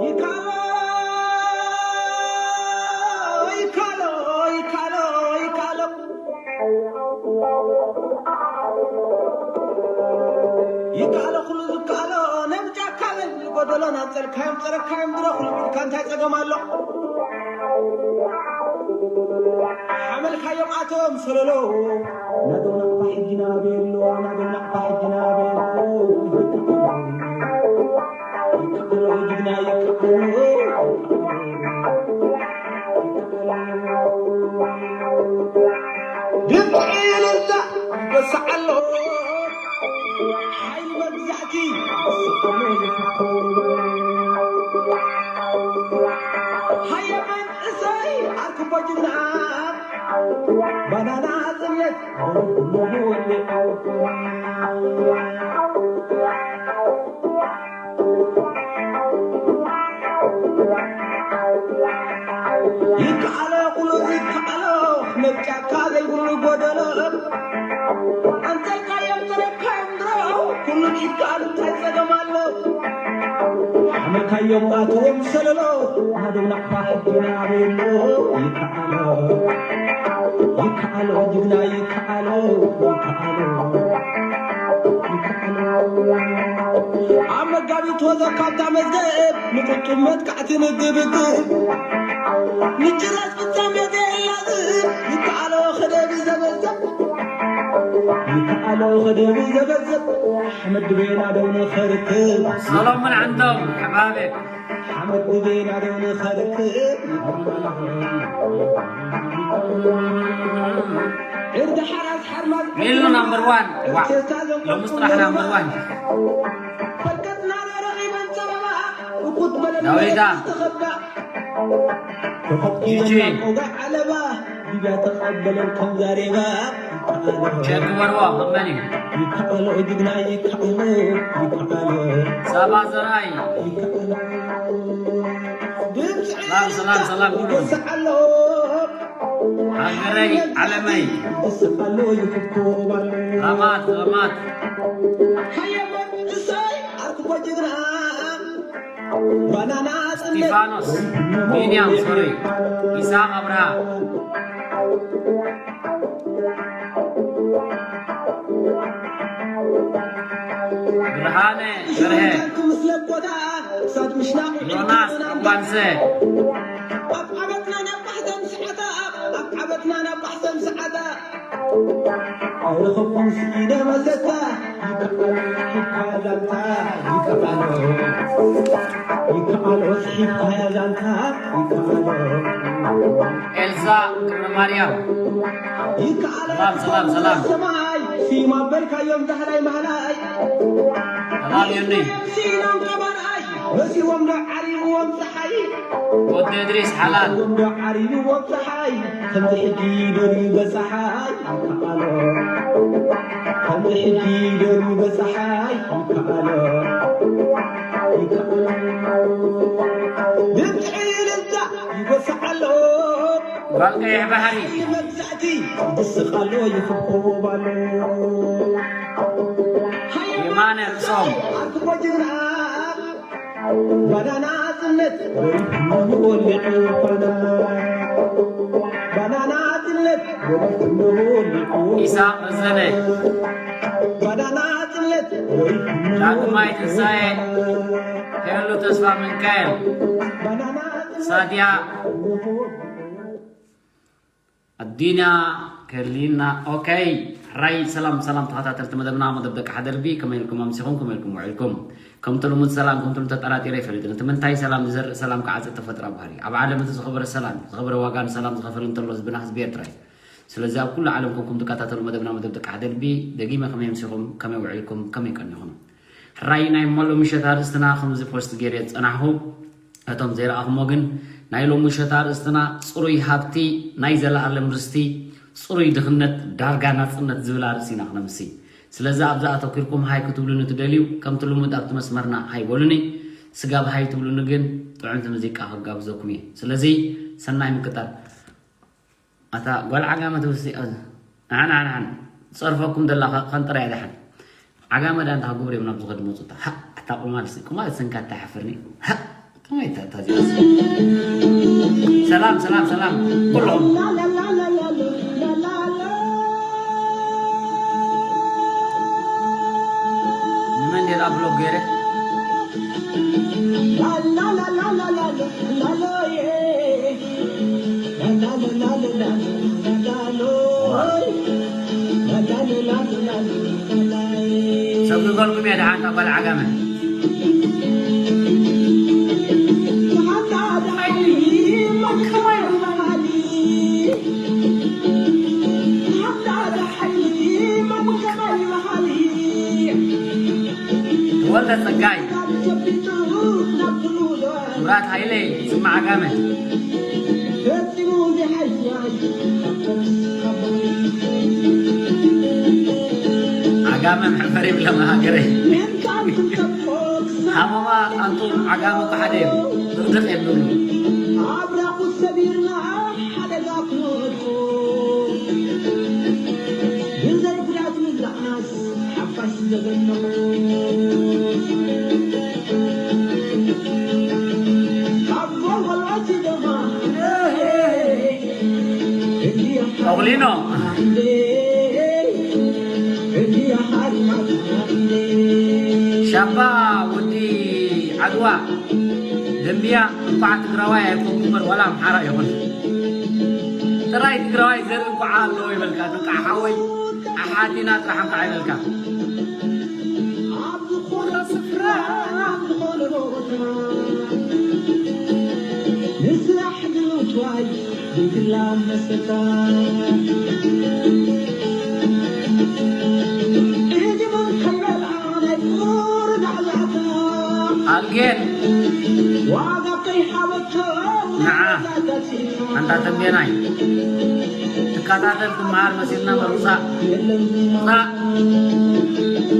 ይካሎ፣ ይካሎ፣ ይካሎ፣ ይካሎ። ይካሎ ኩሉ ዝካሎ፣ ነብጫ ካበል ጎደሎ ናብጸልካዮም ጸረካዮም ድሮ ኩሉ ኢልካ እንታይ ጸገም ኣሎ? ሓመልካዮም ኣቶም ሰለሎ። ናደው ናቕፋ ሕጂ ናበይ ኣሎ? ናደው ናቕፋ ሕጂ ናበይ ኣሎ? ይካሎ፣ ይካሎ፣ ጅግና ይካሎ። ድምዒ እልልታ ይበስዓሎ። ሓይሊ መግዛእቲ ይበስዓሎ። ሃየ መንእሰይ ዓርኩ ጅግና ባናና ጽነት ይከኣሎ፣ ኩሉ ይከኣሎ፣ መጫካ ዘይብሉ ጎደሎ። ኣንተልካዮም ተረካዮም ድሮ፣ ኩሉ ይከኣል፣ እንታይ ጸገም ኣሎ? ሓመልካዮም ኣትዎም ሰለሎ፣ ናደው ናቕፋ ሕጂ ናበይ ኣሎ? ይከኣሎ፣ ይከኣሎ፣ ጅግና ይከኣሎ፣ ይከኣሎ፣ ይከኣሎ። ኣብ መጋቢት ወዘ ካብታ መዝገብ ንቁጡብ መጥቃዕቲ ንግብግብ። ንጭራስ ፍጻሜ ዘይላዝብ፣ ይከኣሎ ከደብ ዘበዘብ። ይከኣሎ ከደብ ዘበዘብ። ኣሕመድ ድቤና ደው ንኸርክብ። ሰሎሞን ዓንዶም፣ ኣሕባቤ። ሓመድ ድቤና ደው ንኸርክብ። ዕርዲ ሓራስ ሓርማዝ ሚሉ ናምበር ዋን። ዋ፣ ሎምስ ጥራሕ ናምበር ዋን። ፈልቀትና ረኺበን ጸበባ፣ እኩት በለን ዳዊታ። ተኸባ። ጂጂ። ተኸቲበና ቆጋ ዓለባ፣ ሊብያ ተቐበለን ከም ዛሬባ። ቸክ በርዋ መመን እዩ። ይከኣሎ ጅግና ይከኣሎ፣ ይከኣሎ። ሳባ ዘርኣይ። ይከኣሎ። ሰላም፣ ሰላም፣ ሰላም ኩሉ። ይወስዓሎ። ሃገረይ ዓለመይ። ይወስዓሎ፣ ይፍኮባሎ። ራማት፣ ራማት። ሃየ መንእሰይ፣ ዓርኩ ጅግና። ባናና ጽነት። እስጢፋኖስ ቢንያም፣ ሶሪ፣ ይስሐቅ ኣብርሃ፣ ብርሃነ በርሀ፣ ክምስለ ቦታ፣ ሳድ ምሽናቕ ዮናስ ሮማንሰ። ኣብ ዓመትና ናብ ባሕተን ሰዓታ፣ ኣብ ዓመትና ናብ ባሕተን ሰዓታ። ኣይረኸብኩን ስኢነ መሰታ፣ ይከኣሎ፣ ይከኣሎ፣ ይከኣሎ፣ ይከኣሎ፣ ስሒትካያ ዛንታ፣ ይከኣሎ። ኤልሳ ገብረ ማርያም። ይከኣሎ፣ ሰላም፣ ሰላም፣ ሰላም። ሰማይ፣ ሲማ በልካዮም ዳህላይ ማህላይ። ሰላም ዮኒ። ሲኖም ቀባርኣይ፣ መሲዎም ዶ ዓሪብዎም ፀሓይ? ወዲ እድሪስ ሓላል። መሲዎም ዶ ዓሪብዎም ፀሓይ? ከምዚ ሕጂ ደልዩ በፀሓይ ይከኣሎ። ከምዚ ሕጂ ደልዩ በፀሓይ ይከኣሎ። ይከኣሎ። ድምፂ እልልታ ይወስዓሎ። ጓል ቀይሕ ባሕሪ። ሓይሊ መግዛእቲ ይድስቓሎ፣ ይኽብኮባሎ። የማነ ርእሶም። ዓርኩ ጅግና ባናና ጽነት ወሊዑ ባና። ባናና ጽነት ወሊዑ ወሊዑ። ኢሳቅ ረዘነ። ባናና ጽነት ወሊዑ ዳግማይ ትንሳኤ። ሄሉ ተስፋ ሚካኤል። ባናና ጽነት ሳድያ። ኣዲና ከሊና። ኦኬ። ሕራይ ሰላም ሰላም ተኸታተልቲ መደብና፣ መደብ ደቂ ሓደርቢ፣ ከመይ ኢልኩም ኣምሲኹም፣ ከመይ ኢልኩም ውዒልኩም? ከምቲ ልሙድ ሰላም ከምቲ ልሙድ ተጠራጢረ ኣይፈልጥን። እቲ ምንታይ ሰላም ዝዘርእ ሰላም ክዓጽድ ተፈጥራ ባህሪ። ኣብ ዓለም እቲ ዝኸበረ ሰላም፣ ዝኸበረ ዋጋ ንሰላም ዝኸፈለ እንተሎ ህዝብና ህዝቢ ኤርትራ እዩ። ስለዚ ኣብ ኩሉ ዓለም ኮንኩም ትከታተሉ መደብና መደብ ደቂ ሓደርቢ፣ ደጊመ ከመይ ኣምሲኹም፣ ከመይ ውዒልኩም፣ ከመይ ቀኒኹም? ሕራይ ናይ ሞሎ ምሸት ኣርእስትና ከምዚ ፖስት ገይረ ዝጸናሕኹ፣ እቶም ዘይረኣኹሞ ግን ናይ ሎም ምሸት ኣርእስትና ጽሩይ ሃብቲ ናይ ዘለኣለም ርስቲ፣ ጽሩይ ድኽነት ዳርጋ ናጽነት ዝብል ኣርእስቲ ኢና ክነምሲ። ስለዚ ኣብዛ ኣተኲርኩም ሃይ ክትብሉኒ ትደልዩ፣ ከምቲ ልሙድ ኣብቲ መስመርና ሃይ በሉኒ። ስጋብ ሃይ ትብሉኒ ግን ጥዑምቲ ሙዚቃ ክጋብዘኩም እየ። ስለዚ ሰናይ ምክታል። ኣታ ጓል ዓጋመ ትብሲ፣ ኣዝ-፣ ንሓን ንሓን ንሓን ዝጸርፈኩም ደላ ከንጥራ እያ ደሓን። ዓጋመ ዳ እንታይ ክገብሩ እዮም ናብዚ ከድመጹ? እታ ሃ፣ እታ ቁማል ሲ፣ ቁማል ሰንካ እታ ሓፍርኒ። ሃ፣ ከመይ እታ፣ እታ እዚኣ ሲ? ሰላም፣ ሰላም፣ ሰላም። ኩሎም። ንመን ዲላ ብሎክ ገይረ? ሰጉ ገልኩም እያ ደሓን ካብ ጓል ዓጋመ። ተወልደ ጸጋይ፣ ሙራት ሃይለ፣ ስማዕ ዓጋመ። ዓጋመ መሕፈሪ የብሎም ሃገረይ። ሃመማ ኣንቱም ዓጋመ እኮ ሓደ እዮም። ድቕድቕ የብሉን። ኣብራኹ ሰቢርና ሓደጋ ክወድቁ ብዘይ ጉዳት ምብላዕናስ ሓፋሽ ዘገነቑ። ካብ ጎልጎል ወጺ ደማ እንዲያ ኦግሊኖ። እንዲያ ሓሪማትና እንዴ። ሻባ ወዲ ዓድዋ ደምብያ እንኳዕ ትግራዋይ ኣይኮንኩ እምበር ዋላ ኣምሓራ ይኹን ጥራይ ትግራዋይ ዘርኢ እንኳዕ ኣለዎ ይበልካ። እንቃዕ ሓወይ ኣሓቲና ጥራሕ እንቃዕ ይበልካ። ኣብ ዝኾነ ስፍራ ኣብ ዝኾነ ቦታ ንስራሕ ንምትዋይ ዘይትላመሰካ። እዚ ምን ከይበልዓ ናይ ቁር ዳዕላታ ኣልጌን ዋጋ ከይሓበቶ ንዓ ኣንታ ተንቤናይ ትከታተል ትመሃር መሲልና መሩፃ ፃ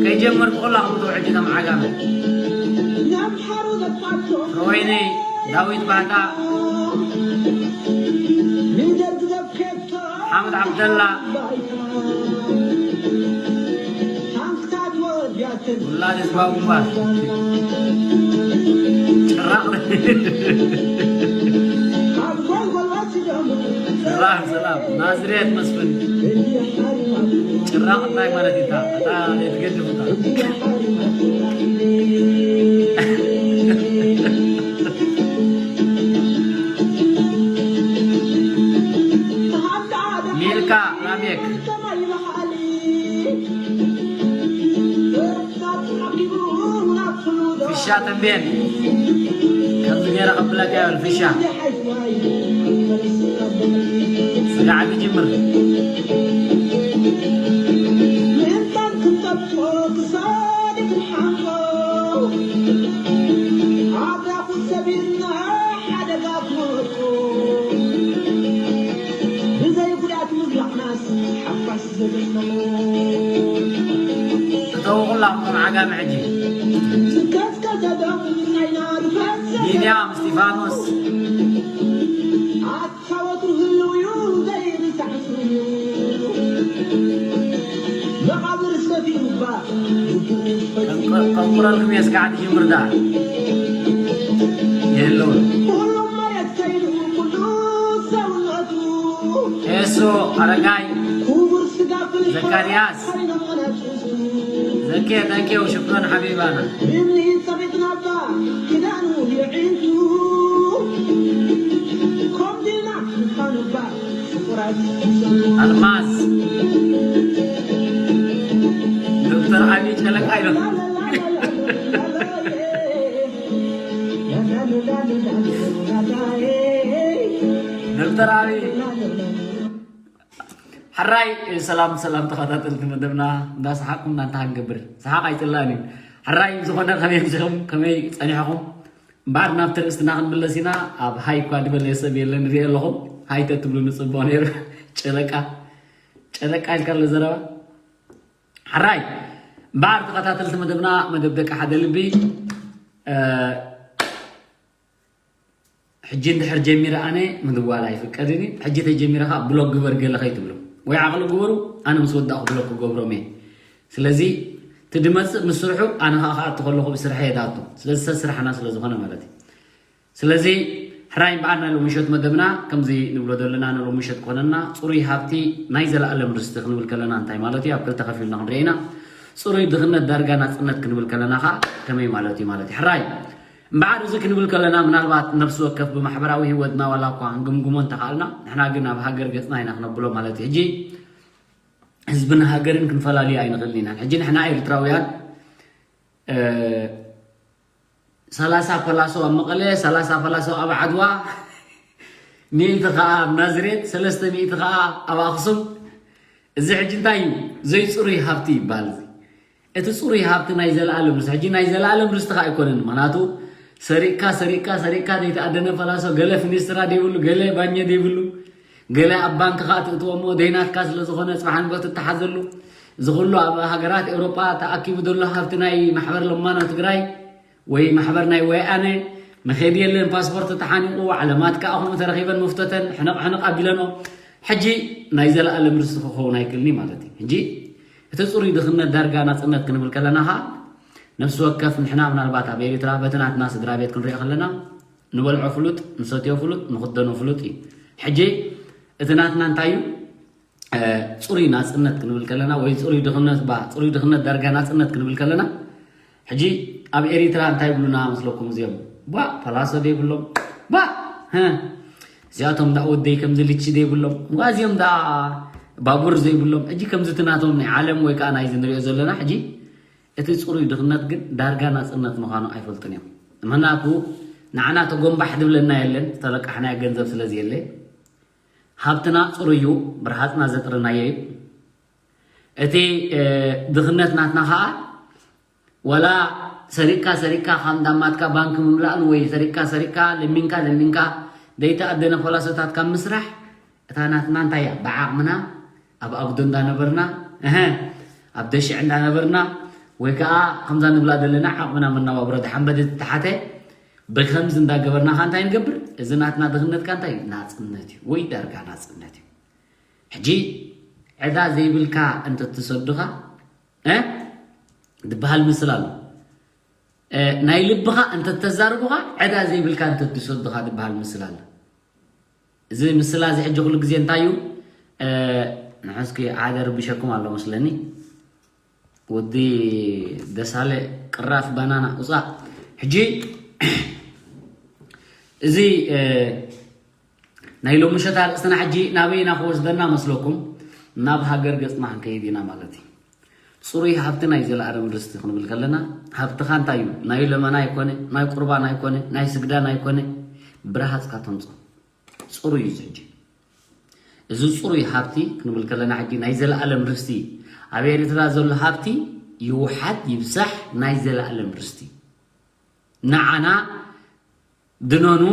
ከይጀመርኩ ከላ ከምቶ ሕጂ ከም ዓጋመ ንኣምሓሩ ዘፋቶ ወይኒ ዳዊት ባህታ ንደግዘብ ከቶ ሓመድ ዓብደላ ባይታ ውላድ ህዝባዊ ግንባር ጭራቕ። ሰላም ሰላም ናዝሬት መስፍን ጭራቕ እንታይ ማለት እዩ? እታ እታ ዘይትገድፍ እታ ሚልካ ራሜክ ፊሻ ተንቤን ከምዚ ገይረ ከብለካ ይብል ፊሻ ስጋዕ ትጅምር ሰቢርና ሓደጋ ክወድቁ ብዘይ ጉድኣት ምብላዕናስ ሓፋሽ ዘገነሙ እተው ኩላኹም ዓጋመ ሕጂ ስከስከ ዘደሙ ናይና ርፈት ቢንያም እስጢፋኖስ ኣታ ወትሩ ህልው እዩ ዘይርሳዕ ስሙ መቓብር ሰፊሩ እባ ከንቁረልኩም እየ ስጋዕ ትጅምር ደኣ የለውን። ኤሶ ኣረጋይ ዘካርያስ ዘኬ ተንኬው ሽክሮን ሓቢባና ኣልማዝ ዶክተር ዓብዪ ጨለቃ ኢሎም ዶክተር ዓብዪ ሕራይ ሰላም ሰላም ተኸታተልቲ መደብና እንዳሰሓቅኩም እናንታ ክንገብር ሰሓቅ ኣይፅላእን እዩ። ሕራይ ዝኾነ ከመይ ምሲኹም ከመይ ፀኒሕኹም እምበኣር ናብቲ ርእስትና ክንምለስ ኢና። ኣብ ሃይ እኳ ዝበለ ሰብ የለን ሪኦ ኣለኹም። ሃይ ተትብሉ ንፅቡቕ ነይሩ። ጨለቃ ጨለቃ ኢልካ ኣሎ ዘረባ። ሕራይ እምበኣር ተኸታተልቲ መደብና መደብ ደቂ ሓደ ልቢ ሕጂ እንድሕር ጀሚረ ኣነ ምድዋል ኣይፍቀድን እዩ። ሕጂ ተጀሚረ ከዓ ብሎክ ግበር ገለ ከይትብሉ ወይ ዓቕሊ ግበሩ፣ ኣነ ምስ ወዳእኩ ብሎክ ክገብሮም እየ። ስለዚ እቲ ድመፅእ ምስ ስርሑ፣ ኣነ ከዓ ክኣቱ ከለኹ ብስርሐ የዳቱ። ስለዚ ሰብ ስራሕና ስለ ዝኾነ ማለት እዩ። ስለዚ ሕራይ እምበኣር ናይ ሎሚ ምሸት መደብና ከምዚ ንብሎ ዘለና፣ ንሎሚ ምሸት ክኾነና ፅሩይ ሃብቲ ናይ ዘለኣለም ርስቲ ክንብል ከለና እንታይ ማለት እዩ? ኣብ ክልተ ከፊልና ክንሪኦ ኢና። ፅሩይ ድኽነት ዳርጋ ናፅነት ክንብል ከለና ከዓ ከመይ ማለት እዩ ማለት እዩ? ሕራይ እምበኣር እዚ ክንብል ከለና ምናልባት ነፍሲ ወከፍ ብማሕበራዊ ህይወትና ዋላ እኳ ክንግምግሞ እንተኽኣልና፣ ንሕና ግን ኣብ ሃገር ገፅና ኢና ክነብሎ ማለት እዩ። ሕጂ ህዝብን ሃገርን ክንፈላልዮ ኣይንኽእልን ኢና። ሕጂ ንሕና ኤርትራውያን እ፣ ሰላሳ ፓላሶ ኣብ መቐለ፣ ሰላሳ ፓላሶ ኣብ ዓድዋ፣ ሚእቲ ከዓ ኣብ ናዝሬት፣ ሰለስተ ሚእቲ ከዓ ኣብ ኣኽሱም። እዚ ሕጂ እንታይ እዩ? ዘይፅሩይ ሃብቲ ይበሃል። እዚ እቲ ፅሩይ ሃብቲ ናይ ዘለኣለም ርስቲ፣ ሕጂ ናይ ዘለኣለም ርስቲ ከዓ ኣይኮነን። ምኽንያቱ ሰሪቅካ ሰሪቅካ ሰሪቅካ ዘይተኣደነ ፓላሶ፣ ገለ ፊኒስትራ ዘይብሉ፣ ገለ ባኘ ዘይብሉ፣ ገለ ኣብ ባንክ ከዓ ትእትዎ እሞ ደይናትካ ስለ ዝኾነ ፅባሕ ንግሆ ትተሓዘሉ። እዚ ኩሉ ኣብ ሃገራት ኤውሮጳ ተኣኪቡ ዘሎ ሃብቲ ናይ ማሕበር ለማኖ ትግራይ ወይ ማሕበር ናይ ወያነ መኸዲ የለን። ፓስፖርት ተሓኒቑ፣ ዓለማት ከዓ ከምኡ ተረኺበን መፍቶተን ሕነቕ ሕነቕ ኣቢለኖ። ሕጂ ናይ ዘለኣለም ርስቲ ክኸውን ኣይክእልን እዩ ማለት እዩ። ሕጂ እቲ ፅሩይ ድኽነት ዳርጋ ናፅነት ክንብል ከለና ከዓ ነፍሲ ወከፍ ንሕና ምናልባት ኣብ ኤርትራ በቲ ናትና ስድራ ቤት ክንሪኦ ከለና ንበልዖ ፍሉጥ፣ ንሰትዮ ፍሉጥ፣ ንኽደኖ ፍሉጥ እዩ። ሕጂ እቲ ናትና እንታይ እዩ? እ፣ ፅሩይ ናፅነት ክንብል ከለና ወይ ፅሩይ ድኽነት ባ ፅሩይ ድኽነት ዳርጋ ናፅነት ክንብል ከለና ሕጂ ኣብ ኤሪትራ እንታይ ይብሉና መስለኩም እዚኦም? ባ ፓላሶ ዘይብሎም፣ ባ ሀ፣ እዚኣቶም ዳ ወደይ ከምዚ ልቺ ዘይብሎም፣ ዋ እዚኦም ዳ ባቡር ዘይብሎም። ሕጂ ከምዚ እቲ ናቶም ናይ ዓለም ወይ ከዓ ናይዚ ንሪኦ ዘለና ሕጂ እቲ ፅሩይ ድኽነት ግን ዳርጋ ናፅነት ምዃኑ ኣይፈልጡን እዮም። ምኽንያቱ ንዓና ተጎንባሕ ዝብለና የለን፣ ዝተለቃሕናዮ ገንዘብ ስለ ዘየለ። ሃብትና ፅሩይ እዩ፣ ብርሃፅና ዘጥረናዮ እዩ። እቲ፣ እ፣ ድኽነት ናትና ከዓ ዋላ ሰሪቅካ ሰሪቅካ ካብ እንዳማትካ ባንክ ምምላእን ወይ ሰሪቅካ ሰሪቅካ ለሚንካ ለሚንካ ዘይተኣደነ ፖላሶታት ካብ ምስራሕ እታ ናትና እንታይ እያ? ብዓቕምና ኣብ ኣጉዶ እንዳነበርና፣ እሀ፣ ኣብ ደሽዕ እንዳነበርና ወይ ከዓ ከምዛ ንብላ ዘለና ዓቕምና መነባብሮ ድሓን በደ ተሓተ ብከምዚ እንዳገበርና ከዓ እንታይ ንገብር? እዚ ናትና ድኽነት ከዓ እንታይ እዩ? ናፅነት እዩ ወይ ዳርጋ ናፅነት እዩ። ሕጂ ዕዳ ዘይብልካ እንተትሰዱኻ፣ እ፣ ዝበሃል ምስል ኣሎ። እ፣ ናይ ልብኻ እንተተዛርቡኻ ዕዳ ዘይብልካ እንተትሰዱኻ ዝበሃል ምስል ኣሎ። እዚ ምስላ እዚ ሕጂ ኩሉ ግዜ እንታይ እዩ? እ፣ ንሕስኪ ሓደ ርብሸኩም ኣሎ መስለኒ። ወዲ ደሳለ ቅራፍ ባናና ውፃእ። ሕጂ እዚ፣ እ፣ ናይ ሎሚ ምሸት ኣርእስትና ሕጂ ናበይና ክወስደና መስለኩም? ናብ ሃገር ገፅና ክንከይድ ኢና ማለት እዩ። ፅሩይ ሃብቲ ናይ ዘለኣለም ርስቲ ክንብል ከለና ሃብትኻ እንታይ እዩ? ናይ ለመና ኣይኮነ፣ ናይ ቁርባን ኣይኮነ፣ ናይ ስግዳን ኣይኮነ፣ ብረሃፅካ ተምፅኦ። ፅሩይ እዩ እዚ ሕጂ። እዚ ፅሩይ ሃብቲ ክንብል ከለና ሕጂ ናይ ዘለኣለም ርስቲ ኣብ ኤርትራ ዘሎ ሃብቲ ይውሓድ ይብዛሕ ናይ ዘለኣለም ርስቲ ንዓና ድነኑ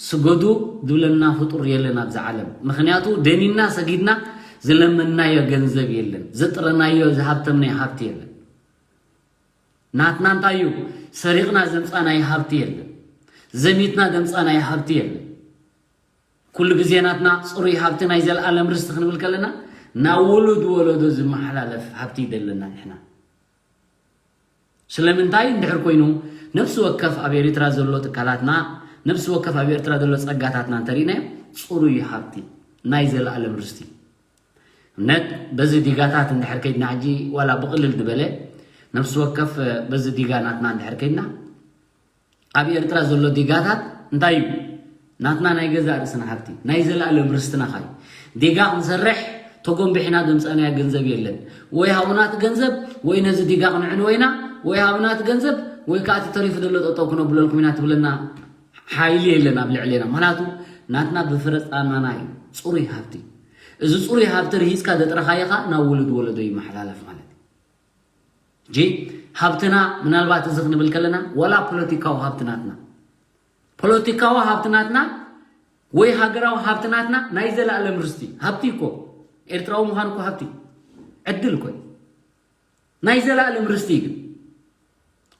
ስገዱ ዝብለና ፍጡር የለን ኣብዚ ዓለም። ምኽንያቱ ደኒና ሰጊድና ዝለመንናዮ ገንዘብ የለን፣ ዘጥረናዮ ዝሃብተምናዮ ሃብቲ የለን። ናትና እንታይ እዩ? ሰሪቕና ዘምፃናዮ ሃብቲ የለን፣ ዘሚትና ዘምፃናዮ ሃብቲ የለን። ኩሉ ግዜ ናትና ፅሩይ ሃብቲ ናይ ዘለኣለም ርስቲ ክንብል ከለና ናብ ውሉድ ወለዶ ዝመሓላለፍ ሃብቲ ይደለና ንሕና። ስለምንታይ እንድሕር ኮይኑ ነፍሲ ወከፍ ኣብ ኤርትራ ዘሎ ትካላትና፣ ነፍሲ ወከፍ ኣብ ኤርትራ ዘሎ ጸጋታትና እንተሪእናዮ ፅሩይ ሃብቲ ናይ ዘለኣለም ርስቲ። እምነት በዚ ዲጋታት እንድሕር ከይድና ሕጂ ዋላ ብቕልል ዝበለ ነፍሲ ወከፍ በዚ ዲጋ ናትና እንድሕር ከይድና ኣብ ኤርትራ ዘሎ ዲጋታት እንታይ እዩ? ናትና ናይ ገዛእ ርእስና ሃብቲ፣ ናይ ዘለኣለም ርስትና ኻዩ። ዲጋ ክንሰርሕ ተጎንቢሕና ዘምፀእናዮ ገንዘብ የለን። ወይ ሃቡና እቲ ገንዘብ ወይ ነዚ ዲጋ ክንዕንዎ ኢና፣ ወይ ሃቡና እቲ ገንዘብ ወይ ከዓ እቲ ተሪፉ ዘሎ ጠጠው ክነብለልኩም ኢና ትብለና ሓይሊ የለን ኣብ ልዕሌና። ምኽንያቱ ናትና ብፍረፃናና እዩ ፅሩይ ሃብቲ። እዚ ፅሩይ ሃብቲ ርሂፅካ ዘጥረኻዮ ኸዓ ናብ ውሉድ ወለዶ ይመሓላለፍ ማለት እዩ። ሕጂ ሃብትና ምናልባት እዚ ክንብል ከለና ዋላ ፖለቲካዊ ሃብቲ ናትና፣ ፖለቲካዊ ሃብቲ ናትና ወይ ሃገራዊ ሃብቲ ናትና ናይ ዘለኣለም ርስቲ ሃብቲ እኮ ኤርትራዊ ምዃን እኮ ሃብቲ ዕድል እኮ እዩ። ናይ ዘለኣለም ርስቲ ግን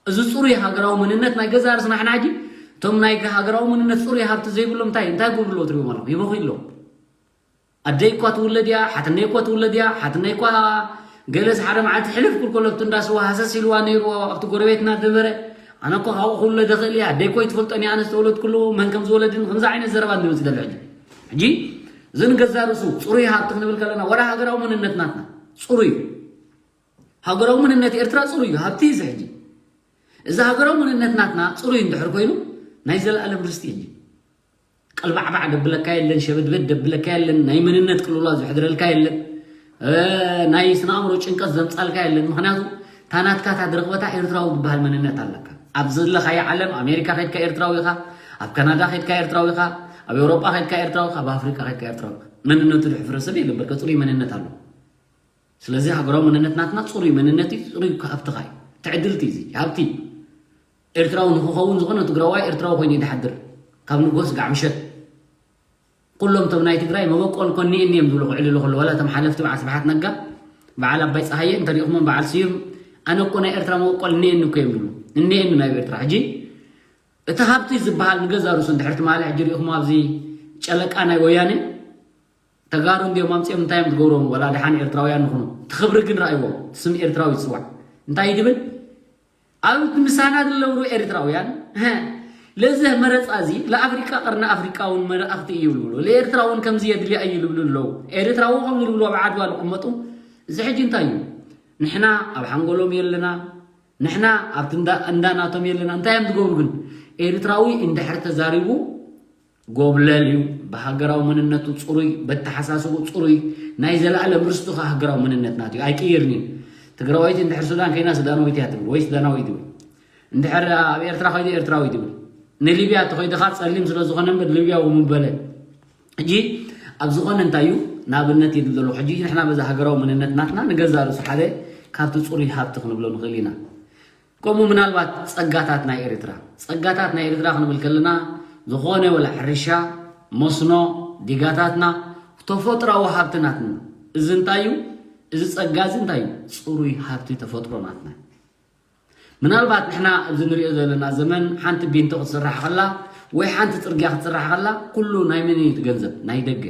እዚ ፅሩይ ሃገራዊ መንነት ናይ ገዛ ርስና ሕና ሕጂ እቶም ናይ ሃገራዊ መንነት ፅሩይ ሃብቲ ዘይብሎም እንታይ እንታይ ክገብሩ ኣለዎ ትሪእዎም ኣለኹም? ይበኹ ኣለዎም። ኣደይ እኳ ትውለድ እያ፣ ሓትነይ እኳ ትውለድ እያ፣ ሓትነይ እኳ ገለስ ሓደ መዓልቲ ሕልፍ ክብል ከሎ ኣብቲ እንዳ ስዋ ሃሰስ ኢልዋ ነይሩ ኣብቲ ጎረቤትና ዝነበረ። ኣነ እኮ ካብኡ ክውለድ እኽእል እየ፣ ኣደይ እኮ ይትፈልጦን እያ፣ ኣነ ዝተወለድኩሉ መን ከም ዝወለድን፣ ከምዚ ዓይነት ዘረባ እንድምፅ ይደሊ። ሕጂ ሕጂ እዚ ንገዛ ርእሱ ፅሩይ ሃብቲ ክንብል ከለና፣ ወላ ሃገራዊ መንነት ናትና ፅሩይ እዩ። ሃገራዊ መንነት ኤርትራ ፅሩይ እዩ፣ ሃብቲ እዩ። እዚ ሕጂ እዚ ሃገራዊ መንነት ናትና ፅሩይ እንድሕር ኮይኑ፣ ናይ ዘለኣለም ርስቲ እዩ። ቀልባዕባዕ ደብለካ የለን፣ ሸበድበድ ደብለካ የለን፣ ናይ መንነት ቅልውላው ዝሕድረልካ የለን፣ እ፣ ናይ ስነ ኣእምሮ ጭንቀት ዘምጻልካ የለን። ምኽንያቱ እታ ናትካ እታ ዝረኽበታ ኤርትራዊ ዝበሃል መንነት ኣለካ። ኣብ ዘለኻዮ ዓለም፣ ኣሜሪካ ከድካ ኤርትራዊ ኢኻ፣ ኣብ ካናዳ ከድካ ኤርትራዊ ኢኻ፣ ኣብ ኤውሮጳ ከድካ ኤርትራዊ ኢኻ፣ ኣብ ኣፍሪቃ ከድካ ኤርትራዊ ኢኻ። መንነቱ ዝሕፍረ ሰብ የለን፣ በቃ ጽሩይ መንነት ኣሎ። ስለዚ ሃገራዊ መንነት ናትና ጽሩይ መንነት እዩ፣ ጽሩይ ሃብትኻ እዩ። ትዕድልቲ እዚ ሃብቲ ኤርትራዊ ንክኸውን ዝኾነ ትግራዋይ ኤርትራዊ ኮይኑ እዩ ዝሓድር። ካብ ንግሆ ስጋዕ ምሸት ኩሎም እቶም ናይ ትግራይ መበቆል እኮ እኒኤኒ እዮም ዝብሉ ክዕልሉ ከለዉ፣ ዋላ እቶም ሓለፍቲ በዓል ስብሓት ነጋ፣ በዓል ኣባይ ፀሃየ እንተሪእኹሞም፣ በዓል ስዩም፣ ኣነ እኮ ናይ ኤርትራ መበቆል እኒኤኒ እኮ እዮም ዝብሉ። እኒኤኒ ናይ ኤርትራ። ሕጂ እቲ ሃብቲ ዝበሃል ንገዛ ርእሱ እንድሕር ትማሊ ሕጂ ሪእኹሞ ኣብዚ ጨለቃ ናይ ወያነ ተጋሩ እንዲዮም ኣምፂኦም እንታይ እዮም ዝገብሮም? ዋላ ደሓን ኤርትራውያን ንኹኑ። እቲ ክብሪ ግን ረኣይዎ። እቲ ስም ኤርትራዊ ይፅዋዕ። እንታይ እዩ ዝብል? ኣብ ምሳና ዝነብሩ ኤርትራውያን፣ ለዚህ መረጻ እዚ ለአፍሪካ ቀርነ አፍሪካውን መልእክት እዩ ይብሉ፣ ለኤርትራውን ከምዚ የድልያ እዩ ይብሉ ኣለዉ። ኤርትራዊ ከም ዝብሉ ኣብ ዓድዋ ዝቕመጡ፣ እዚ ሕጂ እንታይ እዩ? ንሕና ኣብ ሓንጎሎም የለና፣ ንሕና ኣብቲ እንዳ እንዳ ናቶም የለና። እንታይ እዮም ዝገብሩ ግን? ኤርትራዊ እንድሕር ተዛሪቡ ጎብለል እዩ። ብሃገራዊ መንነቱ ጽሩይ፣ በተሓሳስቡ ጽሩይ፣ ናይ ዘለኣለም ርስቱ ከኣ ሃገራዊ መንነትና እዩ። ኣይቅይርን እዩ። ትግራዋይቲ እንድሕር ሱዳን ከይና ሱዳናዊት እያ ትብል ወይ ሱዳናዊ እዩ ትብል። እንድሕር ኣብ ኤርትራ ከይዱ ኤርትራዊ ትብል። ንሊብያ ተኸይዱ ከኣ ጸሊም ስለ ዝኾነ እምበር ሊብያዊ ምበለ። ሕጂ ኣብ ዝኾነ እንታይ እዩ ንኣብነት ይብል ዘለኹ። ሕጂ ንሕና በዛ ሃገራዊ መንነት ናትና ንገዛእ ርእሱ ሓደ ካብቲ ጽሩይ ሃብቲ ክንብሎ ንኽእል ኢና። ከምኡ ምናልባት ጸጋታት ናይ ኤርትራ፣ ጸጋታት ናይ ኤርትራ ክንብል ከለና ዝኾነ ወላ ሕርሻ፣ መስኖ፣ ዲጋታትና፣ ተፈጥሮኣዊ ሃብቲ ናትና። እዚ እንታይ እዩ? እዚ ጸጋ እዚ እንታይ እዩ? ጽሩይ ሃብቲ ተፈጥሮ ናትና። ምናልባት ንሕና ኣብዚ ንሪኦ ዘለና ዘመን ሓንቲ ቢንቶ ክትስራሕ ከላ ወይ ሓንቲ ጽርግያ ክትስራሕ ከላ ኩሉ ናይ መን እዩ እቲ ገንዘብ? ናይ ደገ።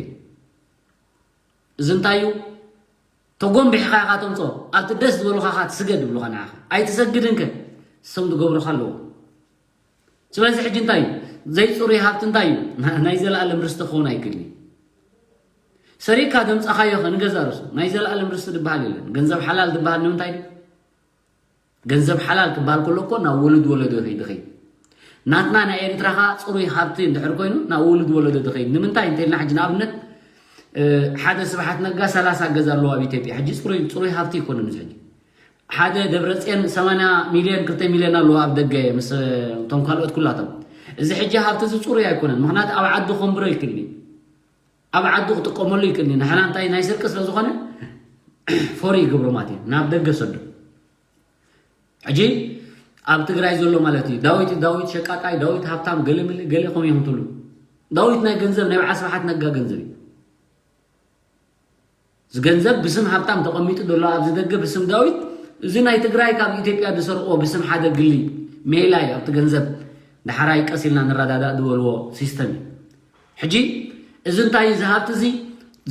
እዚ እንታይ እዩ? ተጎንቢሕኻ ኢኻ ተምፅኦ። ኣብቲ ደስ ዝበሉኻ ኻ ትስገድ ይብሉኻ ንዓኻ። ኣይትሰግድን ከ? እሶም ዝገብሩኻ ኣለዎ። ስለዚ ሕጂ እንታይ እዩ? ዘይፅሩይ ሃብቲ እንታይ እዩ? ና-፣ ናይ ዘለኣለም ርስቲ ክኸውን ኣይክእልን እዩ። ሰሪቕካ ዘምፃኻዮ ኸ ንገዛ ርእሱ ናይ ዘለኣለም ርስቲ ዝበሃል የለን። ገንዘብ ሓላል ዝበሃል ንምንታይ ድዩ? ገንዘብ ሓላል ክበሃል ከሎ እኮ ናብ ውሉድ ወለዶ ይኸይድ ይኸይድ። ናትና ናይ ኤርትራ ኸኣ ጽሩይ ሃብቲ እንድሕር ኮይኑ ናብ ውሉድ ወለዶ ዝኸይድ። ንምንታይ እንተኢልና ሕጂ ንኣብነት፣ እ፣ ሓደ ስብሓት ነጋ ሰላሳ ገዛ ኣለዎ ኣብ ኢትዮጵያ። ሕጂ ጽሩይ፣ ጽሩይ ሃብቲ ኣይኮነን እዚ ሕጂ። ሓደ ደብረጽዮን ሰማንያ ሚልዮን፣ ክልተ ሚልዮን ኣለዎ ኣብ ደገ ምስ፣ እ፣ እቶም ካልኦት ኩላቶም። እዚ ሕጂ ሃብቲ እዚ ጽሩይ ኣይኮነን። ምኽንያቱ ኣብ ዓዱ ከንብሮ ይክእል እዩ። ኣብ ዓዱ ክጥቀመሉ ይክእል እዩ። ንሕና እንታይ ናይ ስርቂ ስለ ዝኾነ ፎሪ ይገብሮ ማለት እዩ። ናብ ደገ ሰዶ። ሕጂ ኣብ ትግራይ ዘሎ ማለት እዩ። ዳዊት፣ ዳዊት ሸቃጣይ፣ ዳዊት ሃብታም፣ ገለ ምለ፣ ገለ ከምኡ እዮም ትብሉ። ዳዊት ናይ ገንዘብ፣ ናይ በዓል ስብሓት ነጋ ገንዘብ እዩ። እዚ ገንዘብ ብስም ሃብታም ተቐሚጡ ዘሎ ኣብዚ ደገ ብስም ዳዊት፣ እዚ ናይ ትግራይ ካብ ኢትዮጵያ ዝሰርቆ ብስም ሓደ ግሊ ሜላ እዩ። ኣብቲ ገንዘብ ዳሕራይ ቀስ ኢልና ንረዳዳእ ዝበልዎ ሲስተም እዩ። ሕጂ እዚ እንታይ እዩ? እዚ ሃብቲ እዚ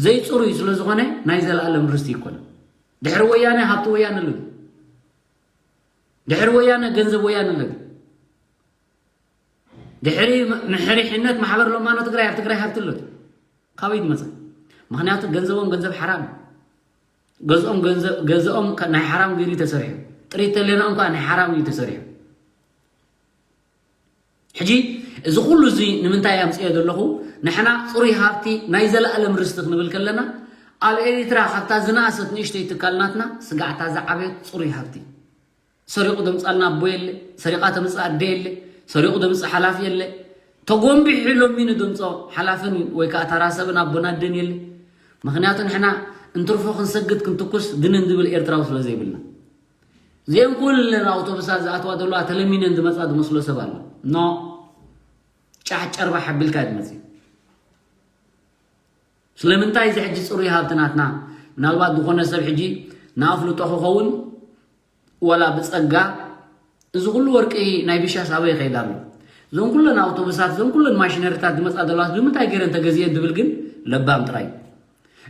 ዘይፅሩይ ስለ ዝኾነ ናይ ዘለኣለም ርስቲ ይኮነ። ድሕሪ ወያነ ሃብቲ ወያነ ኣሎ። ድሕሪ ወያነ ገንዘብ ወያነ ኣሎ። ድሕሪ ም-፣ ምሕሪሕነት ማሕበር ለማኖ ትግራይ ኣብ ትግራይ ሃብቲ ኣሎ። ካበይ ትመጽእ? ምኽንያቱ ገንዘቦም ገንዘብ ሓራም እዩ። ገዝኦም ገንዘብ፣ ገዝኦም ከ-፣ ናይ ሓራም ገይሩ እዩ ተሰሪሑ። ጥሪት ተለና እንኳ ናይ ሓራም እዩ ተሰሪሑ። ሕጂ እዚ ኩሉ እዚ ንምንታይ ኣምጽኦ ዘለኹ? ንሕና ጽሩይ ሃብቲ ናይ ዘለኣለም ርስቲ ክንብል ከለና ኣብ ኤሪትራ ካብታ ዝነኣሰት ንእሽተይ ትካል ናትና ስጋዕታ ዝዓበየት ጽሩይ ሃብቲ። ሰሪቑ ደምጻልና ኣቦ የለ፣ ሰሪቓ ተምጽእ ኣደ የለ፣ ሰሪቑ ደምጽእ ሓላፊ የለ። ተጎንቢሑ ሎሚኑ ደምጾ ሓላፍን ወይ ከኣ ተራ ሰብን ኣቦን ኣደን የለ። ምኽንያቱ ንሕና እንትርፎ ክንሰግድ ክንትኩስ ድንን ዝብል ኤርትራዊ ስለ ዘይብልና። እዚአን ኩለን ኣውቶቡሳት ዝኣትዋ ዘለዋ ተለሚነን ዝመጻ ዝመስሎ ሰብ ኣሎ። ኖ። ጫሕ ጨርባሕ ኣቢልካ እዩ ዝመጽእ። ስለምንታይ እዚ ሕጂ ጽሩይ ሃብቲ ናትና? ምናልባት ዝኾነ ሰብ ሕጂ ንኣፍልጦ ክኸውን ዋላ ብጸጋ እዚ ኩሉ ወርቂ ናይ ቢሻስ ኣበይ ይኸይድ ኣሎ? እዞም ኩለን ኣውቶቡሳት፣ እዞም ኩለን ማሽነሪታት ዝመጻ ዘለዋስ ብምንታይ ገይረን ተገዚኤን ዝብል ግን ለባም ጥራይ።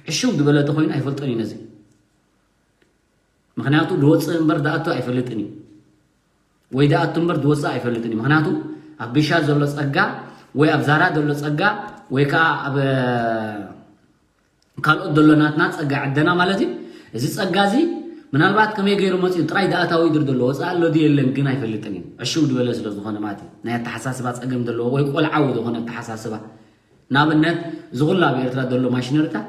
ዕሽው ዝበለ ተኾይኑ ኣይፈልጦን እዩ ነዚ። ምኽንያቱ ድወፅእ እምበር ድኣቱ ኣይፈልጥን እዩ። ወይ ድኣቱ እምበር ድወፅእ ኣይፈልጥን እዩ። ምኽንያቱ ኣብ ቢሻ ዘሎ ፀጋ ወይ ኣብ ዛራ ዘሎ ፀጋ ወይ ከዓ ኣብ ካልኦት ዘሎ ናትና ፀጋ ዕደና ማለት እዩ። እዚ ፀጋ እዚ ምናልባት ከመይ ገይሩ መፅኡ ጥራይ ድኣታዊ ድር ዘሎ ወፃኢ ኣሎ ድዩ የለን ግን ኣይፈልጥን እዩ። ዕሽው ዝበለ ስለ ዝኾነ ማለት እዩ። ናይ ኣተሓሳስባ ፀገም ዘለዎ ወይ ቆልዓዊ ዝኾነ ኣተሓሳስባ። ንኣብነት እዚ ኩሉ ኣብ ኤርትራ ዘሎ ማሽነሪታት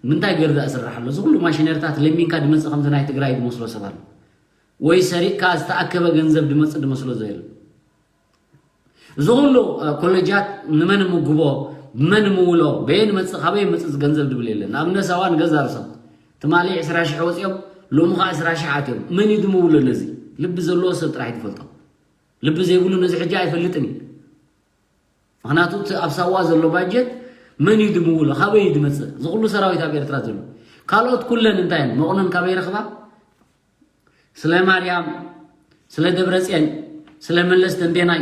ምንታይ ገይሩ ደኣ ስራሕ ኣሎ? እዚ ኩሉ ማሽነሪታት ለሚንካ ድመፅእ ከምዚ ናይ ትግራይ ድመስሎ ሰብ ኣሎ ወይ ሰሪቕካ ዝተኣከበ ገንዘብ ድመፅእ ድመስሎ ዘሎ። እዚ ኩሉ ኮሌጃት ንመን ምጉቦ ብመን ምውሎ በየን መፅእ ካበይ መፅእ ገንዘብ ድብል የለን። ንኣብነት ሳዋ ንገዛ ርሶም ትማሊ ዕስራ ሽሕ ወፂኦም ሎሚ ከዓ ዕስራ ሽሕ ኣትዮም መን እዩ ድምውሎ? ነዚ ልቢ ዘለዎ ሰብ ጥራሕ ድፈልጦ። ልቢ ዘይብሉ ነዚ ሕጂ ኣይፈልጥን እዩ። ምክንያቱ እቲ ኣብ ሳዋ ዘሎ ባጀት መን እዩ ድምውሎ? ካበይ እዩ ድመፅእ? እዚ ኩሉ ሰራዊት ኣብ ኤርትራ ዘሎ ካልኦት ኩለን እንታይ እየን? መቑነን ካበይ ረኽባ? ስለ ማርያም፣ ስለ ደብረፅየን፣ ስለ መለስ ተንቤናይ፣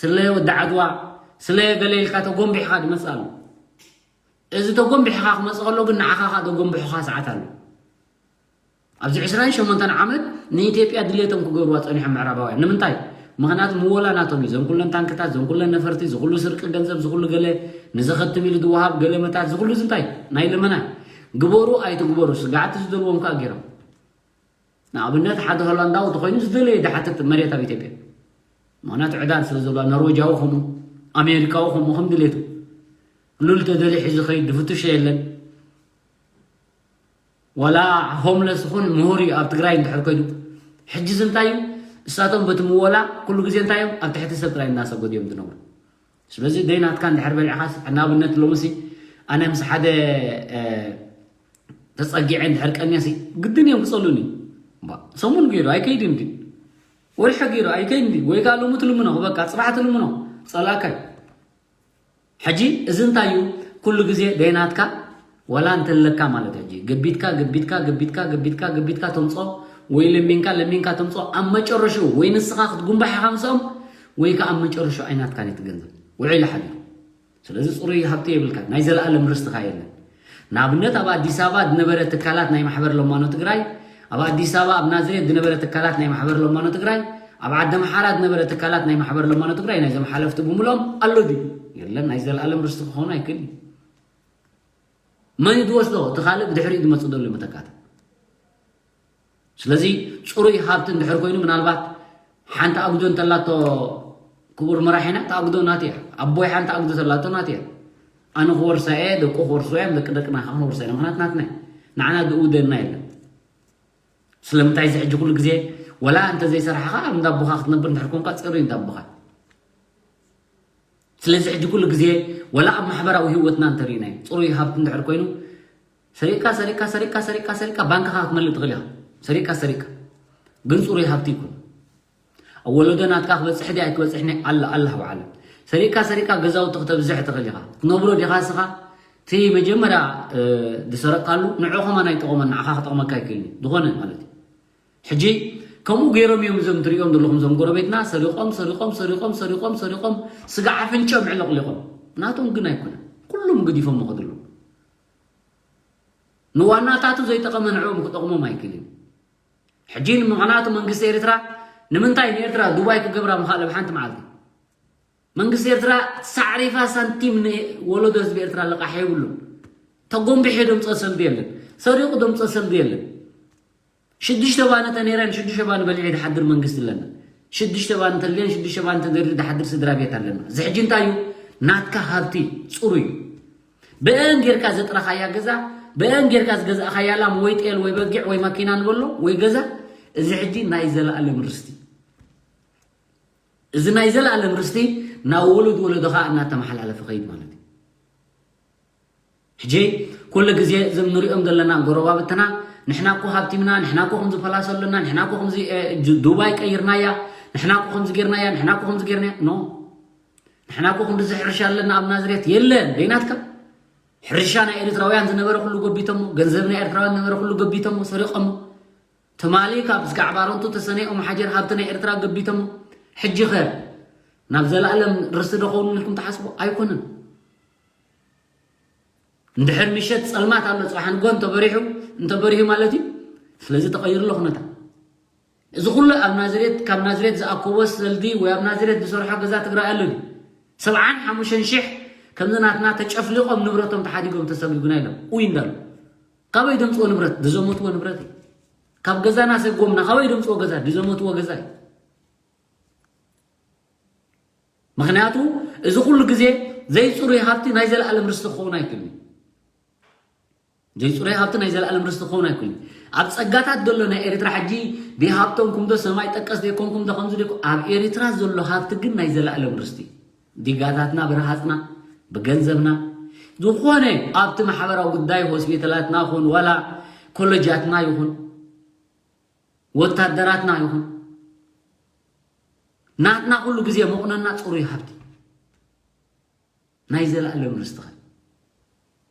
ስለ ወዲ ዓድዋ፣ ስለ ገለ ኢልካ ተጎንቢሕካ ድመፅእ ኣሎ። እዚ ተጎንቢሕካ ክመፅእ ከሎ ግን ንዓኻ ከዓ ተጎንብሑካ ሰዓት ኣሎ። ኣብዚ ዕስራን ሸሞንተን ዓመት ንኢትዮጵያ ድሌቶም ክገብርዋ ፀኒሖም ምዕራባውያን። ንምንታይ? ምኽንያቱ ምወላ ናቶም እዩ። ዘን ኩለን ታንክታት፣ ዘን ኩለን ነፈርቲ፣ ዝኩሉ ስርቂ ገንዘብ፣ ዝኩሉ ገለ ንዘኸትም ኢሉ ዝወሃብ ገለ መታት፣ ዝኩሉ እዚ እንታይ? ናይ ልመና። ግበሩ ኣይትግበሩ፣ ስጋዕቲ ዝደልዎም ከዓ ገይሮም። ንኣብነት ሓደ ሆላንዳዊ ተኾይኑ ዝደለየ ድሓትት መሬት ኣብ ኢትዮጵያ። ምኽንያቱ ዕዳን ስለ ዘለዋ፣ ኖርዌጃዊ ከምኡ፣ ኣሜሪካዊ ከምኡ ከም ድሌቱ። ሉል ተደልዩ ሒዙ ኸይድ ድፍትሾ የለን። ዋላ ሆምለስ ይኹን ምሁር እዩ ኣብ ትግራይ እንድሕር ኮይዱ። ሕጂ እዚ እንታይ እዩ? እሳቶም በቲ ምወላ ኩሉ ግዜ እንታይ እዮም? ኣብ ትሕቲ ሰብ ጥራይ እናሰገዱ እዮም ዝነብሩ። ስለዚ ደይ ናትካ እንድሕር በሊዕኻስ፣ ንኣብነት ሎምሲ ኣነ ምስ ሓደ፣ እ፣ ተጸጊዐ እንድሕር ቀንየሲ፣ ግድን እዮም ክጸሉኒ። እምባ፣ ሰሙን ገይሩ ኣይከይድን ድዩ? ወርሒ ገይሩ ኣይከይድን ድዩ? ወይ ከኣ ሎሚ ትልምኖ፣ በቃ ጽባሕ ትልምኖ፣ ጸላእካይ። ሕጂ እዚ እንታይ እዩ? ኩሉ ግዜ ደይ ናትካ ዋላ እንተለካ ማለት ሕጂ ገቢትካ፣ ገቢትካ፣ ገቢትካ፣ ገቢትካ፣ ገቢትካ ተምጾ ወይ ለሚንካ፣ ለሚንካ ተምጾ፣ ኣብ መጨረሽኡ ወይ ንስኻ ክትጉንባሕ ኢኻ ምስኦም ወይ ከኣ ኣብ መጨረሽኡ ኣይናትካን እዩ እቲ ገንዘብ። ውዒሉ ሓዲሩ። ስለዚ ጽሩይ ሃብቲ የብልካን። ናይ ዘለኣለም ርስትኻ የለን። ንኣብነት ኣብ ኣዲስ ኣበባ ዝነበረ ትካላት ናይ ማሕበር ለማኖ ትግራይ፣ ኣብ ኣዲስ ኣበባ ኣብ ናዝሬት ዝነበረ ትካላት ናይ ማሕበር ለማኖ ትግራይ፣ ኣብ ዓዲ ኣምሓራ ዝነበረ ትካላት ናይ ማሕበር ለማኖ ትግራይ ናይዞም ሓለፍቲ ብምልኦም ኣሎ ድዩ? የለን። ናይ ዘለኣለም ርስቲ ክኸውን ኣይክእል እዩ። መን እዩ ዝወስዶ? እቲ ካልእ ብድሕሪኡ ዝመጽእ ዘሎ መተካእታ። ስለዚ ጽሩይ ሃብቲ እንድሕር ኮይኑ ምናልባት ሓንቲ ኣጉዶ እንተላቶ ክቡር መራሒና እታ ኣጉዶ ናቱ እያ። ኣቦይ ሓንቲ ኣጉዶ ተላቶ ናቱ እያ። ኣነ ክወርሳ እየ፣ ደቁ ክወርሱ እዮም፣ ደቂ ደቅና ከዓ ክንወርሳ ኢና። ምኽንያት ናትና እዩ። ንዓና ዝእውደና የለን። ስለምንታይ እዚ ሕጂ ኩሉ ግዜ ወላ እንተ ዘይሰራሕኻ ኣብ እንዳቦኻ ክትነብር እንድሕር ኮንካ ጽሩይ እንዳቦኻ። ስለዚ ሕጂ ኩሉ ግዜ ወላ ኣብ ማሕበራዊ ህይወትና እንተሪእናዮ ጽሩይ ሃብቲ እንድሕር ኮይኑ ሰሪቅካ ሰሪቅካ ሰሪቅካ ሰሪቅካ ሰሪቅካ ባንክኻ ክትመልእ ትኽእል ኢኻ። ሰሪቅካ ሰሪቅካ ግን ጽሩይ ሃብቲ ይኩን ኣብ ወለዶ ናትካ ክበጽሕ ድያ ኣይክበጽሕን ኣላ ኣላህ ወዓለም። ሰሪቅካ ሰሪቅካ ገዛውቲ ክተብዝሕ ትኽእል ኢኻ። ክትነብሮ ዲኻ እስኻ? እቲ መጀመርያ፣ እ፣ ዝሰረቅካሉ ንዑ ከማን ኣይጠቕሞን፣ ንዓኻ ክጠቕመካ ኣይክእልን እዩ። ዝኾነ ማለት እዩ። ሕጂ ከምኡ ገይሮም እዮም እዞም ትሪኦም ዘለኹም እዞም ጎረቤትና ሰሪቆም ሰሪቆም ሰሪቆም ሰሪቆም ሰሪቆም ስጋ ኣፍንጮም ዕለቕሊቖም። ናቶም ግን ኣይኮነን። ኩሉም ገዲፎም ከድሉ። ንዋናታቱ ዘይጠቐመ ንዕኦም ክጠቕሞም ኣይክእልን። ሕጂ ንምኽንያቱ መንግስቲ ኤርትራ ንምንታይ ንኤርትራ ዱባይ ክገብራ ምኽኣለ ብሓንቲ መዓልቲ? መንግስቲ ኤርትራ ሳዕሪፋ ሳንቲም ንወለዶ ህዝቢ ኤርትራ ልቓሕ የብሉን። ተጎንቢሑ ደምፀ ሰልዲ የለን። ሰሪቑ ደምፀ ሰልዲ የለን። ሽዱሽተ ባኒ ተነይረን ሽዱሽተ ባኒ በሊዐ ድሓድር መንግስቲ ኣለና። ሽዱሽተ ባኒ ተልየን ሽዱሽተ ባኒ ተደሪ ድሓድር ስድራ ቤት ኣለና። እዚ ሕጂ እንታይ እዩ? ናትካ ሃብቲ ጽሩይ እዩ። ብአን ጌርካ ዘጥረኻያ ገዛ፣ ብአን ጌርካ ዝገዛእኻያ ላም ወይ ጤል ወይ በጊዕ ወይ ማኪና ንበሎ ወይ ገዛ፣ እዚ ሕጂ ናይ ዘለኣለም ርስቲ። እዚ ናይ ዘለኣለም ርስቲ ናብ ወለድ ወለዶ ኸኣ እናተመሓላለፈ ኸይድ ማለት እዩ። ሕጂ ኩሉ ግዜ እዞም ንሪኦም ዘለና ጎረባብትና ንሕና እኮ ሃብቲምና፣ ንሕና እኮ ከምዚ ፓላስ ኣለና፣ ንሕና እኮ ከምዚ፣ እ፣ ጁ-፣ ዱባይ ቀይርናያ፣ ንሕና እኮ ከምዚ ጌርናያ፣ ንሕና እኮ ከምዚ ጌርናያ። ኖ። ንሕና እኮ ክንድዚ ሕርሻ ኣለና ኣብ ናዝሬት። የለን፣ ደይናትካ። ሕርሻ ናይ ኤርትራውያን ዝነበረ ኩሉ ገቢቶሞ፣ ገንዘብ ናይ ኤርትራውያን ዝነበረ ኩሉ ገቢቶሞ፣ ሰሪቆሞ። ትማሊ ካብ ስጋዕ ባረንቱ ተሰነይ ኦም ሓጀር ሃብቲ ናይ ኤርትራ ገቢቶሞ። ሕጂ ኸ ናብ ዘለኣለም ርስቲ ዶ ኸውን ኢልኩም ትሓስቡ? ኣይኮነን። እንድሕር ምሸት ጸልማት ኣሎ፣ ጽባሕ ንግሆ እንተበሪሑ፣ እንተበሪሁ ማለት እዩ። ስለዚ ተቐይሩ ኣሎ ኩነታ። እዚ ኩሉ ኣብ ናዝሬት፣ ካብ ናዝሬት ዝኣከቦ ሰልዲ ወይ ኣብ ናዝሬት ዝሰርሖ ገዛ ትግራይ ኣሎ ድዩ? ሰብዓን ሓሙሽተን ሽሕ ከምዚ ናትና ተጨፍሊቖም ንብረቶም ተሓዲጎም ተሰጒጉና ኢሎም። ኡይ እንዳሉ። ካበይ ደምፅዎ ንብረት? ድዘመትዎ ንብረት እዩ። ካብ ገዛና ሰጎምና፣ ካበይ ደምፅዎ ገዛ? ድዘመትዎ ገዛ እዩ። ምኽንያቱ እዚ ኩሉ ግዜ ዘይፅሩይ ሃብቲ ናይ ዘለኣለም ርስቲ ክኸውን ኣይክእልን እዩ። ዘይፅሩይ ሃብቲ ናይ ዘለኣለም ርስቲ ክኸውን ኣይክእልን እዩ። ኣብ ፀጋታት ዘሎ ናይ ኤርትራ ሕጂ ብሃብቶም ኩምዶ ሰማይ ጠቀስ ዘይኮንኩም ዶ ከምዚ ደይኮ-፣ ኣብ ኤርትራ ዘሎ ሃብቲ ግን ናይ ዘለኣለም ርስቲ እዩ። ዲጋታትና ብረሃፅና፣ ብገንዘብና፣ ዝኾነ ኣብቲ ማሕበራዊ ጉዳይ ሆስፒታላትና ይኹን ዋላ ኮለጃትና ይኹን ወታደራትና ይኹን ናትና ኩሉ ግዜ መቑነና ፅሩይ ሃብቲ ናይ ዘለኣለም ርስትኻ።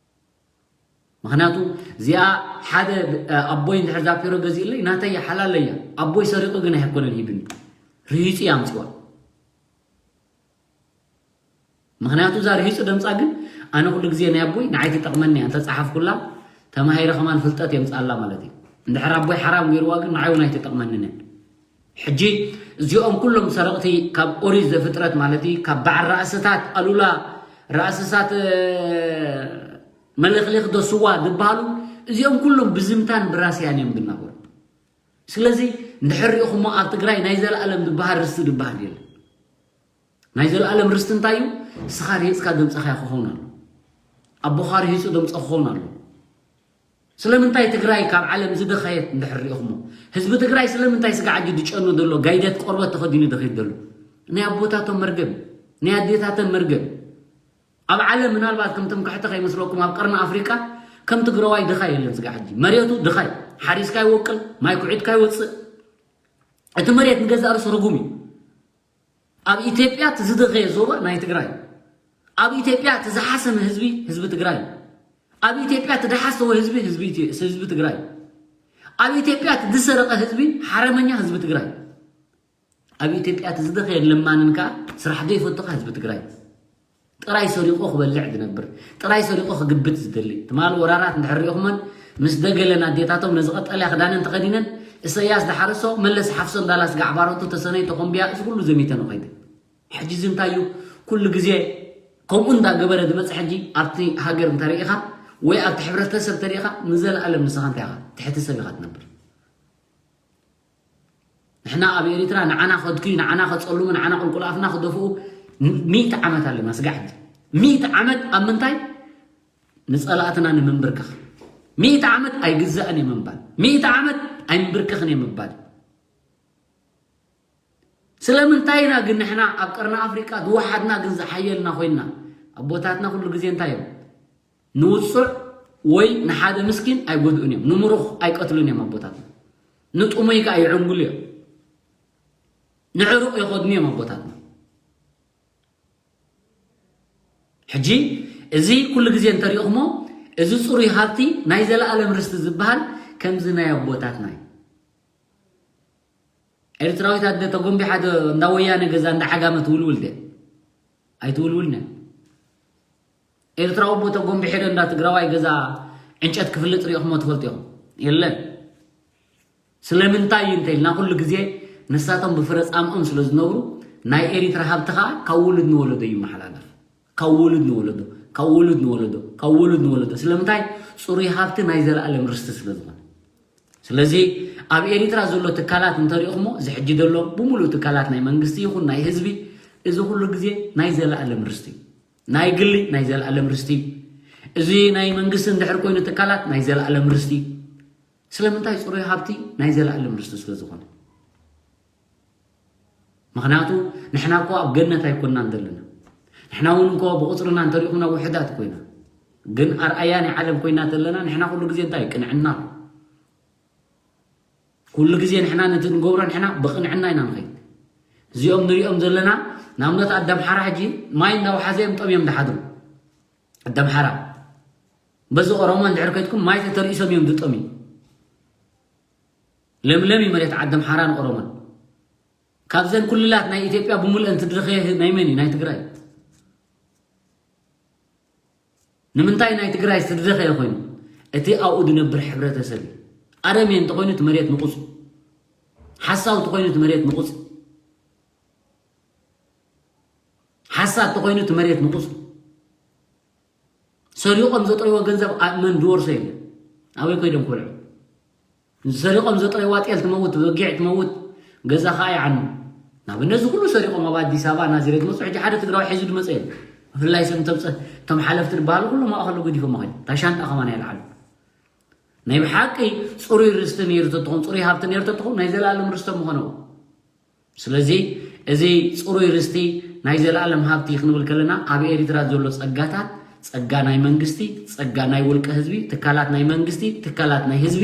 ምኽንያቱ እዚኣ ሓደ ኣቦይ እንድሕር ዛፒሮ ገዚእለይ ናተይ ሓላለያ ኣቦይ ሰሪቑ ግን ኣይኮነን ሂብኒ ርሂፁ እያ ኣምፅዋ። ምኽንያቱ እዛ ርሂፁ ደምፃ ግን ኣነ ኩሉ ግዜ ናይ ኣቦይ ንዓይ ትጠቕመኒ እያ እንተፀሓፍኩላ ተማሂረ ከማን ፍልጠት የምፅኣላ ማለት እዩ። እንድሕር ኣቦይ ሓራም ገይርዋ ግን ንዓይ እውን ኣይትጠቕመንን እያ። ሕጂ እዚኦም ኩሎም ሰረቕቲ ካብ ኦሪት ዘፍጥረት ማለት እዩ ካብ በዓል ራእስታት ኣሉላ ራእስታት መለኽሊኽ ዶ ስዋ ዝበሃሉ እዚኦም ኩሎም ብዝምታን ብራስያን እዮም ዝናበሩ። ስለዚ እንድሕር ሪኢኹሞ ኣብ ትግራይ ናይ ዘለኣለም ዝበሃል ርስቲ ዝበሃል የለን። ናይ ዘለኣለም ርስቲ እንታይ እዩ? ንስኻ ርሂፅካ ደምፀኻዮ ክኸውን ኣሎ። ኣቦኻ ርሂፁ ደምፀ ክኸውን ኣሎ። ስለምንታይ ትግራይ ካብ ዓለም ዝደኸየት እንድሕር ሪኢኹሞ ህዝቢ ትግራይ ስለምንታይ ስጋዕ ሕጂ ዝጨኑ ዘሎ ጋይደት ቆርበት ተኸዲኑ ደኸይት ዘሎ ናይ ኣቦታቶም መርገም ናይ ኣዴታተን መርገም ኣብ ዓለም ምናልባት ከም ትምክሕቲ ከይመስለኩም ኣብ ቀርኒ ኣፍሪቃ ከም ትግራዋይ ድኻ የለን ስጋዕ ሕጂ መሬቱ ድኻይ ሓሪስካ ይወቅል ማይ ኩዒትካ ይወፅእ እቲ መሬት ንገዛእ ርሱ ርጉም እዩ ኣብ ኢትዮጵያ እቲ ዝደኸየ ዞባ ናይ ትግራይ ኣብ ኢትዮጵያ እቲ ዝሓሰመ ህዝቢ ህዝቢ ትግራይ ኣብ ኢትዮጵያ እቲ ዝሓሰወ ህዝቢ ህዝቢ ትግራይ ኣብ ኢትዮጵያ እቲ ዝሰረቐ ህዝቢ ሓረመኛ ህዝቢ ትግራይ ኣብ ኢትዮጵያ እቲ ዝደኸየን ለማንን ከዓ ስራሕ ዘይፈቱ ከዓ ህዝቢ ትግራይ ጥራይ ሰሪቑ ክበልዕ ዝነብር ጥራይ ሰሪቑ ክግብት ዝደሊ ትማል ወራራት እንድሕር ሪኢኹመን ምስ ደገለን ኣዴታቶም ነዚ ቀጠልያ ክዳነን ተኸዲነን እሰያስ ዝሓረሶ መለስ ሓፍሶ እንዳላ ስጋዕ ባሮቱ ተሰነይ ተኾምብያ እዚ ኩሉ ዘሚተን ኸይደ ሕጂ እዚ እንታይ እዩ ኩሉ ግዜ ከምኡ እንዳገበረ ዝመፅእ ሕጂ ኣብቲ ሃገር እንተሪኢኻ ወይ ኣብቲ ሕብረተሰብ ተሪኢኻ ንዘለኣለም ንስኻ እንታይ ኢኻ ትሕቲ ሰብ ኢኻ ትነብር ንሕና ኣብ ኤሪትራ ንዓና ከድክዩ ንዓና ከፀልሙ ንዓና ቁልቁል ኣፍና ክደፍኡ ሚእቲ ዓመት ኣለና ስጋዕ ሕጂ ሚእቲ ዓመት ኣብ ምንታይ ንፀላእትና ንምንብርከኽ ሚእቲ ዓመት ኣይግዛእን እየ ምንባል ሚእቲ ዓመት ኣይምብርከኽን እየ ምባል ስለምንታይ ኢና ግን ንሕና ኣብ ቀርኒ ኣፍሪቃ ዝወሓድና ግን ዝሓየልና ኮይንና ኣቦታትና ኩሉ ግዜ እንታይ እዮም ንውፁዕ ወይ ንሓደ ምስኪን ኣይጎድኡን እዮም ንምሩኽ ኣይቀትሉን እዮም ኣቦታትና ንጥሙይ ከዓ ይዕንግሉ እዮም ንዕሩቕ የኸድኑ እዮም ኣቦታትና ሕጂ እዚ ኩሉ ግዜ እንተሪእኹሞ እዚ ፅሩይ ሃብቲ ናይ ዘለኣለም ርስቲ ዝበሃል ከምዚ ናይ ኣቦታትና እዩ ኤርትራዊት ኣደ ተጎንቢሓ ዶ እንዳ ወያነ ገዛ እንዳ ዓጋመ ትውልውል ደ ኣይትውልውልን እያ ኤርትራዊ ኣቦ ተጎንቢሐ ዶ እንዳ ትግራዋይ ገዛ ዕንጨት ክፍልጥ ሪኢኹሞ ትፈልጡ ኢኹም የለን ስለምንታይ እዩ እንተኢልና ኩሉ ግዜ ንሳቶም ብፍረ ፃምኦም ስለ ዝነብሩ ናይ ኤሪትራ ሃብቲ ከዓ ካብ ውሉድ ንወለዶ ይመሓላለፍ ካብ ውሉድ ንወለዶ ካብ ውሉድ ንወለዶ ካብ ውሉድ ንወለዶ ስለምንታይ ፅሩይ ሃብቲ ናይ ዘለኣለም ርስቲ ስለ ዝኾነ ስለዚ ኣብ ኤሪትራ ዘሎ ትካላት እንተሪእኹሞ እዚ ሕጂ ዘሎ ብምሉእ ትካላት ናይ መንግስቲ ይኹን ናይ ህዝቢ እዚ ኩሉ ግዜ ናይ ዘለኣለም ርስቲ ናይ ግሊ ናይ ዘለኣለም ርስቲ እዚ ናይ መንግስቲ እንድሕር ኮይኑ ትካላት ናይ ዘለኣለም ርስቲ ስለምንታይ ፅሩይ ሃብቲ ናይ ዘለኣለም ርስቲ ስለ ዝኾነ ምኽንያቱ ንሕና እኮ ኣብ ገነት ኣይኮናን ዘለና ንሕና እውን እኮ ብቁፅርና እንተሪእኹምና ውሕዳት ኮይና ግን ኣርኣያ ናይ ዓለም ኮይና ዘለና ንሕና ኩሉ ግዜ እንታይ ቅንዕና ኩሉ ግዜ ንሕና ነቲ ንገብሮ ንሕና ብቅንዕና ኢና ንኸይድ እዚኦም ንሪኦም ዘለና ንኣብነት ኣዳምሓራ ሕጂ ማይ እንዳውሓዘ እዮም ጠምዮም ዝሓድሩ ኣዳምሓራ በዚ ኦሮሞ እንድሕር ከድኩም ማይ ተተርኢሶም እዮም ዝጠምዩ ለምለም እዩ መሬት ዓደምሓራን ኦሮሞን ካብዘን ኩልላት ናይ ኢትዮጵያ ብምሉአን ትድረኸየ ናይ መን እዩ ናይ ትግራይ ንምንታይ ናይ ትግራይ ዝተደኸየ ኮይኑ? እቲ ኣብኡ ዝነብር ሕብረተሰብ እዩ። ኣረሜ እንተኾይኑ እቲ መሬት ንቑፅ፣ ሓሳው እንተኾይኑ እቲ መሬት ንቑፅ፣ ሓሳድ እንተኾይኑ እቲ መሬት ንቑፅ። ሰሪቖም ዘጥረይዎ ገንዘብ ኣብ መን ዝወርሶ የለን። ኣበይ ኮይዶም ክበልዑ? ሰሪቖም ዘጥረይዋ ጤል ትመውት፣ በጊዕ ትመውት፣ ገዛ ኸዓ ይዓኑ። ንኣብነት እዚ ኩሉ ሰሪቖም ኣብ ኣዲስ ኣበባ ናዝሬት መፁ፣ ሕጂ ሓደ ትግራዊ ሒዙ ዝመፀ የለን። ብፍላይ ሰብ ተምፀ-፣ እቶም ሓለፍቲ ዝበሃሉ ኩሎም ኣብኡ ከለዉ ገዲፎም ከይዶም። እታ ሻንጣ ከማን ኣይልዓሉ። ናይ ብሓቂ ፅሩይ ርስቲ ነይሩ ተትኾን፣ ፅሩይ ሃብቲ ነይሩ ተትኾን ናይ ዘለኣለም ርስቶም ምኾነዎ። ስለዚ እዚ ፅሩይ ርስቲ ናይ ዘለኣለም ሃብቲ ክንብል ከለና ኣብ ኤሪትራ ዘሎ ፀጋታት፣ ፀጋ ናይ መንግስቲ፣ ፀጋ ናይ ውልቀ ህዝቢ፣ ትካላት ናይ መንግስቲ፣ ትካላት ናይ ህዝቢ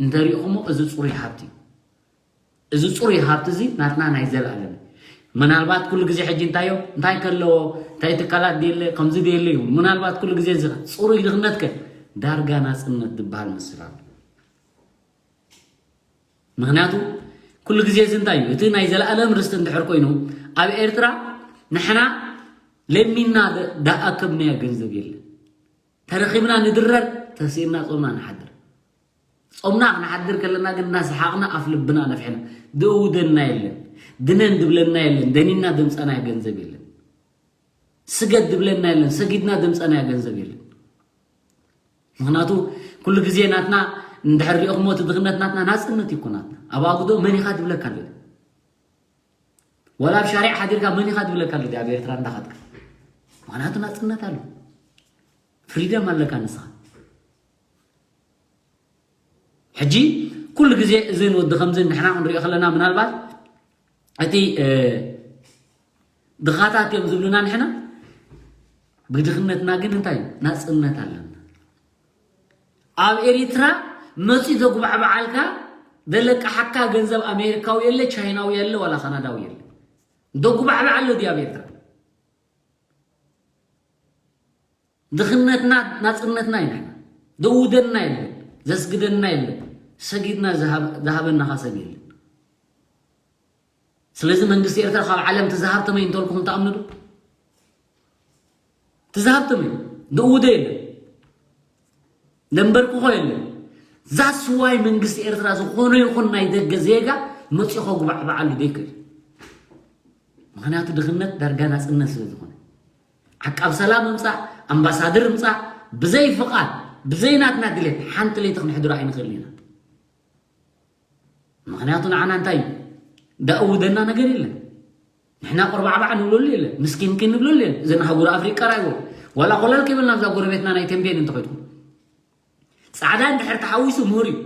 እንተሪእኹሞ እዚ ፅሩይ ሃብቲ እዩ። እዚ ፅሩይ ሃብቲ እዚ ናትና ናይ ዘለኣለም እዩ። ምናልባት ኩሉ ግዜ ሕጂ እንታዮ እንታይ ከለዎ እንታይ ትካላት ድየለ ከምዚ ድየለ እዩ። ምናልባት ኩሉ ግዜ እዚ ፅሩይ ድኽነት ከ ዳርጋ ናፅነት ዝበሃል መስል ኣሎ። ምክንያቱ ኩሉ ግዜ እዚ እንታይ እዩ? እቲ ናይ ዘለኣለም ርስቲ እንድሕር ኮይኑ ኣብ ኤርትራ ንሕና ለሚና ደ-፣ ደኣከብናዮ ገንዘብ የለን። ተረኺብና ንድረር፣ ተሲእና ጾምና ንሓድር። ጾምና ክንሓድር ከለና ግን እናሰሓቕና ኣፍ ልብና ነፍሕና። ድእውደና የለን፣ ድነን ድብለና የለን፣ ደኒና ደምጸናዮ ገንዘብ የለን። ስገድ ድብለና የለን፣ ሰጊድና ደምጸናዮ ገንዘብ የለን። ምክንያቱ ኩሉ ግዜ ናትና እንድሕር ሪእኹሞ እቲ ድኽነት ናትና ናጽነት እዩ እኮ ናትና። ኣብ ኣጉዶ መን ኢኻ ድብለካ ኣሎ? ዋላ ኣብ ሻርዕ ሓዲርካ መን ኢኻ ድብለካ ኣሎ? ኣብ ኤርትራ እንዳኻድካ። ምክንያቱ ናጽነት ኣሎ። ፍሪደም ኣለካ ንስኻ። ሕጂ ኩሉ ግዜ እዚ ንወዲ ከምዚ ንሕና ክንሪኦ ከለና ምናልባት እቲ፣ እ፣ ድኻታት እዮም ዝብሉና ንሕና ብድኽነትና ግን እንታይ ናጽነት ኣለና። ኣብ ኤሪትራ መጺ ዘጉባዕባዓልካ ዘለቃሓካ ገንዘብ ኣሜሪካዊ የለ፣ ቻይናዊ የለ፣ ዋላ ካናዳዊ የለ። ዘጉባዕባዕ ኣሎ ድዩ ኣብ ኤርትራ? ድኽነትና ናጽነትና ኢና። ዘውደና የለን፣ ዘስግደና የለን፣ ሰጊድና ዝሃብ-፣ ዝሃበና ኻሰብ የለን። ስለዚ መንግስቲ ኤርትራ ካብ ዓለም እቲ ዝሃብተመ እዩ እንተልኩም ትኣምኑ ዶ? እቲ ዝሃብተመ እዩ። ዘውደ የለን። ደንበርክኾ የለን። ዛስዋይ መንግስቲ ኤርትራ ዝኾነ ይኹን ናይ ደገ ዜጋ መጺኦ ከጉባዕብዓሉ ዘይክእል። ምኽንያቱ ድኽነት ዳርጋ ናጽነት ስለ ዝኾነ። ዓቃብ ሰላም ምምጻእ፣ ኣምባሳደር ምምጻእ፣ ብዘይ ፍቓድ፣ ብዘይ ናትና ድሌት ሓንቲ ለይቲ ክንሕድሮ ኣይንኽእልን ኢና። ምኽንያቱ ንዓና እንታይ እዩ? ዳእውደና ነገር የለን። ንሕና ቆርባዕባዕ ንብለሉ የለን። ምስኪንኪን ንብለሉ የለን። እዘን ኣህጉር ኣፍሪቃ ራእይዎ። ዋላ ኮለል ከይበልና ኣብዛ ጎረቤትና ናይ ተንቤን እንተኸድኩም። ጻዕዳ እንድሕር ተሓዊሱ ምሁር እዩ።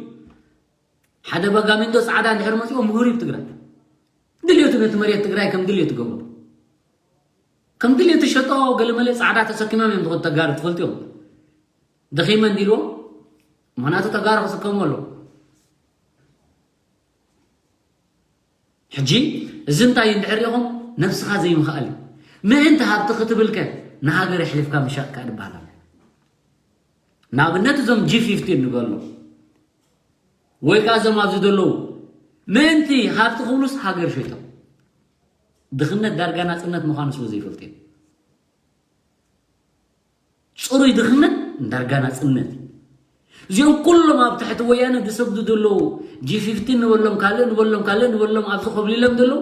ሓደ በጋሚንዶ ጻዕዳ እንድሕር መጺኦ ምሁር እዩ ትግራይ። ድልዮቱ ነቲ መሬት ትግራይ ከም ድልዮቱ ገብሮ። ከም ድልዮቱ ሸጦ ገለመለ ጻዕዳ ተሰኪሞም እዮም ዝኸዱ ተጋሩ ትፈልጥዮም። ደኺመ እንዲልዎ ምኽንያቱ ተጋሩ ክስከሙ ኣለዉ። ሕጂ እዚ እንታይ እንድሕር ኢኹም ነብስኻ ዘይምኽኣል እዩ። ምእንቲ ሃብቲ ክትብልከ ንሃገር ኣሕሊፍካ ምሻጥካ ድበሃል ኣሎ። ንኣብነት እዞም ጂ ፊፍቲን ንበሎ ወይ ከዓ እዞም ኣብዚ ዘለዉ ምእንቲ ሃብቲ ክብሉስ ሃገር ሸይጦም። ድኽነት ዳርጋ ናጽነት ምዃኑ ስለ ዘይፈልጡ እዮም። ጽሩይ ድኽነት ዳርጋ ናጽነት እዩ። እዚኦም ኩሎም ኣብ ትሕቲ ወያነ ዝሰግዱ ዘለዉ ጂ ፊፍቲን ንበሎም ካልእ ንበሎም ካልእ ንበሎም ኣብዚ ኮብሊሎም ዘለዉ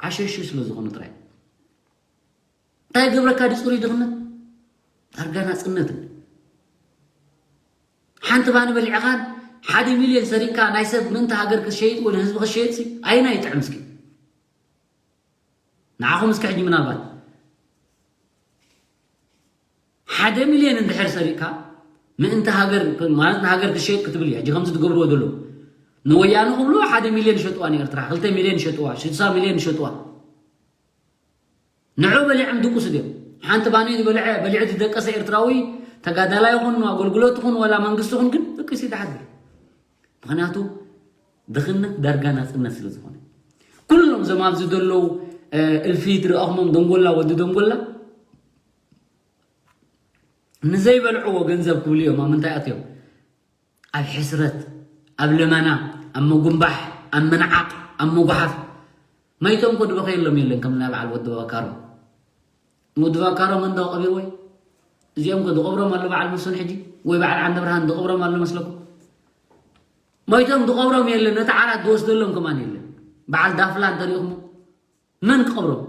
ዓሸሹ ስለ ዝኾኑ ጥራይ። እንታይ ገብረካ ድዩ ጽሩይ ድኽነት? ዳርጋ ናጽነት። ሓንቲ ባኒ በሊዕኻን ሓደ ሚልዮን ሰሪቕካ ናይ ሰብ ምእንቲ ሃገር ክሸይጥ ወይ ንህዝቢ ክሸይጥ ሲ ኣይና ይጥዕም እስኪ። ንዓኹም እስኪ ሕጂ ምናልባት ሓደ ሚልዮን እንድሕር ሰሪቕካ ምእንቲ ሃገር ማለት ንሃገር ክሸይጥ ክትብል እዩ። ሕጂ ከምዚ ትገብርዎ ዘለዉ ንወያነ ክብሉ ሓደ ሚልዮን ይሸጥዋ ንኤርትራ፣ ክልተ ሚልዮን ይሸጥዋ፣ ስድሳ ሚልዮን ይሸጥዋ። ንዑ በሊዖም ድቁስ ድዮም? ሓንቲ ባኒ ዝበልዐ በሊዑ ዝደቀሰ ኤርትራዊ ተጋዳላይ ይኹን ኣገልግሎት ይኹን ዋላ መንግስቲ ይኹን ግን ድቅስ ይተሓድር። ምኽንያቱ ድኽነት ዳርጋ ናጽነት ስለ ዝኾነ። ኩሎም እዞም ኣብዚ ዘለዉ፣ እ፣ እልፊ ትረኣኹሞም ደንጎላ፣ ወዲ ደንጎላ፣ ንዘይበልዕዎ ገንዘብ ክብሉ እዮም። ኣብ ምንታይ ኣትዮም? ኣብ ሕስረት፣ ኣብ ልመና፣ ኣብ ምጉንባሕ፣ ኣብ ምንዓቕ፣ ኣብ ምጉሓፍ። መይቶም ኮ ድበኸየሎም የለን ከም ናይ በዓል ወዲ በካሮ። ወዲ በካሮ መን ዶ ቀቢርዎ እዩ? እዚኦም ከ ዝቐብሮም ኣሎ በዓል መሱን ሕጂ? ወይ በዓል ዓንደ ብርሃን ዝቐብሮም ኣሎ መስለኩም? ሞይቶም ዝቐብሮም የለን፣ ነቲ ዓራት ዝወስደሎም ከማን የለን። በዓል ዳፍላ እንተሪእኹሞ መን ክቐብሮም?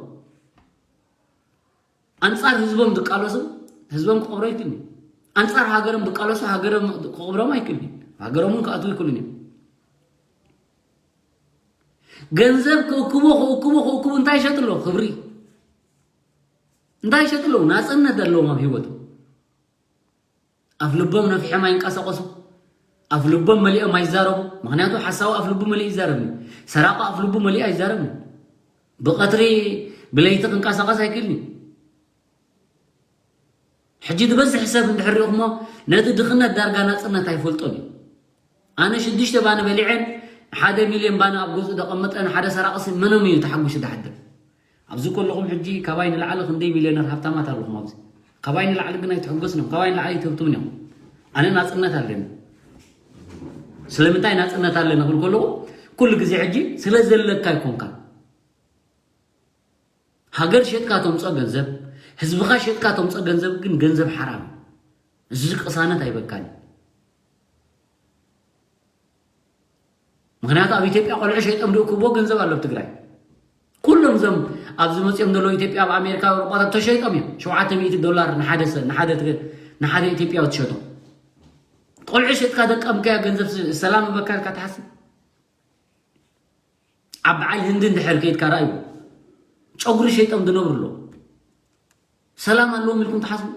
ኣንጻር ህዝቦም ዝቃለሱ ህዝቦም ክቐብሮ ኣይክእልን እዩ። ኣንጻር ሃገሮም ዝቃለሱ ሃገሮም ክቐብሮም ኣይክእልን እዩ። ሃገሮም እውን ክኣትዉ ኣይክእሉን እዮም። ገንዘብ ክእክቡ ክእክቡ ክእክቡ እንታይ ይሸጡ ኣለዉ? ክብሪ እንታይ ይሸጡ ኣለዉ? ናጽነት ኣለዎም ኣብ ህይወቶም። ኣፍ ልቦም ነፊሖም ኣይንቀሳቐሱ። ኣፍ ልቦም መሊኦም ኣይዛረቡ። ምኽንያቱ ሓሳዊ ኣፍ ልቡ መሊኡ ይዛረብ እዩ። ሰራቂ ኣፍ ልቡ መሊኡ ኣይዛረብን። ብቐትሪ ብለይቲ ክንቀሳቐስ ኣይክእልን እዩ። ሕጂ ዝበዝሕ ሰብ እንድሕር ሪእኹሞ ነቲ ድኽነት ዳርጋ ናጽነት ኣይፈልጦን እዩ። ኣነ ሽዱሽተ ባኒ በሊዐን ሓደ ሚልዮን ባኒ ኣብ ገዝኡ ደቐመጠን ሓደ ሰራቕሲ መኖም እዩ ተሓጒሱ ዝሓድር? ኣብዚ ከለኹም ሕጂ ካባይ ንላዕሊ ክንደይ ሚልዮነር ሃብታማት ኣለኹም ኣብዚ። ካባይ ንላዕሊ ግን ኣይትሕጎስን እዮም፣ ካባይ ንላዕሊ ኣይትህብትምን እዮም። ኣነ ናጽነት ኣለኒ። ስለምንታይ ናጽነት ኣለኒ ክብል ከለኹ ኩሉ ግዜ ሕጂ ስለ ዘለካ ኣይኮንካን። ሃገር ሸጥካ ተምፅኦ ገንዘብ፣ ህዝብኻ ሸጥካ ተምፅኦ ገንዘብ ግን ገንዘብ ሓራም እዩ። እዚ ቅሳነት ኣይበካን እዩ። ምክንያቱ ኣብ ኢትዮጵያ ቆልዑ ሸይጦም ድእክብዎ ገንዘብ ኣሎ ኣብ ትግራይ። ኩሎም እዞም ኣብዚ መፅኦም ዘለዉ ኢትዮጵያ ኣብ ኣሜሪካ ኣውሮጳታት ተሸይጦም እዮም። ሸውዓተ ሚእቲ ዶላር ንሓደ ሰብ ንሓደ ትግ- ንሓደ ኢትዮጵያዊ ትሸጦም። ቆልዑ ሸጥካ ደቀምካያ ገንዘብ ስ- ሰላም ይበካ ኢልካ ትሓስብ? ኣብ በዓል ህንዲ እንድሕር ከይድካ ራእዩ ጨጉሪ ሸይጦም ዝነብሩ ኣለዉ። ሰላም ኣለዎም ኢልኩም ትሓስቡ?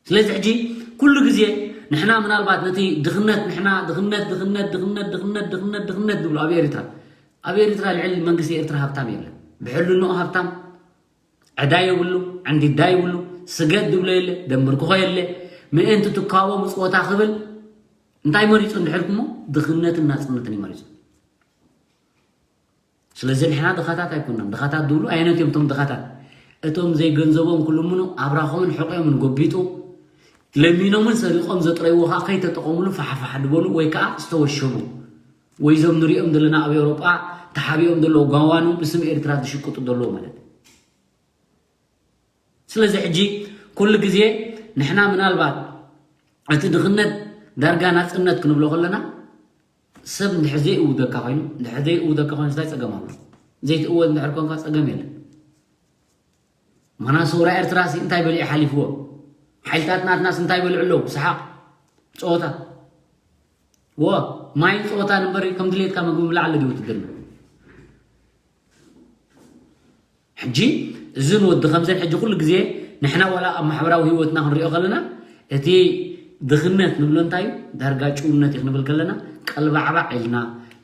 ስለዚ ሕጂ ኩሉ ግዜ ንሕና ምናልባት ነቲ ድኽነት ንሕና ድኽነት ድኽነት ድኽነት ድኽነት ድኽነት ድኽነት ዝብሉ ኣብ ኤርትራ ኣብ ኤርትራ ልዕሊ መንግስቲ ኤርትራ ሃብታም የለን። ብሕልንኡ ሃብታም፣ ዕዳ የብሉ፣ ዕንዲዳ የብሉ፣ ስገድ ዝብሎ የለ፣ ደንብርክኾ የለ። ምእንቲ ትካቦ ምጽወታ ክብል እንታይ መሪጹ እንድሕር ኢልኩሞ ድኽነትን ናጽነትን እዩ መሪጹ። ስለዚ ንሕና ድኻታት ኣይኮናን። ድኻታት ዝብሉ ኣየነት እዮም እቶም ድኻታት? እቶም ዘይገንዘቦም ክልምኑ ኣብራኾምን ሕቆምን ጎቢጡ ለሚኖምን ሰሪቖም ዘጥረይዎ ከዓ ከይተጠቐሙሉ ፋሕፋሕ ዝበሉ ወይ ከዓ ዝተወሸቡ ወይ እዞም ንሪኦም ዘለና ኣብ ኤውሮጳ ተሓቢኦም ዘለዉ ጋዋኑ ብስም ኤርትራ ዝሽቅጡ ዘለዉ ማለት እዩ። ስለዚ ሕጂ ኩሉ ግዜ ንሕና ምናልባት እቲ ድኽነት ዳርጋ ናጽነት ክንብሎ ከለና ሰብ እንድሕር ዘይእውደካ ኮይኑ እንድሕር ዘይእውደካ ኮይኑ እንታይ ጸገም ኣሎ? ዘይትእወድ እንድሕር ኮንካ ጸገም የለን። ምኽንያቱ ሰውራ ኤርትራሲ እንታይ በሊዑ ሓሊፍዎ? ሓይልታት ናትናስ እንታይ በልዑ ኣለዉ? ሰሓቕ፣ ጸወታ። ወ ማይን ጸወታን እምበር ከም ድሌትካ ምግቢ ምብላዕ ኣሎ ድዩ ውትድርና? ሕጂ እዝን ወዲ ከምዘን ሕጂ ኩሉ ግዜ ንሕና ዋላ ኣብ ማሕበራዊ ህይወትና ክንሪኦ ከለና እቲ ድኽነት ንብሎ እንታይ እዩ? ዳርጋ ጭውነት እዩ ክንብል ከለና ቀልባዕባዕ ኢልና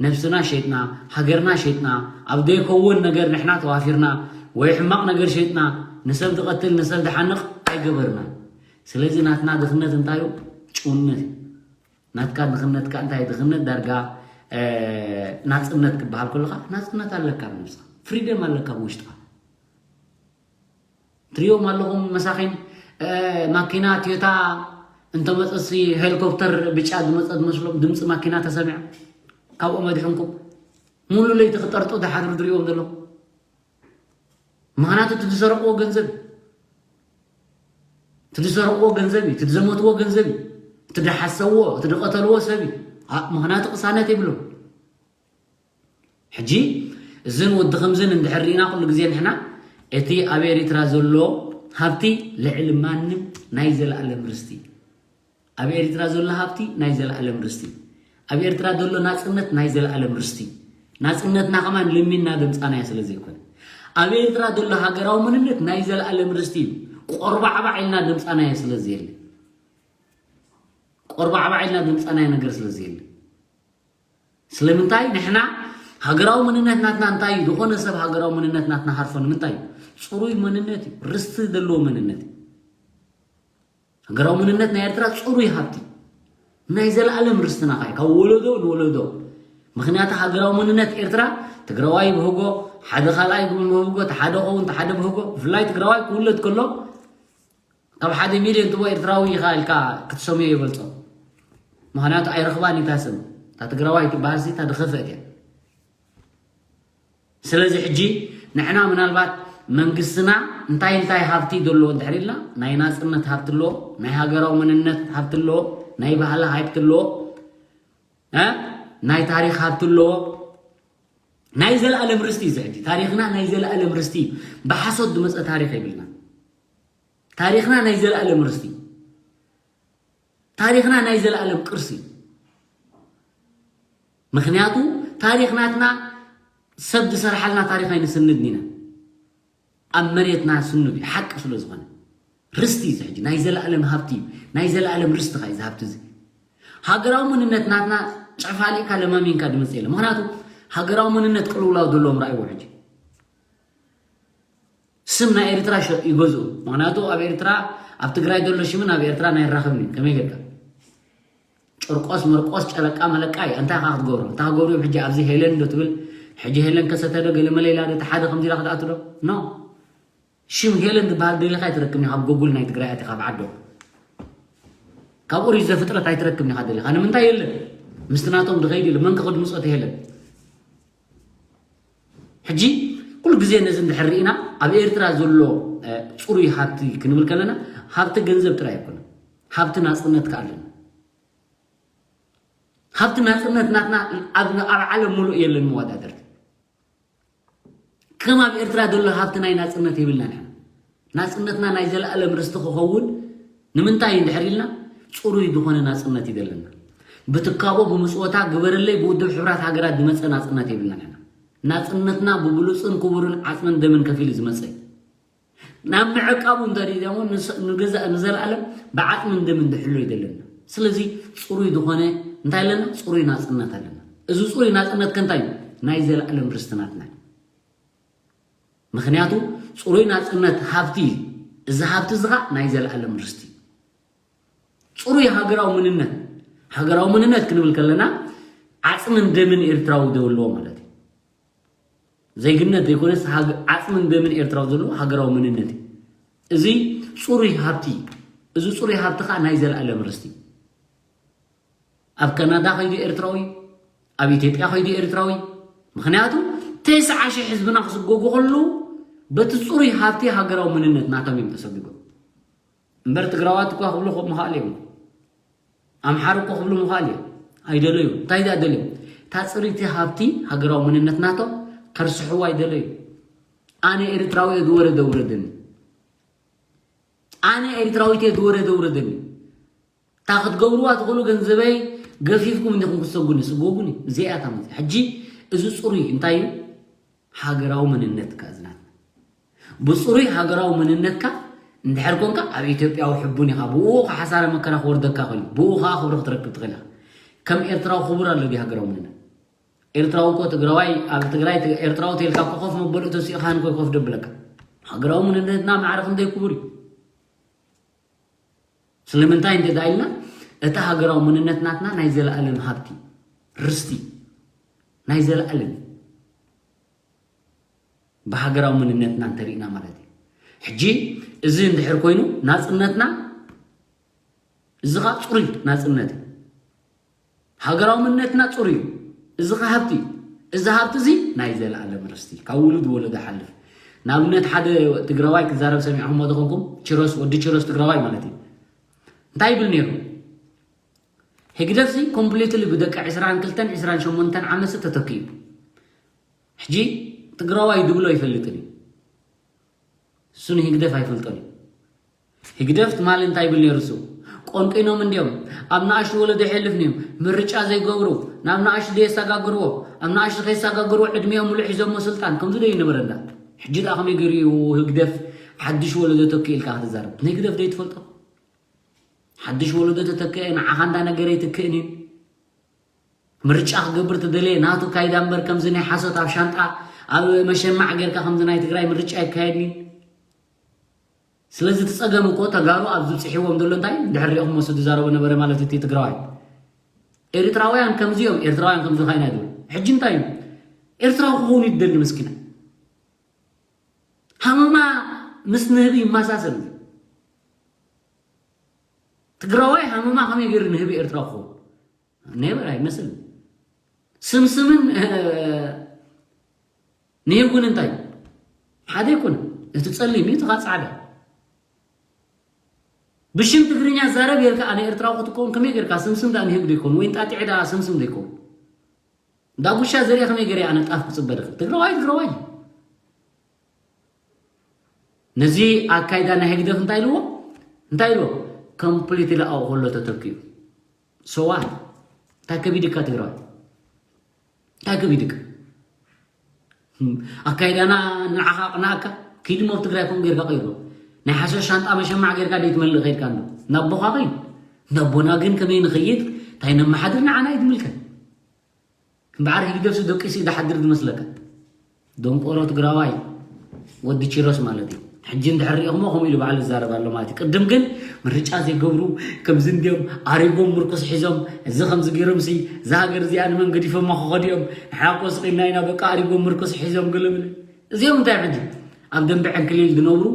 ነብስና ሸይጥና ሃገርና ሸይጥና ኣብ ዘይከውን ነገር ንሕና ተዋፊርና ወይ ሕማቕ ነገር ሸይጥና ንሰብ ዝቐትል ንሰብ ዝሓንቕ ኣይገበርና። ስለዚ ናትና ድኽነት እንታይ እዩ? ጭውነት እዩ። ናትካ ድኽነትካ እንታይ ድኽነት ዳርጋ ናፅነት ክበሃል ከለካ ናፅነት ኣለካ ብነብስካ ፍሪደም ኣለካ ብውሽጥካ ትሪኦም ኣለኹም መሳኺን ማኪና ቶዮታ እንተመፀሲ ሄሊኮፕተር ብጫ ዝመፀ ዝመስሎም ድምፂ ማኪና ተሰሚዖም ካብኦም ኣድሕንኩም ሙሉ ለይቲ ክጠርጡ ዝሓድሩ ዝሪኦም ዘለኹም ምኽንያቱ እቲ ዝሰረቕዎ ገንዘብ እዩ እቲ ዝሰረቕዎ ገንዘብ እዩ እቲ ዝዘመትዎ ገንዘብ እዩ እቲ ዝሓሰብዎ እቲ ዝቐተልዎ ሰብ እዩ ምኽንያቱ ቅሳነት የብሎም ሕጂ እዝን ወዲ ከምዝን እንድሕር ርኢና ኩሉ ግዜ ንሕና እቲ ኣብ ኤሪትራ ዘሎ ሃብቲ ልዕሊ ማንም ናይ ዘለኣለም ርስቲ ኣብ ኤርትራ ዘሎ ሃብቲ ናይ ዘለኣለም ርስቲ ኣብ ኤርትራ ዘሎ ናጽነት ናይ ዘለኣለም ርስቲ ናጽነትና ከማን ለሚንና ደምጻናዮ ስለ ዘይኮነ ኣብ ኤርትራ ዘሎ ሃገራዊ መንነት ናይ ዘለኣለም ርስቲ እዩ ቆርባዕባዕ ኢልና ደምጻናዮ ስለ ዘየለ ቆርባዕባዕ ኢልና ደምጻናዮ ነገር ስለ ዘየለ ስለምንታይ ንሕና ሃገራዊ መንነት ናትና እንታይ እዩ ዝኾነ ሰብ ሃገራዊ መንነት ናትና ሃርፎ ንምንታይ እዩ ጽሩይ መንነት እዩ ርስቲ ዘለዎ መንነት እዩ ሃገራዊ መንነት ናይ ኤርትራ ጽሩይ ሃብቲ ናይ ዘለኣለም ርስትና ኸ ካብ ወለዶ ንወለዶ ምኽንያቱ ሃገራዊ መንነት ኤርትራ ትግራዋይ ብህጎ ሓደ ካልኣይ ብህጎ ሓደ ኸውን ሓደ ብህጎ ብፍላይ ትግራዋይ ክውለድ ከሎ ካብ ሓደ ሚልዮን ትቦ ኤርትራዊ ኢኻ ኢልካ ክትሰምዮ ይበልጾ ምኽንያቱ ኣይረኽባን ኢታ ስም እታ ትግራዋይ ትበሃል ሲ እታ ዝኸፍአት እያ ስለዚ ሕጂ ንሕና ምናልባት መንግስትና እንታይ እንታይ ሃብቲ ዘለዎ እንድሕር ኢልና፣ ናይ ናፅነት ሃብቲ ኣለዎ፣ ናይ ሃገራዊ መንነት ሃብቲ ኣለዎ፣ ናይ ባህሊ ሃብቲ ኣለዎ፣ እ? ናይ ታሪክ ሃብቲ ኣለዎ። ናይ ዘለኣለም ርስቲ እዩ እዚ ሕጂ። ታሪክና ናይ ዘለኣለም ርስቲ እዩ። ብሓሶት ዝመፀ ታሪክ የብልና። ታሪክና ናይ ዘለኣለም ርስቲ እዩ። ታሪክና ናይ ዘለኣለም ቅርሲ እዩ። ምክንያቱ ታሪክ ናትና ሰብ ዝሰርሓልና ታሪክ ኣይንስንድን ኢና። ኣብ መሬትና ስኑድ እዩ፣ ሓቂ ስለ ዝኾነ። ርስቲ እዩ እዚ ሕጂ፣ ናይ ዘለኣለም ሃብቲ እዩ። ናይ ዘለኣለም ርስቲ ኸ እዩ እዚ ሃብቲ እዚ። ሃገራዊ መንነት ናትና ጨፋሊእካ ለማሚንካ ዝመፅእ የለ። ምክንያቱ ሃገራዊ መንነት ቅልውላው ዘለዎም ረኣይዎ ሕጂ። ስም ናይ ኤርትራ ሸ-፣ ይገዝኡ። ምክንያቱ ኣብ ኤርትራ፣ ኣብ ትግራይ ዘሎ ሽምን ኣብ ኤርትራ ናይ ራኸብን እዩ። ከመይ ጌርካ? ጨርቆስ መርቆስ ጨረቃ መለቃ እዩ። እንታይ ኻ ክትገብሮ? እንታይ ክገብሩ እዮም ሕጂ ኣብዚ ሄለን ዶ ትብል? ሕጂ ሄለን ከሰተ ዶ ገለ መለ ኢላ ዶ እቲ ሓደ ከምዚ ኢላ ክትኣቱ ዶ? ኖ። ሽም ሄለን ዝበሃል ደሊኻ ኣይትረክብን ኢኻ። ኣብ ጎጉል ናይ ትግራይ ኣቲኻ ኣብ ዓዶ። ካብ ኦሪት ዘፍጥረት ኣይትረክብን ኢኻ ደሊኻ። ንምንታይ የለን? ምስቲ ናቶም ዝኸይድ የለን። መን ከ ከድምጾ እቲ ሄለን? ሕጂ ኩሉ ግዜ ነዚ እንድሕር ርኢና ኣብ ኤርትራ ዘሎ፣ እ፣ ጽሩይ ሃብቲ ክንብል ከለና ሃብቲ ገንዘብ ጥራይ ኣይኮነን። ሃብቲ ናጽነት ከኣ ኣለና። ሃብቲ ናጽነት ናትና ኣብ፣ ኣብ ዓለም ሙሉእ የለን መወዳደርቲ። ከም ኣብ ኤርትራ ዘሎ ሃብቲ ናይ ናጽነት የብልናን ኢና። ናጽነትና ናይ ዘለኣለም ርስቲ ክኸውን ንምንታይ እንድሕር ኢልና፣ ጽሩይ ዝኾነ ናጽነት እዩ ዘለና። ብትካቦ፣ ብምጽወታ፣ ግበረለይ፣ ብውድብ ሕብራት ሃገራት ዝመጸ ናጽነት የብልናን ኢና። ናጽነትና ብብሉጽን ክቡርን ዓጽምን ደምን ከፊሉ ዝመጸ እዩ። ናብ ምዕቃቡ እንተሪእናሞ ንስ-፣ ንገዛ-፣ ንዘለኣለም ብዓጽምን ደምን ዝሕሎ እዩ ዘለና። ስለዚ ጽሩይ ዝኾነ እንታይ ኣለና? ጽሩይ ናጽነት ኣለና። እዚ ጽሩይ ናጽነት ከ እንታይ እዩ? ናይ ዘለኣለም ርስቲ ናትና እዩ። ምኽንያቱ ጽሩይ ናጽነት ሃብቲ እዩ። እዚ ሃብቲ እዚ ኸኣ ናይ ዘለኣለም ርስቲ እዩ። ጽሩይ ሃገራዊ መንነት፣ ሃገራዊ መንነት ክንብል ከለና ዓጽምን ደምን ኤርትራዊ ዘለዎ ማለት እዩ። ዜግነት ዘይኮነስ ሃገ-፣ ዓጽምን ደምን ኤርትራዊ ዘለዎ ሃገራዊ መንነት እዩ። እዚ ጽሩይ ሃብቲ እዩ። እዚ ጽሩይ ሃብቲ ኸኣ ናይ ዘለኣለም ርስቲ እዩ። ኣብ ካናዳ ኸይዱ ኤርትራዊ፣ ኣብ ኢትዮጵያ ኸይዱ ኤርትራዊ። ምኽንያቱ ተስዓ ሺሕ ህዝብና ክስጎጉ ከለዉ በቲ ጽሩይ ሃብቲ ሃገራዊ መንነት ናቶም እዮም ተሰጊጎም። እምበር ትግራዋት እኳ ክብሉ ምኽኣል እዮም። ኣምሓሩ እኮ ክብሉ ምኽኣል እዮም። ኣይደለዩ። እንታይ ደኣ ደልዮም? እታ ጽርይቲ ሃብቲ ሃገራዊ መንነት ናቶም ከርስሕዋ ኣይደለዩ። ኣነ ኤርትራዊ እየ፣ ዝወረደ ውረደኒ። ኣነ ኤርትራዊት እየ፣ ዝወረደ ውረደኒ። እታ ክትገብርዋ ትኽእሉ ገንዘበይ ገፊፍኩም እንዲኹም ክትሰጉኒ፣ ስጎጉኒ። እዚኣ እያ እታ መጽ-፣ ሕጂ እዚ ጽሩይ እንታይ እዩ? ሃገራዊ መንነትካ እዚ ናትና። ብጽሩይ ሃገራዊ መንነትካ እንድሕር ኮንካ ኣብ ኢትዮጵያዊ ሕቡን ኢኻ። ብኡ ኸዓ ሓሳረ መከራ ክወርደካ ይኽእል እዩ። ብኡ ኸዓ ክብሪ ክትረክብ ትኽእል ኢኻ። ከም ኤርትራዊ ክቡር ኣሎ ድዩ ሃገራዊ መንነት? ኤርትራዊ እኮ ትግራዋይ፣ ኣብ ትግራይ ት-፣ ኤርትራዊ ተልካ እኮ ኮፍ መበልኡ ተሲእኻ ንኮይ ኮፍ ደብለካ። ሃገራዊ መንነትና ማዕረ ክንደይ ክቡር እዩ። ስለምንታይ እንተ ደኣ ኢልና፣ እቲ ሃገራዊ መንነት ናትና ናይ ዘለኣለም ሃብቲ፣ ርስቲ፣ ናይ ዘለኣለም እዩ። ብሃገራዊ መንነትና እንተሪእና ማለት እዩ። ሕጂ እዚ እንድሕር ኮይኑ ናጽነትና፣ እዚ ኸኣ ጽሩይ ናጽነት እዩ። ሃገራዊ መንነትና ጽሩይ እዩ። እዚ ኸኣ ሃብቲ እዩ። እዚ ሃብቲ እዚ ናይ ዘለኣለም ርስቲ፣ ካብ ውሉድ ወለዶ ይሓልፍ። ንኣብነት ሓደ ትግራዋይ ክዛረብ ሰሚዕኹምዎ ዶ ኾንኩም? ችሮስ፣ ወዲ ችሮስ ትግራዋይ ማለት እዩ። እንታይ ይብል ነይሩ? ህግደፍሲ ኮምፕሊትሊ ብደቂ ዕስራን ክልተን ዕስራን ሸሞንተን ዓመትሲ ተተኪኡ። ሕጂ ትግራዋይ ድብሎ ኣይፈልጥን እዩ። እሱ ንህግደፍ ኣይፈልጦን እዩ። ህግደፍ ትማሊ እንታይ ይብል ነይሩ እሱ? ቆንቂኖም እንድዮም፣ ኣብ ንኣሽቱ ወለዶ ይሕልፍ እንድዮም፣ ምርጫ ዘይገብሩ፣ ናብ ንኣሽቱ ዘየሰጋግርዎ፣ ኣብ ንኣሽቱ ከይሰጋግርዎ ዕድሚኦም ሙሉእ ሒዞሞ ስልጣን፣ ከምዚ ዶ ይነበረ እንዳ? ሕጂ ደኣ ከመይ ገይሩ እዩ ህግደፍ ሓድሽ ወለዶ ተኪኡ ኢልካ ክትዛረብ? ንህግደፍ ዶ ይትፈልጦ? ሓድሽ ወለዶ ተተክአ ንዓኻ እንዳነገረ ኣይትክእን እዩ። ምርጫ ክገብር ተደለየ ናቱ ካይዳ እምበር ከምዚ ናይ ሓሶት ኣብ ሻንጣ ኣብ መሸማዕ ጌርካ ከምዚ ናይ ትግራይ ምርጫ ኣይካየድን እዩ። ስለዚ እቲ ጸገም እኮ ተጋሩ ኣብ ዝብጽሕዎም ዘሎ እንታይ ድሕር ሪኦኹም ወስዱ ዛረቡ ነበረ ማለት እቲ ትግራዋይ። ኤርትራውያን ከምዚ እዮም፣ ኤርትራውያን ከምዚ ኻይና ይብሉ። ሕጂ እንታይ እዩ? ኤርትራዊ ክኸውን ይደሊ ምስኪና። ሃመማ ምስ ንህቢ ይመሳሰል። ትግራዋይ ሃመማ ከመይ ገይሩ ንህቢ ኤርትራዊ ክኸውን? ኔቨር ኣይመስልን። ስምስምን፣ እ፣ ንህቢ እውን እንታይ? ሓደ ኣይኮነን። እቲ ጸሊም እዩ፣ እቲ ኻብ ጻዕዳ። ብሽም ትግርኛ ዛረብ ጌርካ ኣነ ኤርትራዊ ክትከውን ከመይ ጌርካ ስምስም ደኣ ንህግ ዶ ይከውን? ወይ እንጣጢዕ ደኣ ስምስም ዶ ይከውን? ዳጉሻ ዘሪአ ከመይ ገይረ ኣነ ጣፍ ክጽበ ድኽእል? ትግራዋይ ትግራዋይ። ነዚ ኣካይዳ ናይ ህግደፍ እንታይ ኢልዎ? እንታይ ኢልዎ? ኮምፕሊትሊ ኣብኡ ከሎ ተተኪኡ። ሶዋ እንታይ ከቢድካ ትግራዋይ? እንታይ ከቢድካ? ኣካይዳና ንዓኻ ኣቕናእካ? ኪድ እሞ ኣብ ትግራይ ከምኡ ጌርካ ቀይሮ። ናይ ሓሶት ሻንጣ መሸማዕ ጌርካ ደይትመልእ ከይድካ እንዶ ናብ ኣቦኻ ኸይድ። ናብ ኣቦና ግን ከመይ ንኸይድ እንታይ ነመሓድር ንዓና ኣይትምልከት። እምበኣር ህግደፍሲ ደቂሱ እዩ ዝሓድር ዝመስለካ? ደንቆሮ ትግራዋይ ወዲ ቺሮስ ማለት እዩ። ሕጂ እንድሕር ሪኢኹሞ ከምኡ ኢሉ ባዕሉ ዝዛረብ ኣሎ ማለት እዩ። ቅድም ግን ምርጫ ዘይገብሩ ከምዚ እንድዮም ኣሪጎም ምርኩስ ሒዞም እዚ ከምዚ ገይሮምሲ እዛ ሃገር እዚኣ ንመን ገዲፎማ ክኸዱ እዮም? ንሓቆ ስቒልና ኢና በቃ ኣሪጎም ምርኩስ ሒዞም ግልብል። እዚኦም እንታይ ሕጂ ኣብ ደንበ ዕንክሊል ዝነብሩ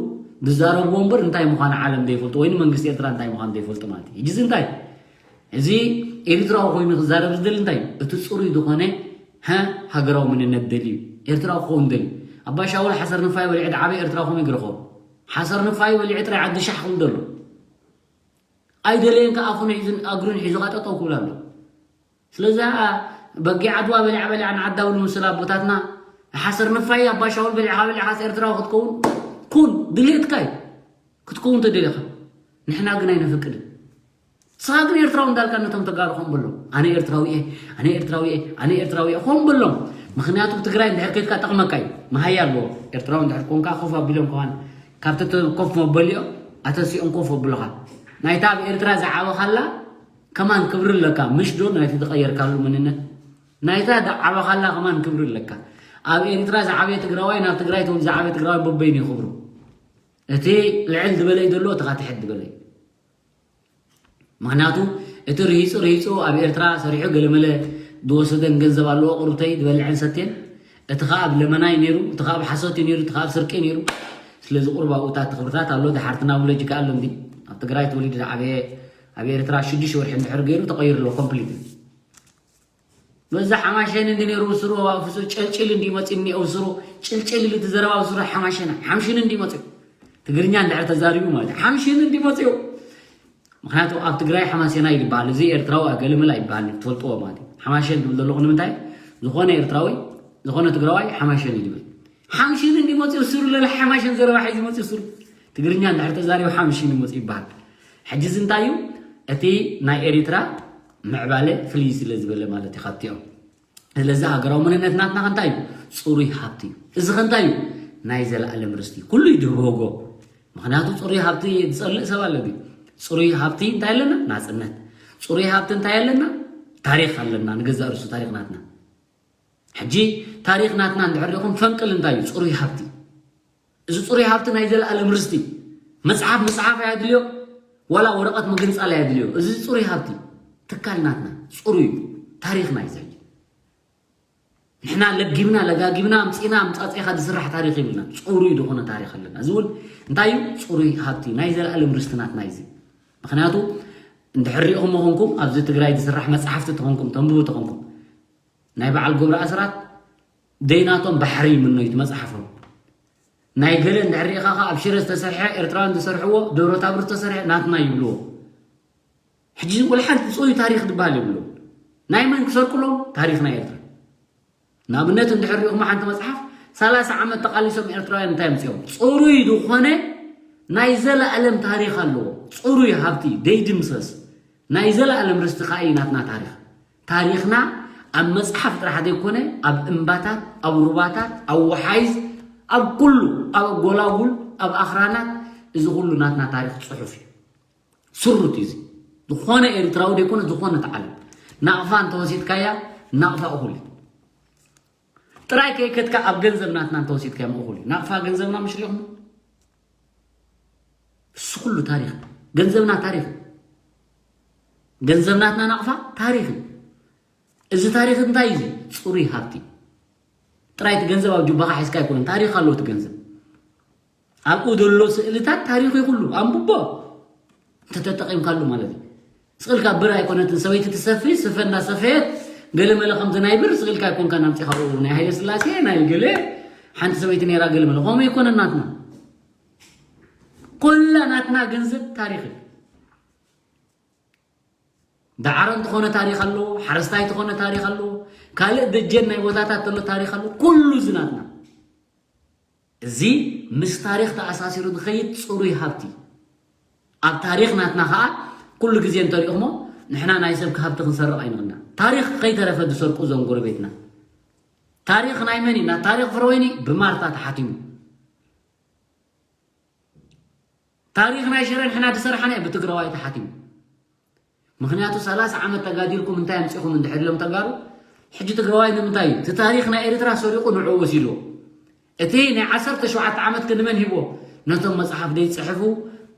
ዝዛረብዎ እምበር እንታይ ምዃኑ ዓለም ዘይፈልጡ ወይ ንመንግስቲ ኤርትራ እንታይ ምዃኑ ዘይፈልጡ ማለት እዩ። ሕጂ እዚ እንታይ እዚ ኤርትራዊ ኮይኑ ክዛረብ ዝደሊ እንታይ እዩ? እቲ ጽሩይ ዝኾነ ሃ ሃገራዊ መንነት ደልዩ ኤርትራዊ ክኸውን ደልዩ። ኣባ ሻውል ሓሰር ንፋይ በሊዑ ዝዓበየ ኤርትራዊ ከመይ ገይሩ ክኸውን? ሓሰር ንፋይ በሊዑ ጥራይ ዓዲ ሻሕ ክብል ደሎ። ኣይደለየን ከኣ ኣፉን ሒዙን እግሩን ሒዙ ከኣ ጠጠው ክብል ኣሎ። ስለዚ ከኣ በጊዕ ዓድዋ በሊዓ በሊዓ ንዓዳ ብሉ ምስል ኣቦታትና ሓሰር ንፋይ ኣባ ሻውል በሊዕካ በሊዕካስ ኤርትራዊ ክትከውን ኩን ድሌትካ እዩ። ክትከውን ተደሊኻ ንሕና ግን ኣይነፍቅድን። ንስኻ ግን ኤርትራዊ እንዳልካ ነቶም ተጋሩ ኾን በሎም ኣነ ኤርትራዊ እየ ኣነ ኤርትራዊ እየ ኣነ ኤርትራዊ እየ ኾን በሎም። ምክንያቱ ትግራይ እንድሕር ከድካ ጠቕመካ እዩ። መሃያ ኣለዎ። ኤርትራዊ እንድሕር ኮንካ ኮፍ ኣቢሎም ከማን ካብቲ ተ- ኮፍ መበሊኦም ኣተሲኦም ኮፍ ኣብሉኻ። ናይታ ኣብ ኤርትራ ዝዓበኻላ ከማን ክብሪ ኣለካ። ምሽ ዶ ናይቲ ዝቐየርካሉ መንነት ናይታ ዝዓበኻላ ከማን ክብሪ ኣለካ። ኣብ ኤርትራ ዝዓበየ ትግራዋይ ናብ ትግራይ ተወልደ ዝዓበየ ትግራዋይ በበይኑ ይኽብሩ። እቲ ልዕል ዝበለ እዩ ዘሎ እቲ ኻትሕት ዝበለ እዩ። ምክንያቱ እቲ ርሂፁ ርሂፁ ኣብ ኤርትራ ሰሪሑ ገለመለ ዝወሰደን ገንዘብ ኣለዎ ቁርብተይ ዝበልዐን ሰትየን። እቲ ከዓ ኣብ ለመናይ ነይሩ እቲ ከዓ ኣብ ሓሶት እዩ ነይሩ እቲ ከዓ ኣብ ስርቂ ነይሩ። ስለዚ ቁርብ ኣብኡታት ክብርታት ኣሎ ድሓርቲ ናብ ሎጂካ ኣሎ እንዲ ኣብ ትግራይ ተወሊዱ ዝዓበየ ኣብ ኤርትራ ሽዱሽተ ወርሒ እንድሕር ገይሩ ተቀይሩ ኣሎ ኮምፕሊት። በዛ ሓማሸን እንዲ ነይሩ ብስሩ ኣፍሱ ጨልጭል እንዲ መፂ እኒኦ ብስሩ ጭልጭል ኢሉ እቲ ዘረባ ብስሩ ሓማሸና ሓምሽን እንዲ መፅኡ ትግርኛ እንድሕር ተዛሪቡ ማለት እዩ ሓምሽን እንዲ መፅኡ። ምክንያቱ ኣብ ትግራይ ሓማሴና ይባሃል እዚ ኤርትራዊ ኣገለመላ ይባሃል ትፈልጥዎ ማለት እዩ። ሓማሸን ትብል ዘለኹ ንምንታይ ዝኾነ ኤርትራዊ ዝኾነ ትግራዋይ ሓማሸን እዩ ዝብል ሓምሽን እንዲ መፅኡ ስሩ ለለ ሓማሸን ዘረባ ሓይዚ መፅኡ ስሩ ትግርኛ እንድሕር ተዛሪቡ ሓምሽን ይመፅኡ ይባሃል። ሕጂ እዚ እንታይ እዩ? እቲ ናይ ኤሪትራ ምዕባለ ፍልይ ስለ ዝበለ ማለት እዩ ካብቲኦም። ስለዚ ሃገራዊ መንነት ናትና ከንታይ እዩ? ፅሩይ ሃብቲ እዩ። እዚ ከንታይ እዩ? ናይ ዘለኣለም ርስቲ እዩ። ኩሉ እዩ ድህቦጎ። ምክንያቱ ፅሩይ ሃብቲ ዝፀልእ ሰብ ኣሎ ድዩ? ፅሩይ ሃብቲ እንታይ ኣለና? ናፅነት። ፅሩይ ሃብቲ እንታይ ኣለና? ታሪክ ኣለና። ንገዛእ ርሱ ታሪክ ናትና። ሕጂ ታሪክ ናትና እንድሕር ዲኹም ፈንቅል እንታይ እዩ? ፅሩይ ሃብቲ። እዚ ፅሩይ ሃብቲ ናይ ዘለኣለም ርስቲ መፅሓፍ ምፅሓፍ ኣየድልዮ ዋላ ወረቐት ምግንፃል ኣየድልዮ። እዚ ፅሩይ ሃብቲ ትካል ናትና ፅሩይ እዩ። ታሪክና እዩ ዘሕጂ ንሕና ለጊብና ለጋጊብና ኣምፂና ኣምፃፂኻ ዝስራሕ ታሪክ ይብልና። ፅሩይ ዝኾነ ታሪክ ኣለና። እዚ እውን እንታይ እዩ? ፅሩይ ሃብቲ ናይ ዘለኣለም ርስቲ ናትና እዩ። እዚ ምክንያቱ እንድሕር ሪኢኹም ኾንኩም ኣብዚ ትግራይ ዝስራሕ መፅሓፍቲ ተኾንኩም ተንብቡ ተኾንኩም ናይ በዓል ገብረ ኣስራት ደይናቶም ባሕሪ ይምነዩ እቲ መፅሓፎም። ናይ ገለ እንድሕር ሪኢኻ ኸዓ ኣብ ሽረ ዝተሰርሐ ኤርትራውያን ዝሰርሕዎ ደብረ ታቦር ዝተሰርሐ ናትና ይብልዎ። ሕጂ ወላ ሓንቲ ፅሩይ ታሪክ ዝበሃል የብሎም። ናይ መን ክሰርቅሎም? ታሪክ ናይ ኤርትራ። ንኣብነት እንድሕር ሪኢኹም ሓንቲ መፅሓፍ ሰላሳ ዓመት ተቓሊሶም ኤርትራውያን እንታይ ኣምፅኦም? ፅሩይ ዝኾነ ናይ ዘለኣለም ታሪክ ኣለዎ። ፅሩይ ሃብቲ ደይድምሰስ ናይ ዘለኣለም ርስቲ ከዓ እዩ ናትና ታሪክ። ታሪኽና ኣብ መፅሓፍ ጥራሕ ዘይኮነ ኣብ እምባታት ኣብ ሩባታት ኣብ ወሓይዝ ኣብ ኩሉ ኣብ ጎላጉል ኣብ ኣኽራናት እዚ ኩሉ ናትና ታሪክ ፅሑፍ እዩ። ስሩት እዩ እዚ። ዝኾነ ኤርትራዊ ዘይኮነ ዝኾነት ዓለም ናቕፋ እንተወሲድካያ ናቕፋ እኹል እዩ። ጥራይ ከይከድካ ኣብ ገንዘብ ናትና እንተወሲድካዮም እኹል እዩ። ናቕፋ ገንዘብና ምሽ ሪኹም እሱ ኩሉ ታሪክ ገንዘብና ታሪክ ገንዘብ ናትና ናቕፋ ታሪክ እዩ። እዚ ታሪክ እንታይ እዩ? ፅሩይ ሃብቲ። ጥራይ እቲ ገንዘብ ኣብ ጁባኻ ሒዝካ ኣይኮነን፣ ታሪክ ኣለዎ እቲ ገንዘብ። ኣብኡ ዘሎ ስእልታት ታሪክ እዩ ኩሉ። ኣንብቦ እንተተጠቂምካሉ ማለት እዩ። ስቕልካ ብር ኣይኮነትን ሰበይቲ ትሰፊ ስፈ እንዳሰፈየት ገለ መለ ከምዚ ናይ ብር ስቕልካ ኣይኮንካ ናምፂኻ ናይ ሃይለ ስላሴ ናይ ገለ ሓንቲ ሰበይቲ ነይራ ገለ መለ ከምኡ ኣይኮነን ናትና። ኩላ ናትና ገንዘብ ታሪኽ እዩ። ዳዕሮ እንተኾነ ታሪኽ ኣለዎ፣ ሓረስታይ እንተኾነ ታሪኽ ኣለዎ፣ ካልእ ደጀን ናይ ቦታታት ዘሎ ታሪኽ ኣለዎ። ኩሉ እዚ ናትና። እዚ ምስ ታሪኽ ተኣሳሲሩ ዝኸይድ ጽሩይ ሃብቲ። ኣብ ታሪኽ ናትና ኸኣ ኩሉ ግዜ እንተሪእኹሞ ንሕና ናይ ሰብ ሃብቲ ክንሰርቕ ኣይንኽእልና። ታሪኽ ከይተረፈ ዝሰርቁ እዞም ጎረቤትና። ታሪኽ ናይ መን እዩ? ና ታሪኽ ፍረወይኒ ብማርታ ተሓቲሙ። ታሪኽ ናይ ሽረ ንሕና ዝሰራሕና እዩ ብትግራዋይ ተሓቲሙ። ምኽንያቱ ሰላሳ ዓመት ተጋዲልኩም እንታይ ኣምጺኹም እንድሕር ኢሎም ተጋሩ፣ ሕጂ ትግራዋይ ንምንታይ እዩ? እቲ ታሪኽ ናይ ኤርትራ ሰሪቑ ንዕኡ ወሲድዎ። እቲ ናይ ዓሰርተ ሸውዓተ ዓመት ክንመን ሂብዎ? ነቶም መጽሓፍ ዘይጽሕፉ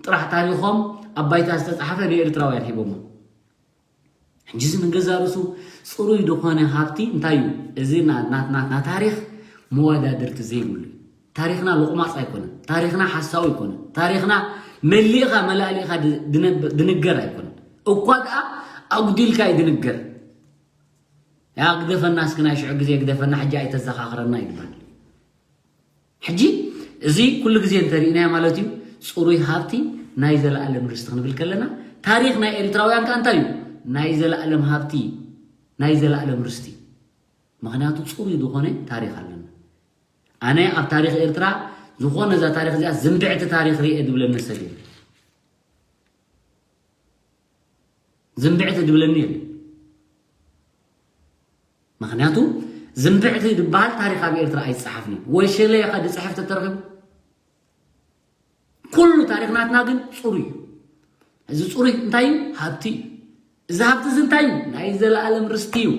ጥራሕ ታሪኾም ኣብ ባይታ ዝተጻሕፈ ንኤርትራውያን ሂቦሞ። ሕጂ እዚ ንገዛ ርእሱ ጽሩይ ዝኾነ ሃብቲ እንታይ እዩ? እዚ ና-፣ ናትና ናትና ታሪኽ መወዳድርቲ ዘይብሉ እዩ። ታሪኽና ሎቕማጽ ኣይኮነን። ታሪኽና ሓሳዊ ኣይኮነን። ታሪኽና መሊእኻ መላእሊእኻ ድ-፣ ድነብ-፣ ድንገር ኣይኮነን። እኳ ደኣ ኣጉዲልካ እዩ ድንገር። ያ ግደፈና እስኪ ናይ ሽዑ ግዜ ግደፈና፣ ሕጂ ኣይተዘኻኽረና ይባል። ሕጂ እዚ ኩሉ ግዜ እንተሪእናዮ ማለት እዩ፣ ጽሩይ ሃብቲ ናይ ዘለኣለም ርስቲ ክንብል ከለና፣ ታሪኽ ናይ ኤርትራውያን ከኣ እንታይ እዩ? ናይ ዘለኣለም ሃብቲ፣ ናይ ዘለኣለም ርስቲ። ምኽንያቱ ጽሩይ ዝኾነ ታሪኽ ኣለና። ኣነ ኣብ ታሪኽ ኤርትራ ዝኾነ እዛ ታሪኽ እዚኣ ዝንብዕቲ ታሪኽ ርኤ ዝብለኒ ሰብ የለን። ዝንብዕቲ ዝብለኒ የለን። ምኽንያቱ ዝንብዕቲ ዝበሃል ታሪኽ ኣብ ኤርትራ ኣይጸሓፍን እዩ። ወይ ሸለ ኢኻ ዝጽሕፍ ተተረኺቡ። ኩሉ ታሪኽ ናትና ግን ጽሩይ እዩ። እዚ ጽሩይ እንታይ እዩ? ሃብቲ እዩ። እዚ ሃብቲ እዚ እንታይ እዩ? ናይ ዘለኣለም ርስቲ እዩ።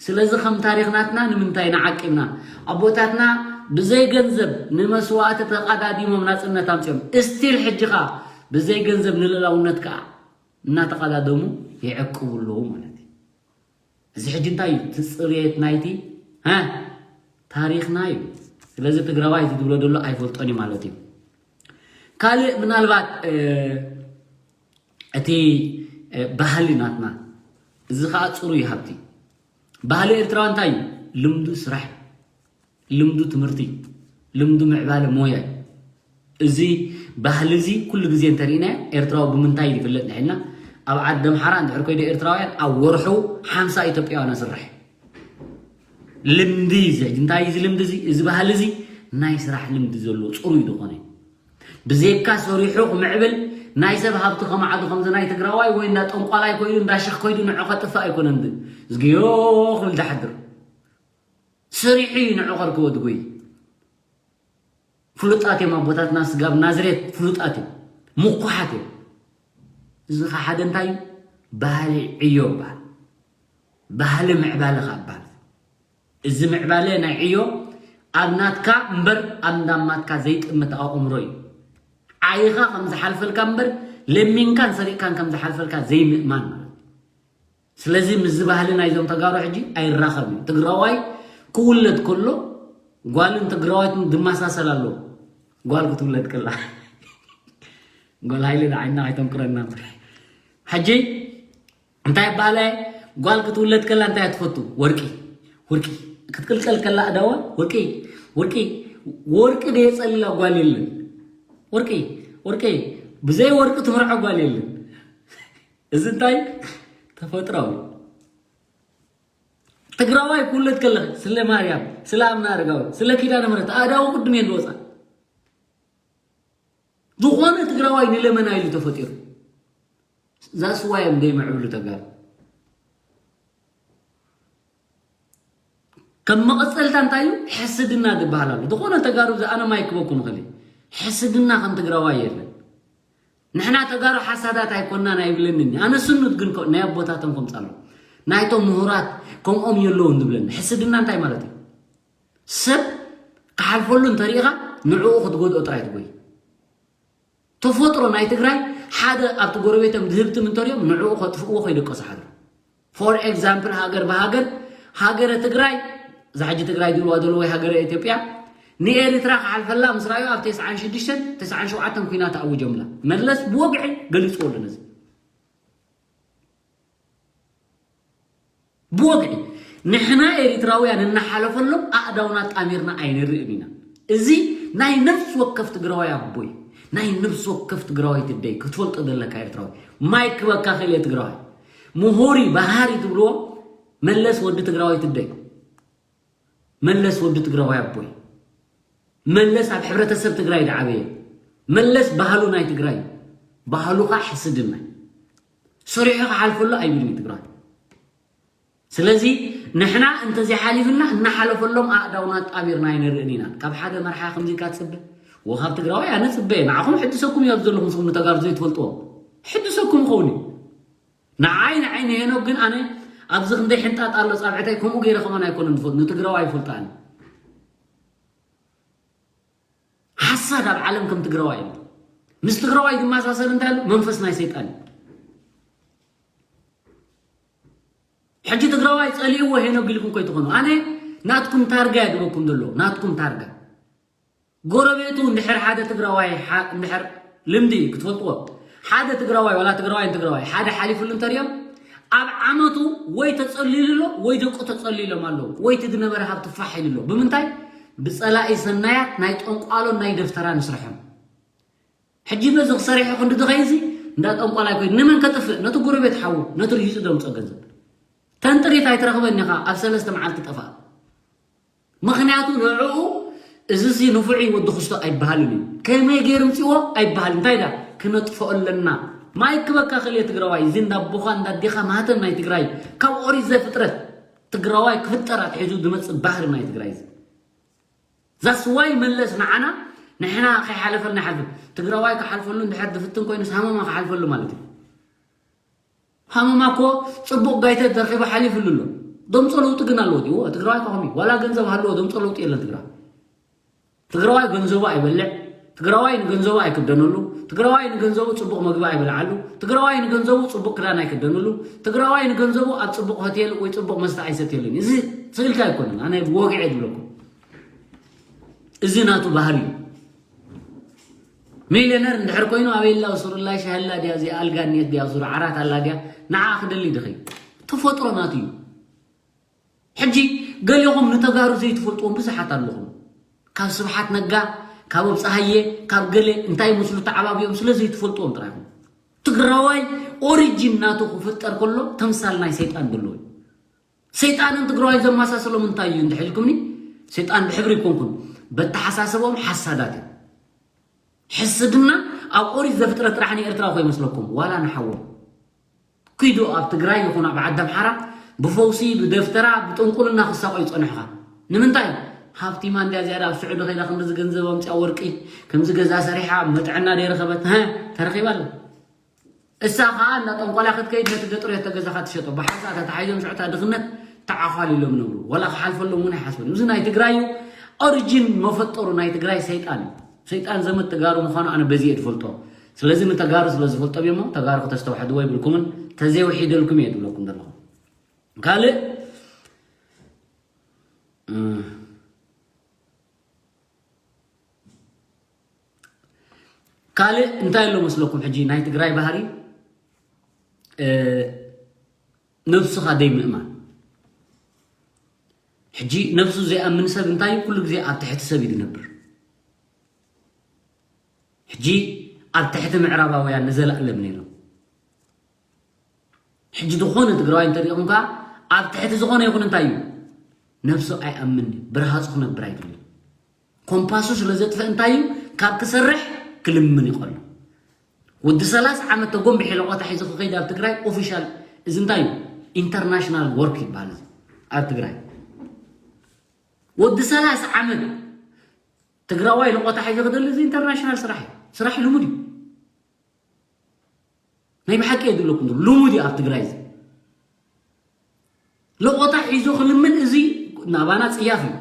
ስለዚ ከም ታሪኽ ናትና ንምንታይ ንዓቂብና? ኣቦታትና ብዘይ ገንዘብ ንመስዋእቲ ተቐዳዲሞም ናጽነት ኣምጺኦም። እስቲል ሕጂ ኸኣ ብዘይ ገንዘብ ንልእላውነት ከኣ እናተቐዳደሙ ይዕቅቡ ኣለዉ ማለት እዩ። እዚ ሕጂ እንታይ እዩ? እቲ ጽሬት ናይቲ፣ እ፣ ታሪኽና እዩ። ስለዚ ትግራዋይ እዚ ዝብሎ ዘሎ ኣይፈልጦን እዩ ማለት እዩ። ካልእ ምናልባት፣ እ፣ እቲ፣ እ፣ ባህሊ ናትና፣ እዚ ኸኣ ጽሩይ ሃብቲ። ባህሊ ኤርትራዊ እንታይ እዩ? ልምዱ ስራሕ እዩ። ልምዱ ትምህርቲ፣ ልምዱ ምዕባለ ሞያ እዩ። እዚ ባህሊ እዚ ኩሉ ግዜ እንተሪእናዮ፣ ኤርትራዊ ብምንታይ ይፍለጥ ንሕና? ኣብ ዓዲ ኣምሓራ እንድሕር ኮይደ ኤርትራውያን ኣብ ወርሑ ሓምሳ ኢትዮጵያውያን ኣስርሕ። ልምዲ እዚ ሕጂ እንታይ እዩ እዚ ልምዲ እዚ? እዚ ባህሊ እዚ ናይ ስራሕ ልምዲ ዘለዎ ጽሩይ ዝኾነ። ብዘይካ ሰሪሑ ክምዕብል ናይ ሰብ ሃብቲ ከማዕዱ ከምዚ ናይ ትግራዋይ ወይ እንዳ ጠንቋላይ ኮይዱ እንዳ ሽኽ ኮይዱ ንዑ ከጥፍእ ኣይኮነን። ዝ-፣ ዝግዮ ክብል ዝሓድር። ሰሪሑ እዩ ንዑ ከርክቦ ዝጎይ። ፍሉጣት እዮም ኣቦታትና ስጋብ ናዝሬት ፍሉጣት እዮም። ምኩሓት እዮም። እዚ ኸ ሓደ እንታይ እዩ? ባህሊ ዕዮ ይበሃል። ባህሊ ምዕባለ ኸ ይበሃል። እዚ ምዕባለ ናይ ዕዮ ኣብ ናትካ እምበር ኣብ እንዳማትካ ዘይጥምት ኣእምሮ እዩ። ዓይኻ ከም ዝሓልፈልካ እምበር ለሚንካን ሰሪቕካን ከም ዝሓልፈልካ ዘይምእማን ማለት እዩ። ስለዚ ምስዚ ባህሊ ናይዞም ተጋሩ ሕጂ ኣይራኸብን እዩ። ትግራዋይ ክውለድ ከሎ ጓልን ትግራዋይትን ዝመሳሰል ኣለዎ። ጓል ክትውለድ ከላ ጓል ሃይለ ንዓይና ኣይተንቁረና እምበር። ሕጂ እንታይ ይበሃል? ጓል ክትውለድ ከላ እንታይ ትፈቱ? ወርቂ። ወርቂ ክትቅልቀል ከላ ኣእዳዋ ወርቂ፣ ወርቂ፣ ወርቂ ደየጸልላ ጓል የለን። ወርቂ፣ ወርቂ፣ ብዘይ ወርቂ ትምርዖ ጓል የለን። እዚ እንታይ? ተፈጥራዊ። ትግራዋይ ክውለድ ከለኺ ስለ ማርያም፣ ስለ ኣምና ኣረጋዊ፣ ስለ ኪዳነ ምሕረት ኣእዳው ቅድም እየን ዝወጻ። ዝኾነ ትግራዋይ ንለመና ኢሉ ተፈጢሩ። ዛስዋይ እዮም ዘይምዕብሉ ተጋሩ። ከም መቐጸልታ እንታይ እዩ? ሕስድና ዝበሃል ኣሎ። ዝኾነ ተጋሩ እዚ ኣነ ማይ ክበኩ ንኽእል እየ። ሕስድና ከም ትግራዋይ የለን። ንሕና ተጋሩ ሓሳዳት ኣይኮናን ኣይብለንን። ኣነ ስኑት ግን ኮ-፣ ናይ ኣቦታቶም ከምጻሎ። ናይቶም ምሁራት ከምኦም የለውን ዝብለኒ። ሕስድና እንታይ ማለት እዩ? ሰብ ክሓልፈሉ እንተሪኢኻ ንዕኡ ክትጎድኦ ጥራይ ትጎይ። ተፈጥሮ ናይ ትግራይ ሓደ ኣብቲ ጎረቤቶም ዝህብትም እንተሪኦም ንዕኡ ከጥፍእዎ ከይደቀሱ ሓድሩ። ፎር ኤግዛምፕል ሃገር ብሃገር፣ ሃገረ ትግራይ፣ እዛ ሕጂ ትግራይ ዝብልዋ ዘለዉ ወይ ሃገረ ኢትዮጵያ ንኤርትራ ክሓልፈላ ምስ ረኣዩ ኣብ ተስዓን ሽዱሽተን ተስዓን ሸውዓተን ኲናት ኣውጀምላ። መለስ ብወግዒ ገሊፅዎ ኣሎ ነዚ። ብወግዒ ንሕና ኤሪትራውያን እናሓለፈሎም ኣእዳውና ጣሚርና ኣይንርእን ኢና። እዚ ናይ ነፍሲ ወከፍ ትግራዋይ ኣቦይ፣ ናይ ነብሲ ወከፍ ትግራዋይ ትደይ ክትፈልጦ ዘለካ ኤርትራዊ። ማይክ በካ ክእለ ትግራዋይ ምሁሪ ባህሪ ትብልዎ መለስ ወዲ ትግራዋይ ትደይ። መለስ ወዲ ትግራዋይ ኣቦይ። መለስ ኣብ ሕብረተሰብ ትግራይ ዝዓበየ። መለስ ባህሉ ናይ ትግራይ። ባህሉኻ ሕስድና። ሰሪሑ ክሓልፈሉ ኣይብልን እዩ ትግራዋይ። ስለዚ ንሕና እንተዘይሓሊፍና እናሓለፈሎም ኣእዳውና ጣቢርና ኣይንርእን ኢና። ካብ ሓደ መርሓ ከምዚ ኢልካ ትጽበ? ወ ካብ ትግራዋይ ኣነ ጽበ። ንዓኹም ሕድሰኩም እዩ ኣብ ዘለኹም ንስኹም ንተጋሩ ዘይትፈልጥዎ። ሕድሰኩም ይኸውን እዩ። ንዓይ ንዓይ ንሄኖክ ግን ኣነ ኣብዚ ክንደይ ሕንጣጥ ኣሎ ጻብዕተይ ከምኡ ገይረ ከማን ኣይኮነን ዝፈልጥ ንትግራዋይ ይፈልጣ ኣነ። ሓሳድ ኣብ ዓለም ከም ትግራዋይ እዩ። ምስ ትግራዋይ ዝመሳሰል እንታይ ኣሎ? መንፈስ ናይ ሰይጣን እዩ። ሕጂ ትግራዋይ ጸሊእዎ ሄኖክ ኢልኩም ከይትኾኑ። ኣነ ናትኩም ታርጋ ይድበኩም ዘሎ ናትኩም ታርጋ። ጎረቤቱ እንድሕር ሓደ ትግራዋይ ሓ- እንድሕር ልምዲ ክትፈልጥዎ ሓደ ትግራዋይ ዋላ ትግራዋይ ትግራዋይ ሓደ ሓሊፉሉ እንተሪኦም ኣብ ዓመቱ ወይ ተጸሊሉ ኣሎ ወይ ደቁ ተጸሊሎም ኣለዉ ወይ እቲ ዝነበረ ሃብቲ ፋሕ ኢሉ ኣሎ። ብምንታይ? ብጸላኢ ሰናያት ናይ ጠንቋሎን ናይ ደፍተራ ንስርሖም። ሕጂ በዚ ክሰሪሑ ክንዲ ድኸይዚ እንዳ ጠንቋላይ ኮይኑ ንመን ከጥፍእ? ነቲ ጎረቤት ሓዉ ነቲ ርሂጹ ደምጾ ገንዘብ ተንጥሪት ኣይትረኽበን ኢኻ ኣብ ሰለስተ መዓልቲ ጠፋእ። ምኽንያቱ ንዕኡ እዚ ሲ ንፉዕ እዩ ወዲ ክስቶ ኣይበሃልን እዩ። ከመይ ገይሩ ምፅዎ ኣይበሃል እንታይ ዳ ክነጥፍኦ ኣለና። ማይ ክበካ ክልየ ትግራዋይ እዚ እንዳቦኻ እንዳዴኻ ማህተም ናይ ትግራይ ካብ ኦሪት ዘፍጥረት ትግራዋይ ክፍጠር ኣትሒዙ ዝመፅእ ባህሪ ናይ ትግራይ እዚ ዛስዋይ መለስ ንዓና ንሕና ከይሓለፈልና ሓልፍ ትግራዋይ ክሓልፈሉ እንድሕር ዝፍትን ኮይኑስ ሃመማ ክሓልፈሉ ማለት እዩ። ሃመማ እኮ ፅቡቕ ጋይተ ተረኺቡ ሓሊፍሉ ኣሎ። ደምፆ ለውጢ ግን ኣለዎ ድዎ ትግራዋይ ከኸሚ ዋላ ገንዘብ ሃለዎ ደምፆ ለውጢ የለን ትግራዋይ ትግራዋይ ገንዘቡ ኣይበልዕ ትግራዋይ ንገንዘቡ ኣይክደነሉ ትግራዋይ ንገንዘቡ ፅቡቕ መግቢ ኣይበልዓሉ ትግራዋይ ንገንዘቡ ፅቡቕ ክዳን ኣይክደነሉ ትግራዋይ ንገንዘቡ ኣብ ፅቡቕ ሆቴል ወይ ፅቡቕ መስተ ኣይሰትየሉን እዚ ስእልካ ኣይኮነን ኣነ ብወግዐ ዝብለኩም እዚ ናቱ ባህሪ እዩ ሚልዮነር እንድሕር ኮይኑ ኣበይ ኣላ ሱር ኣላ ሻሂ ኣላ ድያ እዚኣ ኣልጋ እኒአት ድያ ሱር ዓራት ኣላ ድያ ንዓ ክደሊ ድኸይ ተፈጥሮ ናቱ እዩ ሕጂ ገሊኹም ንተጋሩ ዘይትፈልጥዎም ብዙሓት ኣለኹም ካብ ስብሓት ነጋ ካብ ኣብፀሃየ ካብ ገለ እንታይ መስሉ ተዓባቢዮም ስለ ዘይትፈልጥዎም ጥራይኹም ትግራዋይ ኦሪጂን ናቱ ክፍጠር ከሎ ተምሳል ናይ ሰይጣን ዘለዎ እዩ ሰይጣንን ትግራዋይ ዘመሳሰሎም እንታይ እዩ እንድሕልኩምኒ ሰይጣን ብሕብሪ ይኮንኩን በተሓሳሰቦም ሓሳዳት እዮም ሕስድና ኣብ ኦሪት ዘፍጥረት ጥራሕ ንኤርትራ ኮ ይመስለኩም ዋላ ንሓዎም ኪዱ ኣብ ትግራይ ይኹን ኣብ ዓዲ ኣምሓራ ብፈውሲ ብደፍተራ ብጥንቁልና ክሳቆ ይፀንሕኻ ንምንታይ ሃብቲማ እንድያ ዝያዳ ኣብ ስዑዲ ከይዳ ክንድዚ ገንዘብ ኣምፅያ ወርቂ ከምዚ ገዛ ሰሪሓ መጥዕና ደይረኸበት ተረኺባ ኣሎ እሳ ኸዓ እንዳ ጠንቆላ ክትከይድ ነቲ ገጥሮ የተገዛኻ ትሸጦ ብሓንሳ ተታሓይዞም ሽዑ እታ ድኽነት ተዓዃሊሎም ነብሩ ወላ ክሓልፈሎም እውን ኣይሓስበን እዚ ናይ ትግራይ እዩ ኦሪጂን መፈጠሩ ናይ ትግራይ ሰይጣን እዩ ሰይጣን ዘመድ ተጋሩ ምዃኑ ኣነ በዚ እየ ዝፈልጦ ስለዚ ንተጋሩ ስለ ዝፈልጦም እሞ ተጋሩ ከተስተውሕድዎ ይብልኩምን ተዘይውሒደልኩም እየ ዝብለኩም ዘለኹ ካልእ ካልእ እንታይ ኣሎ መስለኩም ሕጂ ናይ ትግራይ ባህሪ ነብስኻ ደይ ምእማን ሕጂ ነብሱ ዘይኣምን ሰብ እንታይ ኩሉ ግዜ ኣብ ትሕቲ ሰብ እዩ ዝነብር ሕጂ ኣብ ትሕቲ ምዕራባውያን ንዘላእለም ነይሮም ሕጂ ዝኾነ ትግራዋይ እንተሪኢኹም ከዓ ኣብ ትሕቲ ዝኾነ ይኹን እንታይ እዩ ነብሱ ኣይኣምን ብርሃፁ ክነብር ኣይደልን ኮምፓሱ ስለ ዘጥፍእ እንታይ እዩ ካብ ክሰርሕ ክልምን ይኸሎ ወዲ ሰላሳ ዓመት ተጎንቢሒ ለቆታ ሒዙ ክኸይድ ኣብ ትግራይ ኦፊሻል እዚ እንታይ እዩ ኢንተርናሽናል ወርክ ይበሃል እዚ ኣብ ትግራይ ወዲ ሰላሳ ዓመት ትግራዋይ ለቆታ ሒዙ ክደሊ እዚ ኢንተርናሽናል ስራሕ እዩ ስራሕ ልሙድ እዩ ናይ ብሓቂ እየ ዝብለኩም ዘሎ ልሙድ እዩ ኣብ ትግራይ እዚ ለቆታ ሒዙ ክልምን እዚ ናባና ፅያፍ እዩ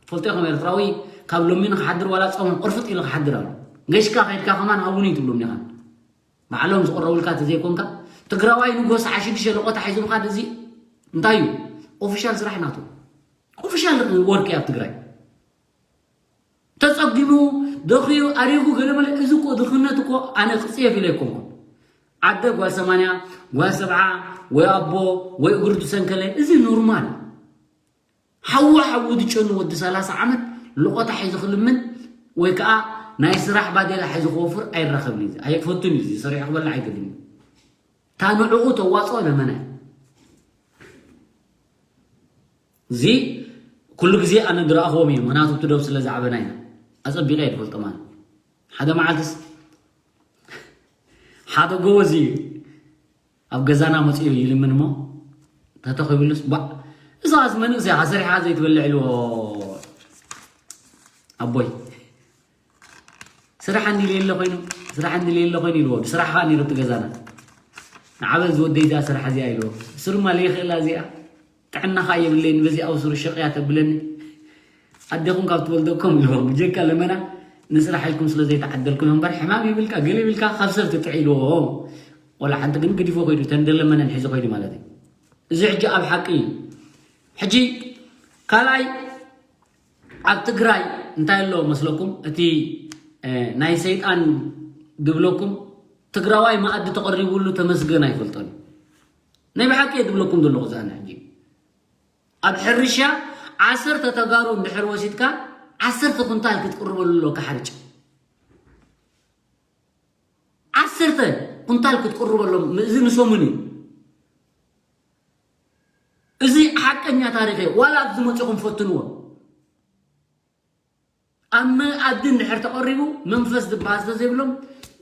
ፈልጦ ከም ኤርትራዊ ካብ ሎሚ ንክሓድር ዋላ ፀሙ ቅርፍጥ ኢሉ ክሓድር ኣሎ ገሽካ ከድካ ከማን ሃቡኒ ትብሎም ዲኻ ባዕሎም ዝቅረቡልካ ተዘይኮንካ ትግራዋይ ንጎስ ዓሽድሸ ለቆታ ሒዙ ምኻድ እዚ እንታይ እዩ ኦፊሻል ስራሕ ናቱ ኦፊሻል ወርክ ኣብ ትግራይ ተጸጊሙ ደኽዩ ኣሪጉ ገለመለ እዚ እኮ ድኽነት እኮ ኣነ ክጽየፍ ኢለ ኣይኮንኩን ዓደ ጓል ሰማንያ ጓል ሰብዓ ወይ ኣቦ ወይ እግሩ ዝሰንከለ እዚ ኖርማል ሓዊ ሓዊ ዝጨኑ ወዲ ሰላሳ ዓመት ልቆታ ሒዙ ክልምን ወይ ከዓ ናይ ስራሕ ባዴላ ሒዙ ክወፍር ኣይራኸብን እዩ። ኣይፈቱን እዩ። እዚ ሰሪሑ ክበልዕ ኣይደልን እዩ። እታ ንዕኡ ተዋፅኦ ለመና እዩ። እዚ ኩሉ ግዜ ኣነ ዝረኣኽዎም እዩ። ምኽንያቱ እቲ ዶብ ስለ ዝዓበና ኢና። ኣፀቢቐ እየ ዝፈልጦም ኣነ። ሓደ መዓልትስ ሓደ ጎበዝ እዩ። ኣብ ገዛና መፅኡ ይልምን እሞ ተተኺብሉስ ባ እዛስ መንእሰይ ኢኻ ሰሪሓ ዘይትበልዕ ኢልዎ ኣቦይ። ስራሕ እንዲ ሌለ ኮይኑ ስራሕ እንዲ ሌለ ኮይኑ ኢልዎ ብስራሕ ኸዓ ነይሩ እቲ ገዛና ንዓበ ዝወደይ እዚኣ ስራሕ እዚኣ ኢልዎ እሱ ድማ ለይኽእላ እዚኣ ጥዕናኻ የብለይን በዚኣ ውስሩ ሸቕያ ተብለኒ ኣዴኹም ካብ ትወልደኩም ኢልዎም ብጀካ ለመና ንስራሕ ኢልኩም ስለ ዘይተዓደልኩም እምበር ሕማም ይብልካ ገለ ይብልካ ካብ ሰብ ትጥዕ ኢልዎ ወላ ሓንቲ ግን ገዲፎ ኮይዱ ተንደለመነን ሒዞ ኮይዱ ማለት እዩ እዚ ሕጂ ኣብ ሓቂ እዩ ሕጂ ካልኣይ ኣብ ትግራይ እንታይ ኣሎ መስለኩም እቲ ናይ ሰይጣን ድብለኩም ትግራዋይ መኣዲ ተቐሪቡሉ ተመስገን ኣይፈልጦን ናይ ብሓቂ እየ ድብለኩም ዘለኹ ዛና ሕጂ ኣብ ሕርሻ ዓሰርተ ተጋሩ እንድሕር ወሲድካ ዓሰርተ ኩንታል ክትቅርበሉ ኣለካ ሓርጭ ዓሰርተ ኩንታል ክትቅርበሎም እዚ ንሰሙን እዩ እዚ ሓቀኛ ታሪኽ እዩ ዋላ ኣብዚ መፅኹም ፈትንዎ ኣብ መኣዲ እንድሕር ተቐሪቡ መንፈስ ዝበሃል ስለዘይብሎም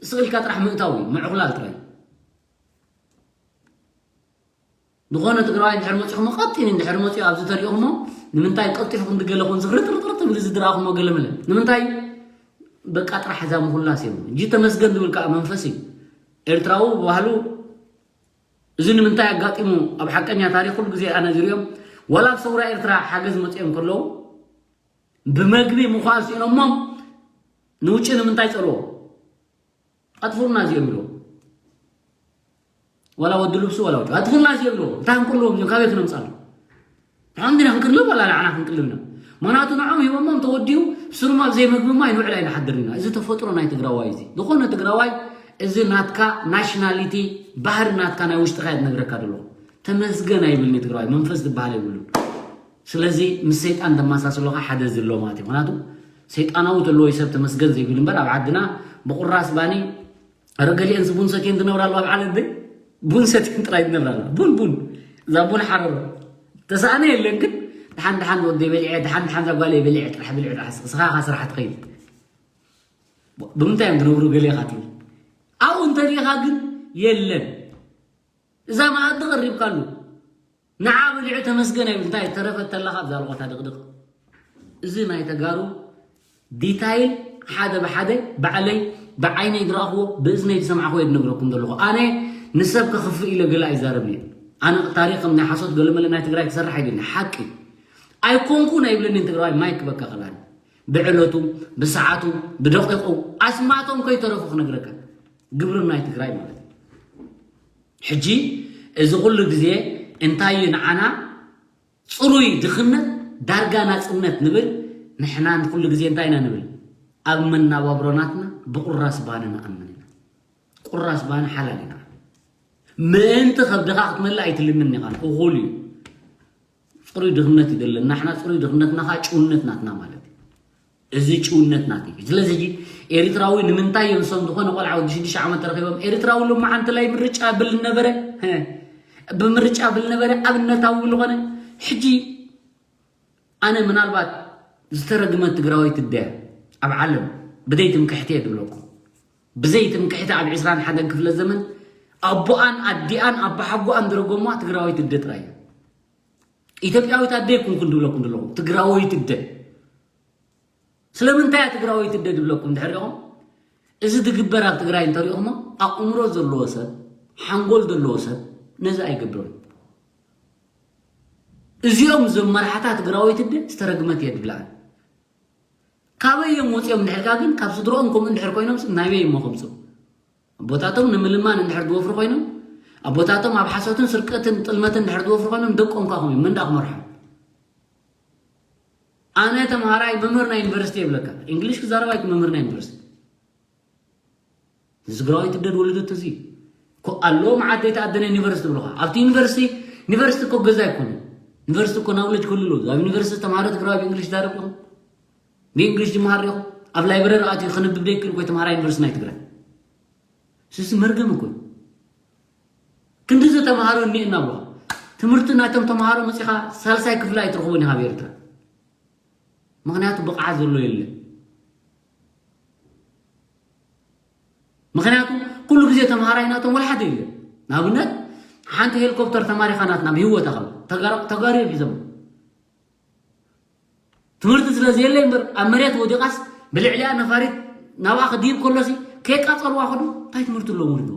ስቕ ኢልካ ጥራሕ ምእታው እዩ ምዕኹላል ጥራይ ዝኾነ ትግራዋይ እንድሕር መፂኹሞ ቀጢን እንድሕር መፂኡ ኣብዚ ተሪእኹሞ ንምንታይ ቀልጢፉ ክንዲ ገለ ኮን ዝርጥርጥርጥ ትብል እዚ ዝረኣኹሞ ገለመለ ንምንታይ በቃ ጥራሕ እዛ ምኹላስ እዮም እንጂ ተመስገን ዝብል ከዓ መንፈስ እዩ ኤርትራዊ ባህሉ እዚ ንምንታይ ኣጋጢሙ ኣብ ሓቀኛ ታሪክ ኩሉ ግዜ ኣነ ዝሪኦም ዋላ ኣብ ሰውራ ኤርትራ ሓገዝ መፂኦም ከለዉ ብመግቢ ምዃን ስኢኖሞም ንውጭ ንምንታይ ጸልዎ ኣጥፉና እዚኦም ኢልዎ ዋላ ወዲ ልብሱ ዋላ ወዲ ኣጥፉና እዚኦም ኢልዎ እንታይ ክንቅልዎም እዚኦም ካበይ ክነምፃሉ ንዓም ዲና ክንቅልብ ዋላ ንዓና ክንቅልብ ኢና ምክንያቱ ንዓም ሂቦሞም ተወዲኡ ስሩም ኣብ ዘይመግብማ ኣይንውዕል ኣይንሓድር ኢና እዚ ተፈጥሮ ናይ ትግራዋይ እዚ ዝኾነ ትግራዋይ እዚ ናትካ ናሽናሊቲ ባህሪ ናትካ ናይ ውሽጥካ እየ ዝነግረካ ዘለኹ ተመስገን ኣይብልኒ ትግራዋይ መንፈስ ዝበሃል የብሉን ስለዚ ምስ ሰይጣን ተመሳስሎካ ሓደ ዝሎ ማለት እዩ ምክንያቱ ሰይጣናዊ ተለዎ ሰብ ተመስገን ዘይብል እምበር ኣብ ዓድና ብቁራስ ባኒ ረ ገሊአን ቡን ሰትየን ዝነብራ ኣለዋ ኣብ ዓለም ብ ቡን ሰትየን ጥራይ ዝነብራ ኣለዋ ቡን ቡን እዛ ቡን ሓረሮ ተሳእነ የለን ግን ድሓን ድሓን ወደ በሊዐ ድሓን ድሓን ዛ ጓለ በሊዐ ጥራሕ በሊዐ ጥራሕ ስኻ ኢኻ ስራሕ ትኸይድ ብምንታይ እዮም ዝነብሩ ገሊኻ ትብል ኣብኡ እንተሪኢኻ ግን የለን እዛ መኣዲ ቀሪብካሉ ንዓ በሊዑ ተመስገን ኣይብል እንታይ ተረፈ ተለኻ ኣብዛ ለቆታ ድቕድቕ እዚ ናይ ተጋሩ ዲታይል ሓደ ብሓደ ባዕለይ ብዓይነይ ዝረኣኽዎ ብእዝነይ ዝሰማዕኽዎ እየ ዝነግረኩም ዘለኹ ኣነ ንሰብ ከኽፍእ ኢለ ገለ ኣይዛረብን እየ ኣነ ታሪክ ከም ናይ ሓሶት ገለመለ ናይ ትግራይ ክሰርሕ ኣይደልን ሓቂ ኣይኮንኩን ኣይብለንን ትግራዋይ ማይክ በቃ ክላን ብዕለቱ ብሰዓቱ ብደቂቁ ኣስማቶም ከይተረፉ ክነግረካ ግብርም ናይ ትግራይ ማለት እዩ ሕጂ እዚ ኩሉ ግዜ እንታይ እዩ ንዓና ፅሩይ ድኽነት ዳርጋ ናፅነት ንብል ንሕና ንኩሉ ግዜ እንታይ ኢና ንብል ኣብ መናባብሮ ናትና ብቁራስ ባኒ ንኣምን ኢና ቁራስ ባኒ ሓላል ኢና ምእንቲ ከብድኻ ክትመልእ ኣይትልምን ኢኻ እኹል እዩ ፅሩይ ድኽነት ይደለና ንሕና ፅሩይ ድኽነትና ከዓ ጭውነት ናትና ማለት እዩ እዚ ጭውነት ናት እዩ ስለዚ ሕጂ ኤርትራዊ ንምንታይ እዮም እሶም ዝኾነ ቆልዓ ወዲ ሽዱሽተ ዓመት ተረኺቦም ኤርትራዊ ሎማዓንቲ ላይ ምርጫ ብል ነበረ ብምርጫ ብል ነበረ ኣብነታዊ ዝኾነ ሕጂ ኣነ ምናልባት ዝተረግመት ትግራወይቲ እደ ኣብ ዓለም ብዘይ ትምክሕቲ እየ ድብለኩም ብዘይ ትምክሕቲ ኣብ ዕስራን ሓደን ክፍለ ዘመን ኣቦኣን ኣዲኣን ኣባሓጎኣን ዝረገሙዋ ትግራወይቲ እደ ጥራይ እዩ ኢትዮጵያዊት ኣደ ኣይኮንኩን ድብለኩም ዘለኹ ትግራወይቲ እደ ስለምንታይ እያ ትግራወይቲ እደ ድብለኩም ድሕር ዲኹም እዚ ድግበር ኣብ ትግራይ እንተሪእኹሞ ኣእምሮ ዘለዎ ሰብ ሓንጎል ዘለዎ ሰብ ነዚ ኣይገብርን እዚኦም እዞም መራሕታ ትግራወይቲ እደ ዝተረግመት እየ ድብልኣን ካበይ እዮም ወፂኦም ድሕርካ ግን ካብ ስድሮኦም ከምኡ እንድሕር ኮይኖም ናበይ እሞ ከምፅኡ ኣቦታቶም ንምልማን እንድሕር ዝወፍሩ ኮይኖም ኣቦታቶም ኣብ ሓሶትን ስርቀትን ጥልመትን እንድሕር ዝወፍሩ ኮይኖም ደቆም ካ ከመይ መን ደኣ ክመርሖም ኣነ ተምሃራይ መምህር ናይ ዩኒቨርሲቲ የብለካ እንግሊሽ ክዛረብ ኣይኩ መምህር ናይ ዩኒቨርሲቲ ትግራዋይ ትደድ ወለደት እዚ ኣሎ መዓት ዘይተኣደነ ዩኒቨርሲቲ ብለኻ ኣብቲ ዩኒቨርሲቲ ዩኒቨርሲቲ እኮ ገዛ ኣይኮነ ዩኒቨርሲቲ እኮ ናውለጅ ክልሉ ኣብ ዩኒቨርሲቲ ተምሃሮ ትግራዋይ ብእንግሊሽ ዛረብ ኢኹም ብእንግሊሽ ዝመሃር ኢኹም ኣብ ላይብረሪ ኣትዩ ክንብብ ደይክእል ኮይ ተምሃራይ ዩኒቨርሲቲ ናይ ትግራይ ስስ መርገም እኮ እዩ። ክንዲ ዝተምሃሮ እኒኤና ዋ ትምህርቲ ናቶም ተምሃሮ መፂኻ ሳልሳይ ክፍሊ ኣይትረኽቦን ኢኻ ኣብ ኤርትራ። ምኽንያቱ ብቕዓት ዘሎ የለን። ምኽንያቱ ኩሉ ግዜ ተምሃራይ ናቶም ወላ ሓደ የለን። ንኣብነት ሓንቲ ሄሊኮፕተር ተማሪኻ ናትና ብህይወት ኣኸም ተጋሩ እዮም ሒዞም። ትምህርቲ ስለ ዘየለ እምበር ኣብ መሬት ወዲቓስ ብልዕሊኣ ነፋሪት ናብኣ ክድይብ ከሎሲ ከየቃጸልዋ ከዱ እንታይ ትምህርቲ ኣለዎም ወልዶ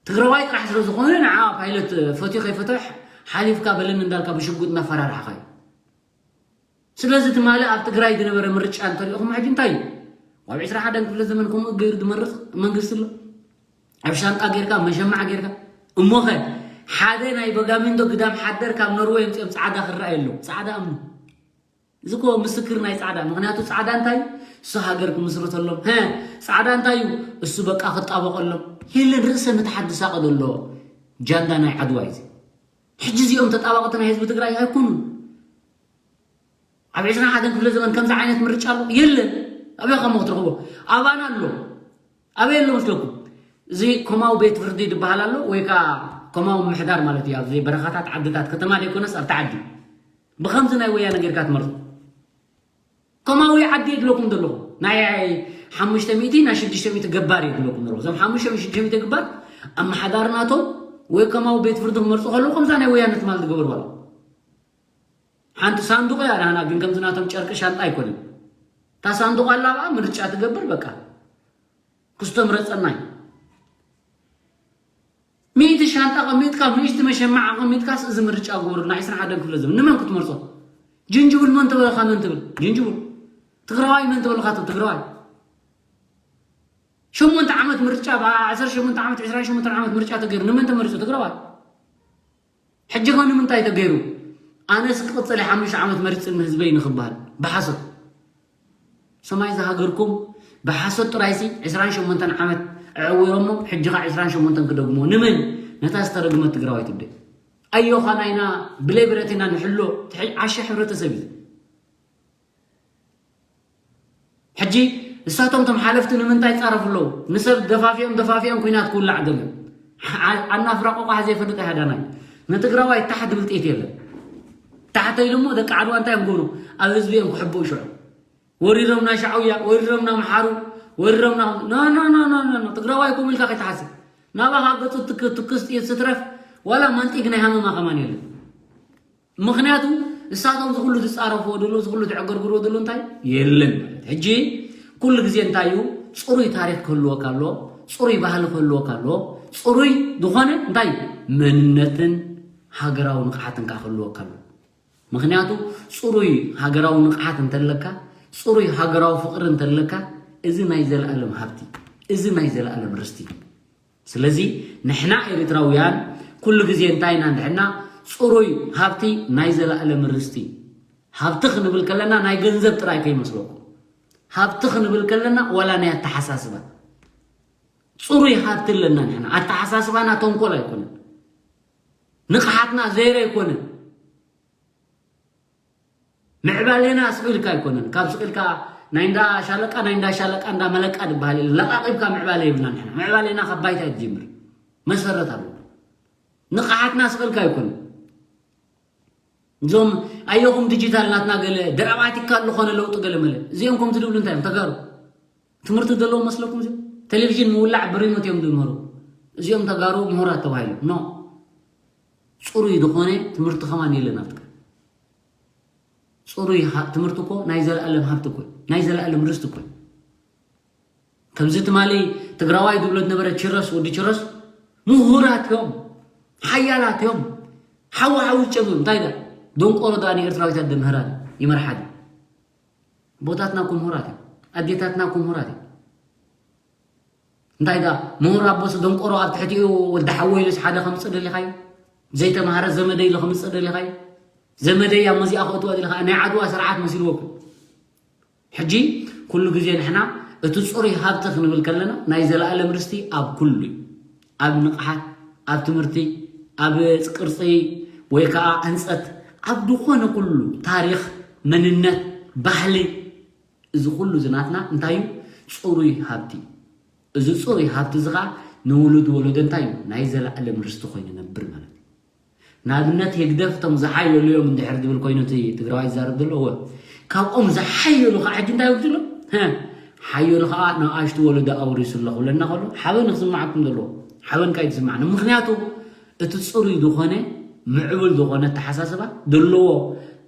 ትግራዋይ ጥራሕ ስለ ዝኾነ ንዓ ፓይለት ፈትዩ ከይፈትሕ ሓሊፍካ በለኒ እንዳልካ ብሽጉጥ እናፈራርሕኻ እዩ። ስለዚ ትማሊ ኣብ ትግራይ ዝነበረ ምርጫ እንተሪእኹም ሕጂ እንታይ እዩ? ኣብ ዕስራ ሓደን ክፍለ ዘመን ከምኡ ገይሩ ዝመርፅ መንግስቲ ኣሎ? ኣብ ሻንጣ ጌርካ መሸማዕ ጌርካ እሞኸ ሓደ ናይ በጋሚንዶ ግዳም ሓደር ካብ ኖርወይ ኣምፅኦም ፃዕዳ ክረኣየ ኣለዎ። ፃዕዳ እምኑ እዚ ኮ ምስክር ናይ ፃዕዳ። ምክንያቱ ፃዕዳ እንታይ እሱ ሃገር ክምስርተሎም ሀ ፃዕዳ እንታይ እዩ እሱ በቃ ክጣበቀሎም ሂልን ርእሰ ምትሓት ዝሳቀ ዘሎ ጃንዳ ናይ ዓድዋ እዩ። ሕጂ እዚኦም ተጣባቅቲ ናይ ህዝቢ ትግራይ ኣይኮኑን። ኣብ ዕስራን ሓደን ክፍለ ዘመን ከምዚ ዓይነት ምርጫ ኣሎ የለን። ኣበይ ከም ክትረኽቦ ኣባና ኣሎ ኣበይ ኣሎ መስለኩም? እዚ ኮማዊ ቤት ፍርዲ ዝበሃል ኣሎ ወይ ከዓ ኮማዊ ምሕዳር ማለት እዩ። ኣብዚ በረኻታት ዓድታት ከተማ ዘይኮነስ ኣብቲ ዓዲ ብኸምዚ ናይ ወያነ ጌርካ ትመርጾ። ኮማዊ ዓዲ የድለኩም ዘለኹ ናይ ሓሙሽተ ሚእቲ ናይ ሽዱሽተ ሚእቲ ገባር የድለኩም ዘለኹ። እዞም ሓሙሽተ ሚእቲ ሽዱሽተ ሚእቲ ገባር ኣመሓዳሪ ናቶም ወይ ኮማዊ ቤት ፍርዲ ክመርጹ ከለዉ ከምዛ ናይ ወያነ ትማል ዝገበርዋ ኣሎ። ሓንቲ ሳንዱቕ እያ ናህና ግን ከምዚ ናቶም ጨርቂ ሻንጣ ኣይኮነን። እታ ሳንዱቕ ኣላ ብኣ ምርጫ ትገብር በቃ ክስቶ ምረጸና እዩ። ሚእቲ ሻንጣ ቀሚጥካ ሚእቲ መሸማዕ ቀሚጥካስ እዚ ምርጫ ግበሩ ናይ ዕስራን ሓደን ክፍለ ዘመን ንመን ክትመርጾ? ጅንጅብል መን ተበለካ መን ትብል ጅንጅብል ትግራዋይ መን ተበለካ ትብል ትግራዋይ ሸሞንተ ዓመት ምርጫ ብዓ ዓሰርተ ሸሞንተ ዓመት ዕስራን ሸሞንተን ዓመት ምርጫ ተገይሩ ንመን ተመሪጹ ትግራዋይ? ሕጂ ኸ ንምንታይ ተገይሩ? ኣነስ ክቕፅል ሓሙሽተ ዓመት መሪፅኒ ህዝበይ ንኽበሃል ብሓሶት ሰማይ ዝሃገርኩም ብሓሶት ጥራይሲ ዕስራን ሸሞንተን ዓመት ኣዕዊሮሞ ሕጂ ኸ ዕስራን ሸሞንተን ክደግሞ ንምል ነታ ዝተረግመት ትግራዋይ ትብደ ኣዮኻ ናይና ብለይ ብረት ኢና ንሕሎ ዓሻ ሕብረተሰብ እዩ። ሕጂ እሳቶም ቶም ሓለፍቲ ንምንታይ ይጻረፉ ኣለዉ? ንሰብ ደፋፊኦም ደፋፊኦም ኲናት ክውላዕ ገለ ኣናፍራ ቆቋሕ ዘይፈልጥ ኣይሃዳናይ ንትግራዋይ ታሕ ድብል ጥይት የለን። ታሕተይ ድሞ ደቂ ዓድዋ እንታይ እዮም ክብሉ ኣብ ህዝቢ እዮም ክሕብኡ ሽዑ ወሪሮምና ሻዕውያ ወሪሮምና ምሓሩ ወሪሮምና ትግራዋይ ከምኡ ኢልካ ከይትሓስብ ናባኻ ገጹ ትክስ ጥይት ስትረፍ ዋላ መንጢግ ናይ ሃመማ ከማን የለን። ምኽንያቱ ንሳቶም ዝኹሉ ዝፃረፍዎ ደሎ ዝኹሉ ዝዕገርግርዎ ደሎ እንታይ የለን ማለት ሕጂ ኩሉ ግዜ እንታይ እዩ ፅሩይ ታሪክ ክህልወካ ኣሎ ፅሩይ ባህሊ ክህልወካ ኣሎ ፅሩይ ዝኾነ እንታይ መንነትን ሃገራዊ ንቕሓትን ከዓ ክህልወካ ኣሎ ምኽንያቱ ፅሩይ ሃገራዊ ንቕሓት እንተለካ ፅሩይ ሃገራዊ ፍቕሪ እንተለካ እዚ ናይ ዘለኣለም ሃብቲ እዚ ናይ ዘለኣለም ርስቲ ስለዚ ንሕና ኤሪትራውያን ኩሉ ግዜ እንታይ ኢና ንድሕና ፅሩይ ሃብቲ ናይ ዘለኣለም ርስቲ ሃብቲ ክንብል ከለና ናይ ገንዘብ ጥራይ ከይመስለኩም ሃብቲ ክንብል ከለና ዋላ ናይ ኣተሓሳስባ ፅሩይ ሃብቲ ኣለና ንሕና ኣተሓሳስባና ተንኮል ኣይኮነን ንቕሓትና ዘይረ ኣይኮነን ምዕባሌና ስቕ ኢልካ ኣይኮነን ካብ ስቕ ኢልካ ናይ እንዳ ሻለቃ ናይ እንዳ ሻለቃ እንዳ መለቃ ዝበሃል የለን ለቓቒብካ ምዕባሌ የብልና ንሕና ምዕባሌና ካብ ባይታ እዩ ዝጅምር መሰረት ኣለዎ ንቕሓትና ስቕ ኢልካ ኣይኮነን እዞም ኣየኹም ዲጂታል ናትና ገለ ድራማቲካ ዝኾነ ለውጢ ገለ መለ እዚኦም ከምዚ ድብሉ እንታይ እዮም ተጋሩ ትምህርቲ ዘለዎም መስለኩም እዚኦም ቴሌቪዥን ምውላዕ ብሪሞት እዮም ዝምህሩ እዚኦም ተጋሩ ምሁራት ተባሂሎም ኖ ፅሩይ ዝኾነ ትምህርቲ ከማን የለን ኣብቲ ፅሩይ ትምህርቲ እኮ ናይ ዘለኣለም ሃብቲ እኮ ናይ ዘለኣለም ርስቲ እኮ ከምዚ ትማሊ ትግራዋይ ዝብሎ ዝነበረ ችረስ ወዲ ችረስ ምሁራት እዮም ሓያላት እዮም ሓዊ ሓዊ ጨም እንታይ ዳ ደንቆሮ ዳ ንኤርትራዊት ኣደ ምህራን ይመርሓ ቦታትና እኮ ምሁራት እዮም ኣዴታትና እኮ ምሁራት እዮም እንታይ ዳ ምሁር ኣቦስ ደንቆሮ ኣብ ትሕቲኡ ወዲ ሓወ ኢሉስ ሓደ ከምፅእ ደሊኻዩ ዘይተምሃረ ዘመደ ኢሉ ከምፅእ ደሊኻዩ ዘመደይ ኣብ መዚኣ ከእትዋ ደሊኻ ናይ ዓድዋ ስርዓት መሲልዎ እኮ ሕጂ ኩሉ ግዜ ንሕና እቲ ፅሩይ ሃብቲ ክንብል ከለና ናይ ዘለኣለም ርስቲ ኣብ ኩሉ እዩ ኣብ ንቕሓት ኣብ ትምህርቲ ኣብ ቅርፂ ወይ ከዓ ህንፀት ኣብ ዝኾነ ኩሉ ታሪክ መንነት ባህሊ እዚ ኩሉ ዝናትና እንታይ እዩ? ጽሩይ ሃብቲ እዩ። እዚ ጽሩይ ሃብቲ እዚ ኸዓ ንውሉድ ወለዶ እንታይ እዩ? ናይ ዘለኣለም ርስቲ ኮይኑ ነብር ማለት እዩ። ንኣብነት ህግደፍ እቶም ዝሓየሉ እዮም እንድሕር ዝብል ኮይኑ እቲ ትግራዋይ ዝዛረብ ዘሎ እወ ካብኦም ዝሓየሉ ከዓ ሕጂ እንታይ ይብሉ ዘሎ ሓየሉ ከዓ ንኣሽቱ ወለዶ ኣውሪሱ ኣሎ ክብለና ከሎ ሓበን ክስማዓኩም ዘለዎ ሓበን ካ ይስማዕና ምክንያቱ እቲ ፅሩይ ዝኾነ ምዕቡል ዝኾነ ኣተሓሳስባ ዘለዎ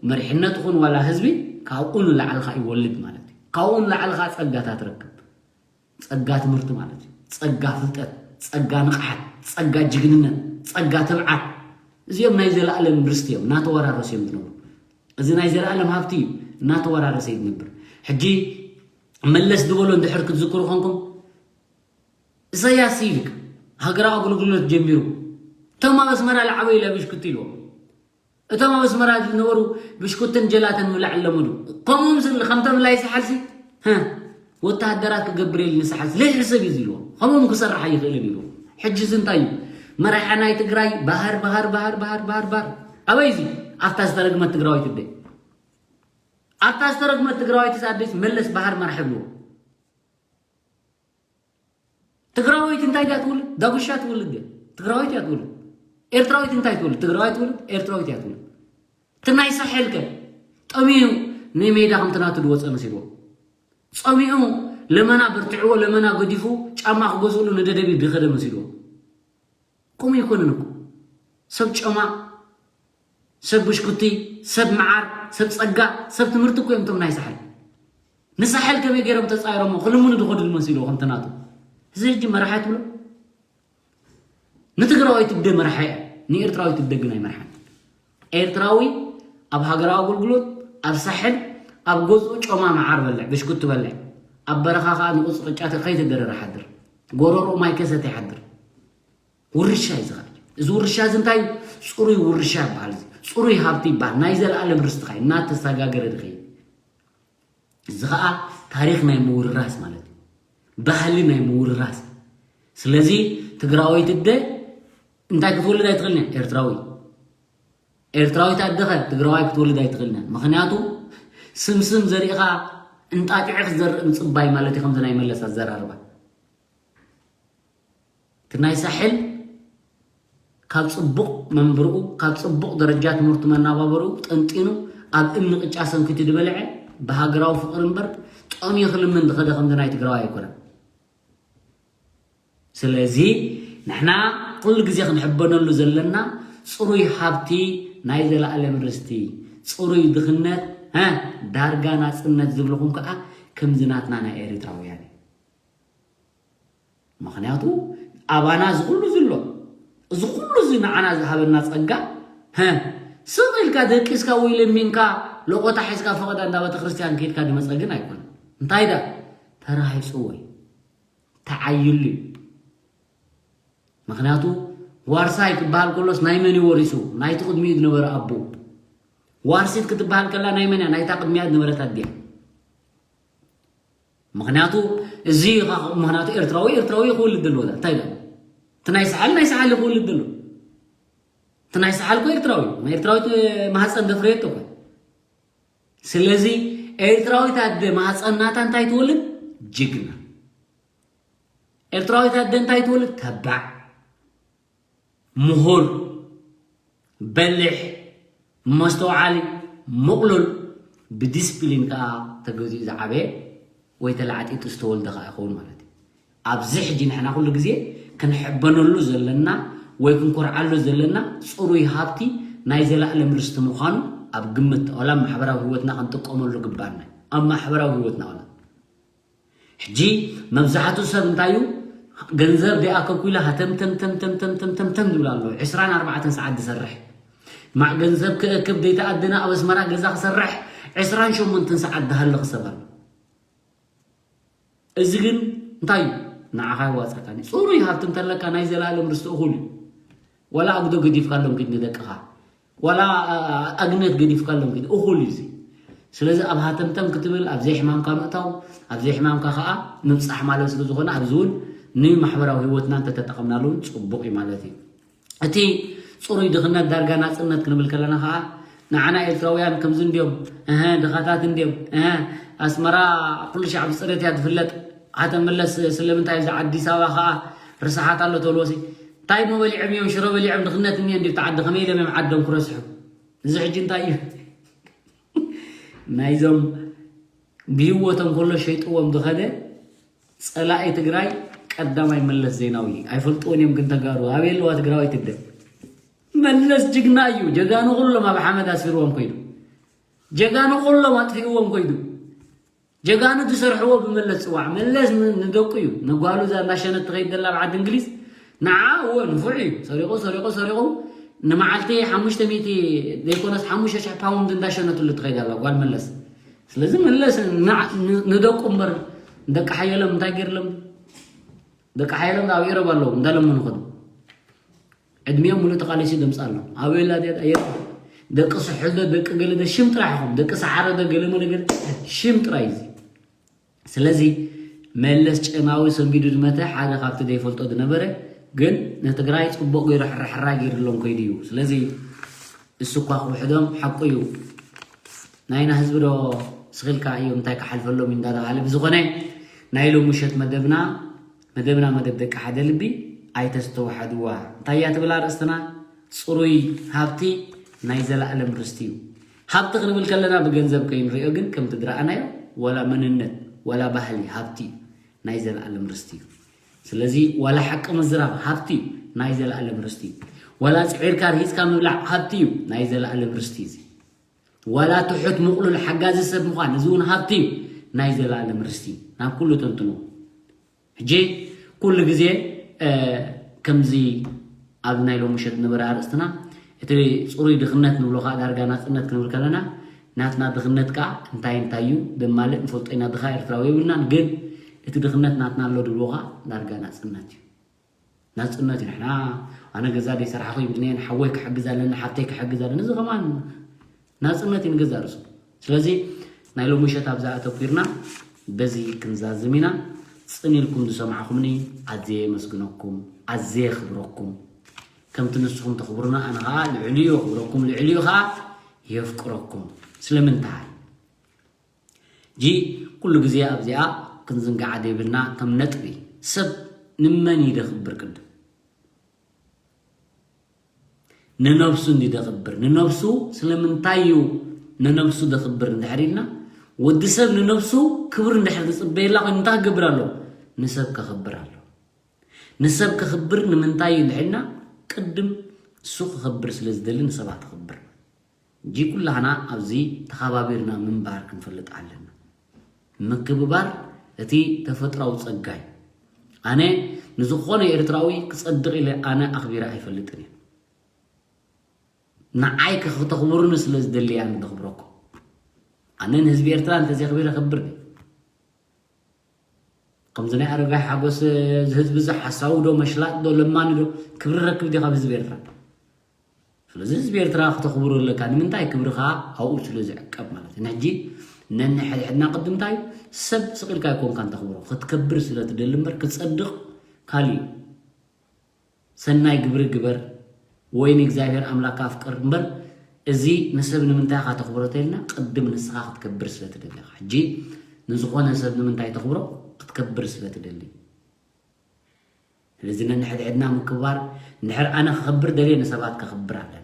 መሪሕነት ይኹን ዋላ ህዝቢ ካብኡ ንላዕሊ ከዓ ይወልድ ማለት እዩ ካብኡ ንላዕሊ ከዓ ፀጋ ትረክብ ፀጋ ትምህርቲ ማለት እዩ ፀጋ ፍልጠት ፀጋ ንቕሓት ፀጋ ጅግንነት ፀጋ ትብዓት እዚኦም ናይ ዘለኣለም ርስቲ እዮም እናተወራረሱ እዮም ዝነብሩ እዚ ናይ ዘለኣለም ሃብቲ እዩ እናተወራረሰ እዩ ዝነብር ሕጂ መለስ ዝበሎ እንድሕር ክትዝክሩ ኮንኩም ኢሳያስ ይልክ ሃገራዊ ኣገልግሎት ጀሚሩ እቶም ኣብ ኣስመራ ለዓበዩ ለብሽክት ኢልዎም እቶም ኣብ ኣስመራ ዝነበሩ ብሽኩትን ጀላትን ምብላዕ ኣለመዱ። ከምኡም ስል ከምቶም ላይ ሰሓልሲ ሀ ወተሃደራት ክገብር የል ንሰሓልሲ ለይሕሰብ እዩ ዝብልዎ። ከምኡም ክሰርሕ ኣይኽእልን ይብልዎ። ሕጂ እዚ እንታይ እዩ? መራሒ ናይ ትግራይ ባህር ባህር ባህር ባህር ባህር ባህር ኣበይ እዚ ኣብታ ዝተረግመት ትግራዊት እደ ኣብታ ዝተረግመት ትግራዊት ኣደስ መለስ ባህር መራሕ ይብልዎ። ትግራወይቲ እንታይ ድያ ትውልድ? ዳጉሻ ትውልድ ድያ? ትግራወይቲ እያ ትውልድ። ኤርትራዊት እንታይ ትውልድ? ትግራዋይ ትውልድ፣ ኤርትራዊት እያ ትውልድ። እቲ ናይ ሳሕል ከ ጠሚዩ ንሜዳ ከምቲ ናቱ ዝወፀ መሲልዎ። ፀሚኡ ለመና በርትዕዎ፣ ለመና ገዲፉ ጫማ ክገዝእሉ ንደደቢት ዝኸደ መሲልዎ። ከምኡ ኣይኮነን እኮ። ሰብ ጨማ፣ ሰብ ብሽኩቲ፣ ሰብ መዓር፣ ሰብ ፀጋ፣ ሰብ ትምህርቲ እኮ እዮም እቶም ናይ ሳሕል። ንሳሕል ከመይ ገይሮም ተፃይሮሞ ክልምኑ ዝኸዱ ዝመሲሉ ከምቲ ናቱ። እዚ ሕጂ መራሒ ትብሎ? ንትግራዋይ ትብደ መራሒ እያ፣ ንኤርትራዊ ትብደ ግን ኣይመርሓን። ኤርትራዊ ኣብ ሃገራዊ ኣገልግሎት፣ ኣብ ሳሕል፣ ኣብ ገዝኡ ጮማ መዓር በልዕ፣ ብሽኩቲ በልዕ፣ ኣብ በረኻ ከዓ ንቁፅ ቅጫ ከይተደረረ ሓድር፣ ጎረሮ ማይ ከሰተ ይሓድር። ውርሻ እዩ ዝኸ እዚ ውርሻ እዚ እንታይ እዩ? ፅሩይ ውርሻ ይበሃል። እዚ ፅሩይ ሃብቲ ይበሃል። ናይ ዘለኣለም ርስቲ ኸ እናተሰጋገረ ድኸ እዚ ኸዓ ታሪክ ናይ ምውርራስ ማለት እዩ። ባህሊ ናይ ምውርራስ። ስለዚ ትግራወይቲ ኣደ እንታይ ክትወልድ ኣይትኽእልን እያ? ኤርትራዊ። ኤርትራዊት ኣደ ኸ ትግራዋይ ክትወልድ ኣይትኽእልን እያ። ምኽንያቱ ስምስም ዘሪእኻ እንጣጢዕ ክትዘርእ ምፅባይ ማለት እዩ ከምዚ ናይ መለስ ኣዘራርባ። እቲ ናይ ሳሕል ካብ ፅቡቕ መንብርኡ ካብ ፅቡቕ ደረጃ ትምህርቱ መናባበርኡ ጠንጢኑ ኣብ እምኒ ቅጫ ሰንኪቱ ዝበልዐ ብሃገራዊ ፍቕሪ እምበር ጠምዩ ክልምን ዝኸደ ከምዚ ናይ ትግራዋይ ኣይኮነን። ስለዚ ንሕና ኩሉ ግዜ ክንሕበነሉ ዘለና ፅሩይ ሃብቲ ናይ ዘለኣለም ርስቲ ፅሩይ ድኽነት ዳርጋ ናፅነት ዝብልኹም ከዓ ከምዚ ናትና ናይ ኤሪትራውያን እዩ። ምኽንያቱ ኣባና እዚ ኩሉ እዚ ኣሎ። እዚ ኩሉ እዚ ንዓና ዝሃበና ጸጋ፣ ሀ፣ ስቕ ኢልካ ደቂስካ ወይ ለሚንካ፣ ለቖታ ሒዝካ ፈቐዳ እንዳ ቤተክርስትያን ከይድካ ዝመጸ ግን ኣይኮነን። እንታይ ደኣ? ተራሂጹ ወይ ተዓይሉ እዩ። ምኽንያቱ ዋርሳይ ክበሃል ከሎስ ናይ መን እዩ ወሪሱ? ናይቲ ቅድሚኡ ዝነበረ ኣቦ። ዋርሲት ክትበሃል ከላ ናይ መን እያ? ናይታ ቅድሚኣ ዝነበረት ኣዲኣ። ምኽንያቱ እዚ ምኽንያቱ ኤርትራዊ ኤርትራዊ ክውልድ ዘለዎ እንታይ ደ እቲ ናይ ሰሓል ናይ ሰሓል ክውልድ ኣሎ እቲ ናይ ሰሓል ኮ ኤርትራዊ ኤርትራዊት ማህፀን ዘፍረየቶ ኮ ስለዚ ኤርትራዊት ኣደ ማህፀን ናታ እንታይ ትወልድ ጅግና ኤርትራዊት ኣደ እንታይ ትወልድ ተባዕ ምሁር፣ በሊሕ፣ መስተውዓሊ፣ ምቕሉል፣ ብዲስፕሊን ከኣ ተገዚኡ ዝዓበየ ወይ ተላዕጢጡ ዝተወልደ ከኣ ይኸውን ማለት እዩ። ኣብዚ ሕጂ ንሕና ኩሉ ግዜ ክንሕበነሉ ዘለና ወይ ክንኮርዓሉ ዘለና ጽሩይ ሃብቲ ናይ ዘለኣለም ርስቲ ምዃኑ ኣብ ግምት ዋላ ኣብ ማሕበራዊ ህይወትና ክንጥቀመሉ ግባና ኣብ ማሕበራዊ ህይወትና ዋላ ሕጂ መብዛሕትኡ ሰብ እንታይ እዩ ገንዘብ ደይኣከብኩ ኢለ ሃተምተምተምተምተምተምተም ዝብል ኣሎ ዕስራን ኣርባዕተን ሰዓት ዝሰርሕ ማዕ ገንዘብ ክእክብ ደይተኣደነ ኣብ ኣስመራ ገዛ ክሰርሕ ዕስራን ሸሞንተን ሰዓት ዝሃልኽ ሰብ ኣሎ እዚ ግን እንታይ እዩ ንዓኻ ይዋፀካኒ ፅሩይ ሃብቲ እንተለካ ናይ ዘላለም ርስቲ እኹል እዩ ዋላ ኣጉዶ ገዲፍካሎም ኪድ ንደቅኻ ዋላ ኣግነት ገዲፍካሎም ኪድ እኹል እዩ እዚ ስለዚ ኣብ ሃተምተም ክትብል ኣብ ዘይሕማምካ ምእታው ኣብ ዘይሕማምካ ከዓ ምብፃሕ ማለት ስለ ዝኾነ ኣብዚ እውን ንማሕበራዊ ህይወትና እንተተጠቐምናሉ እውን ፅቡቕ እዩ ማለት እዩ እቲ ፅሩይ ድኽነት ዳርጋ ናፅነት ክንብል ከለና ከዓ ንዓና ኤርትራውያን ከምዚ እንድዮም እሀ ድኻታት እንድዮም እሀ ኣስመራ ኩሉ ሻዕ ብፅሬት እያ ትፍለጥ። ኣተ መለስ ስለምንታይ እዚ ኣዲስ ኣበባ ከዓ ርስሓት ኣሎ ተብልዎሲ እንታይ እሞ በሊዖም እዮም ሽሮ በሊዖም ድኽነት እኒኦ እንዲ ብቲ ዓዲ ከመይ ኢሎም እዮም ዓዶም ክረስሑ? እዚ ሕጂ እንታይ እዩ ናይዞም ብህወቶም ከሎ ሸይጥዎም ዝኸደ ፀላኢ ትግራይ ቀዳማይ መለስ ዜናዊ እዩ። ኣይፈልጥዎን እዮም ግን ተጋሩ ኣበይ ኣለዋ ትግራዋይ ትግደ? መለስ ጅግና እዩ። ጀጋኑ ኩሎም ኣብ ሓመድ ኣስፊርዎም ኮይዱ ጀጋኑ ኩሎም ኣጥፊእዎም ኮይዱ ጀጋኑ ዝሰርሕዎ ብመለስ ፅዋዕ መለስ ን- ንደቁ እዩ። ንጓሉ እዛ እንዳሸነት ትኸይድ ዘላ ኣብ ዓዲ እንግሊዝ ንዓ እወ ንፉዕ እዩ። ሰሪቑ ሰሪቑ ሰሪቑ ንመዓልቲ ሓሙሽተ ሚእቲ ዘይኮነስ ሓሙሽተ ሽሕ ፓውንድ እንዳሸነትሉ ትኸይድ ኣላ ጓል መለስ። ስለዚ መለስ ንዓ- ን- ንደቁ እምበር ንደቂ ሓየሎም እንታይ ገይርሎም? ደቂ ሓየሎም ኣብ ኢሮብ ኣለዉ እንዳለመኑ ከዱ ዕድሚኦም ሙሉእ ተቃሊሱ ደምፃ ኣሎ ኣበላ ዲያ ኣየር ደቂ ስሑል ዶ ደቂ ገለ ዶ ሽም ጥራሕ ኢኹም ደቂ ሰዓረ ዶ ገለ መለ ገለ ሽም ጥራይ እዚ። ስለዚ መለስ ጨናዊ ሰንቢዱ ዝመተ ሓደ ካብቲ ዘይፈልጦ ዝነበረ ግን ንትግራይ ፅቡቅ ገይሩ ሕራሕራ ገይሩሎም ከይዱ እዩ። ስለዚ እሱ እኳ ክውሕዶም ሓቁ እዩ። ናይና ህዝቢ ዶ ስኺልካ እዮም እንታይ ክሓልፈሎም እዩ እንዳተባሃለ ብዝኾነ ናይ ሎሚ ምሸት መደብና መደብና መደብ ደቂ ሓደ ልቢ ኣይተስተውሓድዋ እንታይ እያ ትብል ኣርእስትና? ፅሩይ ሃብቲ ናይ ዘለኣለም ርስቲ እዩ። ሃብቲ ክንብል ከለና ብገንዘብ ከይንሪኦ ግን ከምቲ ዝረኣናዮ ዋላ መንነት ዋላ ባህሊ ሃብቲ እዩ ናይ ዘለኣለም ርስቲ እዩ። ስለዚ ዋላ ሓቂ ምዝራብ ሃብቲ እዩ ናይ ዘለኣለም ርስቲ እዩ። ዋላ ፅዒርካ ርሂፅካ ምብላዕ ሃብቲ እዩ ናይ ዘለኣለም ርስቲ እዩ። ዋላ ትሑት ምቕሉል ሓጋዚ ሰብ ምዃን እዚ እውን ሃብቲ እዩ ናይ ዘለኣለም ርስቲ እዩ። ናብ ኩሉ ተንትኑ። ሕጂ ኩሉ ግዜ ከምዚ ኣብ ናይ ሎሚ ምሸት ዝነበረ ኣርእስትና እቲ ፅሩይ ድኽነት ንብሎ ከዓ ዳርጋ ናፅነት ክንብል ከለና ናትና ድኽነት ከዓ እንታይ እንታይ እዩ ደማልእ ንፈልጦ ኢና ድኻ ኤርትራዊ የብልናን ግን እቲ ድኽነት ናትና ኣሎ ድብሎ ከዓ ዳርጋ ናፅነት እዩ ናፅነት እዩ ንሕና ኣነ ገዛ ደይሰራሕኹ ይብልኒ ሓወይ ክሕግዝ ኣለኒ ሓፍተይ ክሕግዝ ኣለኒ እዚ ከማን ናፅነት እዩ ንገዛ ርእሱ ስለዚ ናይ ሎሚ ምሸት ኣብዛ ኣተኩርና በዚ ክንዛዝም ኢና ፅን ኢልኩም ዝሰማዕኹምኒ ኣዝየ የመስግነኩም ኣዝየ የኽብረኩም ከምቲ ንስኹም ተኽብሩና ኣነ ከዓ ልዕሊኡ የኽብረኩም ልዕሊኡ ከዓ የፍቅረኩም ስለምንታይ ጂ ኩሉ ግዜ ኣብዚኣ ክንዝንግዓ ዘይብልና ከም ነጥቢ ሰብ ንመን እዩ ደኽብር ቅድም ንነብሱ እንዲ ደኽብር ንነብሱ ስለምንታይ እዩ ንነብሱ ደኽብር እንድሕር ኢልና ወዲ ሰብ ንነብሱ ክብር እንድሕር ዝፅበየላ ኮይኑ እንታይ ክገብር ኣለዎ ንሰብ ከኽብር ኣለዎ ንሰብ ከኽብር ንምንታይ እዩ እንድሕር ኢልና ቅድም እሱ ክኸብር ስለ ዝደሊ ንሰባት ክኽብር እንጂ ኩላህና ኣብዚ ተኸባቢርና ምንባር ክንፈልጥ ኣለና። ምክብባር እቲ ተፈጥራዊ ጸጋ እዩ። ኣነ ንዝኾነ ኤርትራዊ ክጸድቕ ኢለ ኣነ ኣኽቢረ ኣይፈልጥን እየ። ንዓይ ከተኽብሩኒ ስለ ዝደሊ እየ ኣነ ዘኽብረኩም። ኣነ ንህዝቢ ኤርትራ እንተዘይኣኽቢረ ከብር ድየ? ከምዚ ናይ ኣረጋይ ሓጎስ እዚ ህዝቢ እዚ ሓሳዊ ዶ መሽላጥ ዶ ለማኒ ዶ ክብሪ ረክብ ዲ ካብ ህዝቢ ኤርትራ ስለዚ ህዝቢ ኤርትራ ክተኽብሮ ኣለካ ንምንታይ ክብርኻ ኣብኡ ስለ ዝዕቀብ ማለት እዩ ሕጂ ነንሕድሕድና ቅድምታይ ሰብ ስቕ ኢልካ ኣይኮንካን ተኽብሮ ክትከብር ስለ ትደሊ እምበር ክትጸድቕ ካሊእ ሰናይ ግብሪ ግበር ወይ ንእግዚኣብሔር ኣምላክ ኣፍቅር እምበር እዚ ንሰብ ንምንታይ ኢኻ ተኽብሮ ተልና ቅድም ንስኻ ክትከብር ስለ ትደሊ ኢኻ ሕጂ ንዝኾነ ሰብ ንምንታይ ተኽብሮ ክትከብር ስለ ትደሊ ስለዚ ነንሕድሕድና ምክባር እንድሕር ኣነ ክኸብር ደልየ ንሰባት ከኽብር ኣለኒ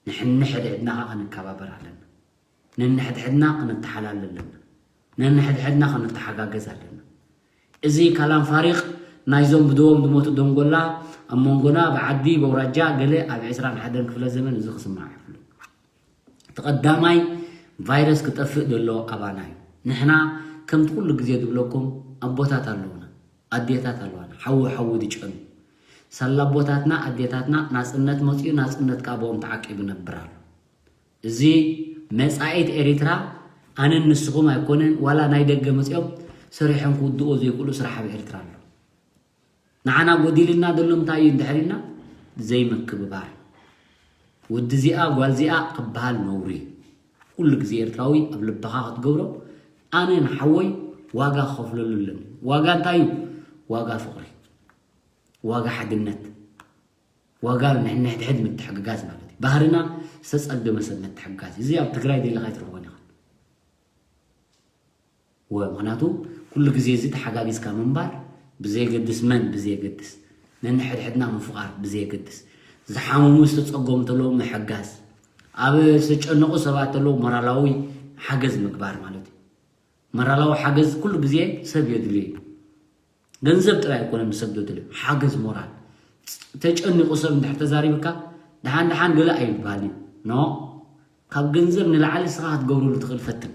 ንሕንሕድሕድና ኸዓ ክንከባበር ኣለና ነንሕድሕድና ክንተሓላለ ኣለና ነንሕድሕድና ክንተሓጋገዝ ኣለና እዚ ካላም ፋሪቕ ናይዞም ብደዎም ዝሞቱ ደንጎላ ኣብ መንጎና ብዓዲ በውራጃ ገለ ኣብ ዕስራን ሓደን ክፍለ ዘመን እዚ ክስማዕ ይብሉ እቲ ቀዳማይ ቫይረስ ክጠፍእ ዘሎ ኣባና እዩ ንሕና ከምቲ ኩሉ ግዜ ዝብለኩም ኣቦታት ኣለውና ኣዴታት ኣለዋና ሓዊ ሓዊ ዝጨኑ ሳላ ኣቦታትና ኣዴታትና ናፅነት መፅኡ ናፅነት ካብ ብኦም ተዓቂቡ ነብር ኣሎ እዚ መፃኢት ኤሪትራ ኣነን ንስኹም ኣይኮነን ዋላ ናይ ደገ መፅኦም ሰሪሖም ክውድኦ ዘይክእሉ ስራሕ ኣብ ኤርትራ ኣሎ ንዓና ጎዲልና ዘሎ እንታይ እዩ እንድሕር ኢልና ዘይምክብባር ወዲ እዚኣ ጓል እዚኣ ክበሃል ነውሪ ኩሉ ግዜ ኤርትራዊ ኣብ ልብኻ ክትገብሮ ኣነ ንሓወይ ዋጋ ክኸፍለሉ ኣለኒ ዋጋ እንታይ እዩ ዋጋ ፍቕሪ ዋጋ ሓድነት ዋጋ ንሕድሕድ ምትሕግጋዝ ማለት እዩ ባህርና ዝተፀገመ ሰብ ምትሕግጋዝ እዚ ኣብ ትግራይ ዘለካ ይትረኽቦን ኢኻ ወ ምክንያቱ ኩሉ ግዜ እዚ ተሓጋጊዝካ ምንባር ብዘየገድስ መን ብዘየገድስ ነንሕድሕድና ምፍቓር ብዘየገድስ ዝሓመሙ ዝተፀጎሙ ተለዉ ምሕጋዝ ኣብ ዝተጨነቑ ሰባት ተለዉ ሞራላዊ ሓገዝ ምግባር ማለት እዩ። ሞራላዊ ሓገዝ ኩሉ ግዜ ሰብ የድልዩ እዩ። ገንዘብ ጥራይ ኣይኮነን ንሰብ ዘድልዮ ሓገዝ ሞራል። ተጨኒቑ ሰብ እንድሕር ተዛሪብካ ደሓን ደሓን ገለ ኣይባሃልን እዩ። ኖ ካብ ገንዘብ ንላዕሊ ንስኻ ክትገብረሉ ትኽእል ፈትን።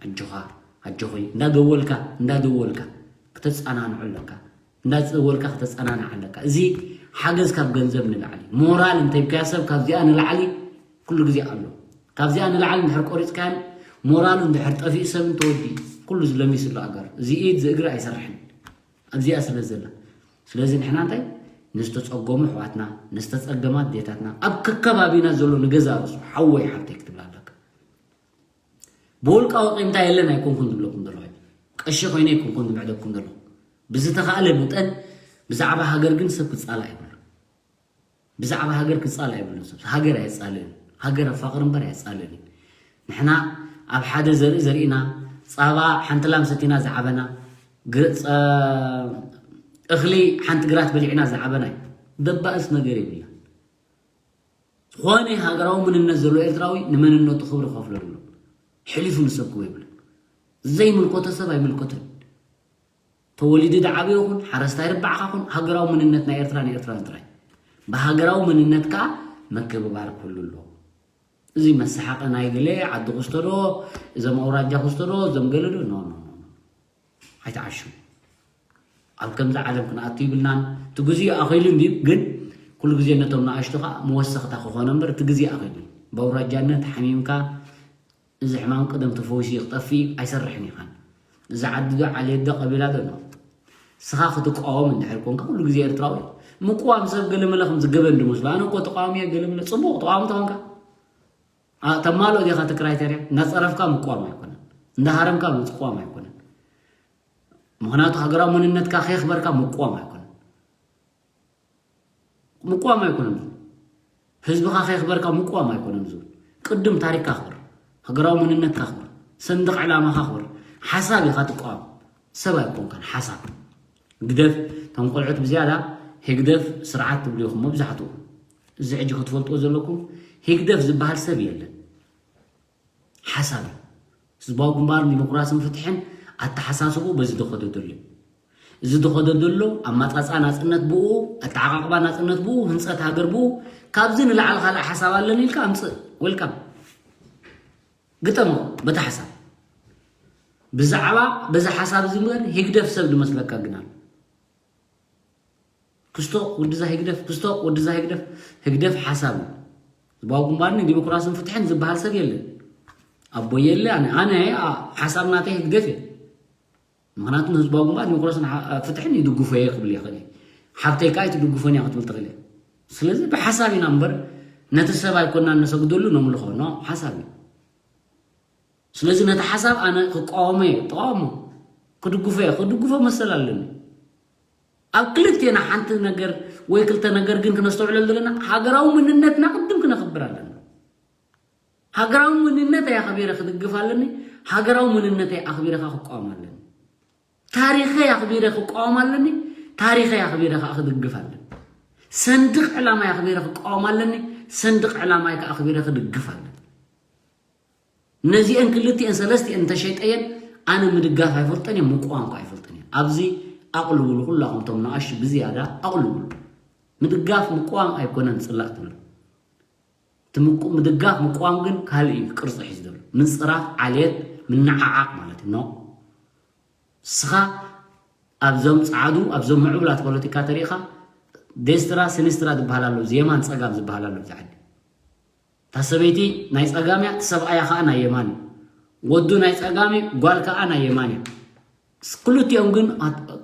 ኣጆኻ ኣጆኺ እንዳደወልካ እንዳደወልካ ክተጸናንዑ ኣለካ። እንዳደወልካ ክተጸናንዕ ኣለካ። እዚ ሓገዝ ካብ ገንዘብ ንላዕሊ ሞራል እንተይብካያ ሰብ ካብዚኣ ንላዕሊ ኩሉ ግዜ ኣሎ። ካብዚኣ ንላዕሊ እንድሕር ቆሪፅካያን ሞራሉ እንድሕር ጠፊኡ ሰብ እንተወዲ ኩሉ ዝለሚስ ኣሎ ኣገር እዚ ኢድ ዝእግሪ ኣይሰርሕን ኣብዚኣ ስለ ዘላ። ስለዚ ንሕና እንታይ ንዝተፀጎሙ ኣሕዋትና ንዝተፀገማ ኣዴታትና ኣብ ከከባቢና ዘሎ ንገዛ ርእሱ ሓወይ ሓብተይ ክትብል ኣለካ። ብውልቃዊ ቂምታ የለን ኣይኮንኩን ዝብለኩም ዘለኹ ቀሺ ኮይነ ኣይኮንኩን ዝምዕደኩም ዘለኹ። ብዝተኻእለ መጠን ብዛዕባ ሃገር ግን ሰብ ክፃላእ ይብሉ። ብዛዕባ ሃገር ክፃላእ ይብሉ ሰብ ሃገር ኣየፃልእን። ሃገር ኣፋቕር እምበር ኣየፃልእን እዩ። ንሕና ኣብ ሓደ ዘርኢ ዘርኢና ፃባ ሓንቲ ላም ሰቲና ዝዓበና እኽሊ ሓንቲ ግራት በሊዕና ዝዓበና እዩ። ደባእስ ነገር የብልና። ዝኾነ ሃገራዊ መንነት ዘሎ ኤርትራዊ ንመንነቱ ክብሪ ከፍለሉ ሕሊፉ ንሰብክቦ ይብሉ። ዘይምልኮቶ ሰብ ኣይምልኮቶን። ተወሊዱ ዝዓበየ ይኹን ሓረስታይ ርባዕኻ ኹን ሃገራዊ መንነት ናይ ኤርትራ ንኤርትራውያን ጥራይ። ብሃገራዊ መንነት ከዓ ምክብባር ክህሉ ኣለዎ። እዚ መሰሓቂ ናይ ገለ ዓዲ ክስቶ ዶ እዞም ኣውራጃ ክስቶ ዶ እዞም ገለ ዶ ኖ ኖ ኖ ኣይትዓሹ። ኣብ ከምዚ ዓለም ክንኣቱ ይብልናን እቲ ግዜኡ ኣኺሉ እንድዩ ግን ኩሉ ግዜ ነቶም ንኣሽቱ ከዓ መወሰኽታ ክኾነ እምበር እቲ ግዜ ኣኺሉ እዩ። ብኣውራጃነት ሓሚምካ እዚ ሕማም ቅደም ተፈዊሱ እዩ ክጠፍእ እዩ ኣይሰርሕን ኢኻን። እዚ ዓዲ ዶ ዓሌት ዶ ቀቢላ ዶ ኖ ስኻ ክትቃወም እንድሕር ኮንካ ኩሉ ግዜ ኤርትራዊ ምቅዋም ሰብ ገለመለ ከም ዝገበን ድመስሎ ኣነ እኮ ተቃዋሚ እየ ገለመለ ፅቡቅ ተቃዋሚ ተኾንካ ተማልኦ ዲኻ እቲ ክራይተርያ እንዳፀረፍካ ምቅዋም ኣይኮነን እንዳሃረምካ ምፅቋም ኣይኮነን። ምክንያቱ ሃገራዊ መንነትካ ከየኽበርካ ምቅዋም ኣይኮነን። ምቅዋም ኣይኮነን። ህዝብኻ ከየኽበርካ ምቅዋም ኣይኮነን ዝብል ቅድም ታሪክካ ኣኽብር። ሃገራዊ መንነትካ ኣኽብር። ሰንደቕ ዕላማኻ ኣኽብር። ሓሳብ ኢኻ ትቃወም። ሰብ ኣይኮንካን ሓሳብ። ህግደፍ እቶም ቆልዑት ብዝያዳ ህግደፍ ስርዓት ትብሉ ኢኹም መብዛሕትኡ። እዚ ሕጂ ክትፈልጥዎ ዘለኩም ህግደፍ ዝበሃል ሰብ የለን። ሓሳብ እዩ። ህዝባዊ ግንባርን ዲሞክራስን ፍትሕን ኣተሓሳስቡ በዚ ዝኸደ ዘሎ እዩ። እዚ ዝኸደ ዘሎ ኣማፃፃ ናፅነት ብኡ ኣተዓቃቅባ ናፅነት ብኡ ህንፀት ሃገር ብኡ ካብዚ ንላዕሊ ካልእ ሓሳብ ኣለኒ ኢልካ ኣምፅእ ወልካም ግጠሞ በቲ ሓሳብ ብዛዕባ በዚ ሓሳብ እዚ ምበር ህግደፍ ሰብ ዝመስለካ ግን ኣሎ ክስቶ ወድዛ ህግደፍ ክስቶ ወድዛ ህግደፍ ህግደፍ ሓሳብ እዩ ህዝባዊ ግንባርን ዲሞክራስን ፍትሕን ዝበሃል ሰብ የለን ኣቦ የለ ኣነ ኣነ ሓሳብ ናተይ ህግደፍ እየ ምክንያቱ ንህዝባዊ ግንባር ዲሞክራስን ፍትሕን ይድግፎ እየ ክብል ይኽእል እየ ሓብተይ ከዓ ኣይትድግፎን እያ ክትብል ትኽእል እየ ስለዚ ብሓሳብ ኢና እምበር ነቲ ሰብ ኣይኮና ነሰግደሉ ነምልኾ ኖ ሓሳብ እዩ ስለዚ ነቲ ሓሳብ ኣነ ክቃወሞ እየ ተቃወሞ ክድግፎ እየ ክድግፎ መሰል ኣለኒ ኣብ ክልቴና ሓንቲ ነገር ወይ ክልተ ነገር ግን ክነስተውዕለሉ ዘለና ሃገራዊ መንነትና ቅድም ክነኽብር ኣለና ሃገራዊ መንነተይ ኣኽቢረ ክድግፍ ኣለኒ ሃገራዊ መንነተይ ኣኽቢረ ከዓ ክቃወም ኣለኒ ታሪኸይ ኣኽቢረ ክቃወም ኣለኒ ታሪኸይ ኣኽቢረ ከዓ ክድግፍ ኣለኒ ሰንድቕ ዕላማይ ኣኽቢረ ክቃወም ኣለኒ ሰንድቕ ዕላማይ ከዓ ኣኽቢረ ክድግፍ ኣለኒ ነዚአን ክልቲአን ሰለስቲአን እንተሸይጠየን ኣነ ምድጋፍ ኣይፈልጠን እየ ምቁዋም ከዓ ኣይፈልጠን እየ ኣብዚ ኣቕልብሉ ኩላኹም ቶም ንኣሽ ብዝያዳ ኣቕልብሉ ምድጋፍ ምቁዋም ኣይኮነን ፅላእ ትብሉ ምድጋፍ ምቁዋም ግን ካልእ እዩ ቅርፂ ሒዝ ዘሎ ምፅራፍ ዓልየት ምንዓዓቕ ማለት እዩ ኖ ስኻ ኣብዞም ፀዓዱ ኣብዞም ምዕቡላት ፖለቲካ ተሪእኻ ዴስትራ ሲኒስትራ ዝበሃል ኣሎ የማን ፀጋም ዝበሃል ኣሎ ዛዕዲ እታ ሰበይቲ ናይ ጸጋም እያ፣ እቲ ሰብኣያ ከኣ ናይ የማን እዩ። ወዱ ናይ ጸጋም እዩ፣ ጓል ከኣ ናይ የማን እያ። ክልቲኦም ግን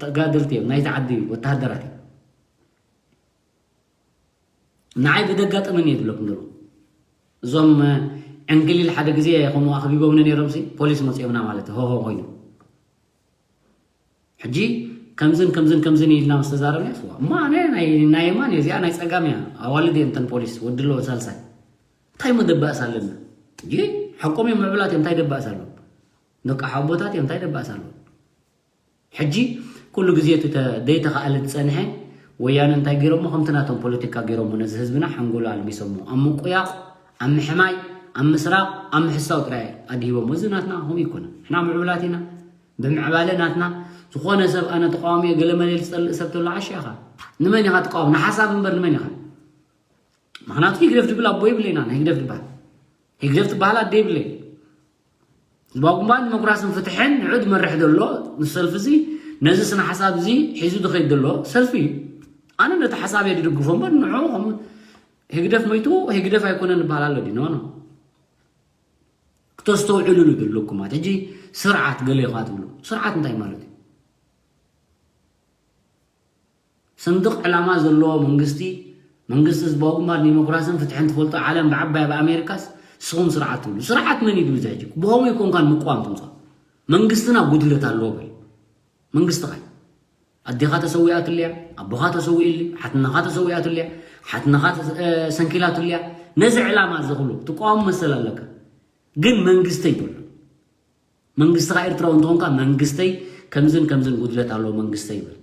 ተጋደልቲ እዮም፣ ናይቲ ዓዲ ወተሃደራት እዮም። ንዓይ ብደጋጥምን እየ ዝብለኩም ዘለኹ። እዞም ዕንክሊል ሓደ ግዜ ከምኡ ኣኽቢቦምኒ ነይሮምሲ ፖሊስ መጺኦምና ማለት ሆሆ ኮይኑ። ሕጂ ከምዝን ከምዝን ከምዝን ኢልና ምስ ተዛረብና ስዋ እሞ ኣነ ናይ ናይ የማን እየ እዚኣ ናይ ጸጋም እያ ኣዋልድ እየን ተን ፖሊስ ወዲ ኣለዎ ሳልሳይ እንታይ መደባእስ ኣለና እ ሓቆም እዮም ምዕብላት እዮም እንታይ ደባእስ ኣለዎም ደቂ ሓቦታት እዮም፣ እንታይ ደባእስ ኣለዎ? ሕጂ ኩሉ ግዜ እቲ ተ- ዘይተኻእለ ዝጸንሐ ወያነ እንታይ ገይሮሞ? ከምቲ ናቶም ፖለቲካ ገይሮሞ፣ ነዚ ህዝብና ሓንጎሉ ኣልሚሶሞ፣ ኣብ ምቁያቕ፣ ኣብ ምሕማይ፣ ኣብ ምስራቕ፣ ኣብ ምሕሳው ጥራይ ኣድሂቦሞ። እዚ ናትና ከምኡ ይኮነ። ንሕና ምዕቡላት ኢና። ብምዕባለ ናትና ዝኾነ ሰብ ኣነ ተቃዋሚ እየ ገለ መለ ኢሉ ዝጸልእ ሰብ ተሎ ዓሽ ኢኻ። ንመን ኢኻ ትቃወም? ንሓሳብ እምበር ንመን ኢኻ? ምኽንያቱ ህግደፍ ድብል ኣቦ ይብለና፣ ናይ ህግደፍ ድበሃል ህግደፍ ትበሃል ኣደ ይብለይ። ህዝባዊ ግንባር ዲሞክራስን ፍትሕን ንዑ ዝመርሕ ዘሎ ንሰልፊ እዚ፣ ነዚ ስነ ሓሳብ እዚ ሒዙ ዝኸይድ ዘሎ ሰልፊ እዩ። ኣነ ነቲ ሓሳብ እየ ድድግፎ እምበር ንዑ ከም ህግደፍ መይቱ ህግደፍ ኣይኮነን ንበሃል ኣሎ ድዩ? ኖ ኖ። ክተስተውዕሉሉ ዘለኩም ማለት ሕጂ ስርዓት ገለ ኢኻ ትብሉ። ስርዓት እንታይ ማለት እዩ? ስንድቕ ዕላማ ዘለዎ መንግስቲ፣ መንግስቲ ህዝባዊ ግንባር ዲሞክራስን ፍትሕን ትፈልጦ ዓለም ብዓባይ ኣብ ኣሜሪካስ ንስኹም ስርዓት ትብሉ። ስርዓት መን እዩ ድብዛ ሕጂ? ብኸምኡ ይኮንካን ምቋም ትምጻእ። መንግስትና ጉድለት ኣለዎ በል። መንግስቲ ኸ ኣዴኻ ተሰዊኣትልያ፣ ኣቦኻ ተሰዊእሊ፣ ሓትነኻ ተሰዊኣትልያ፣ ሓትነኻ ተስ- እ፣ ሰንኪላትልያ። ነዚ ዕላማ እዚ ክብሉ ትቃወሙ መሰል ኣለካ። ግን መንግስተይ ይብሉ። መንግስትኻ ኤርትራዊ እንተኾንካ መንግስተይ ከምዝን ከምዝን ጉድለት ኣለዎ መንግስተይ ይብል።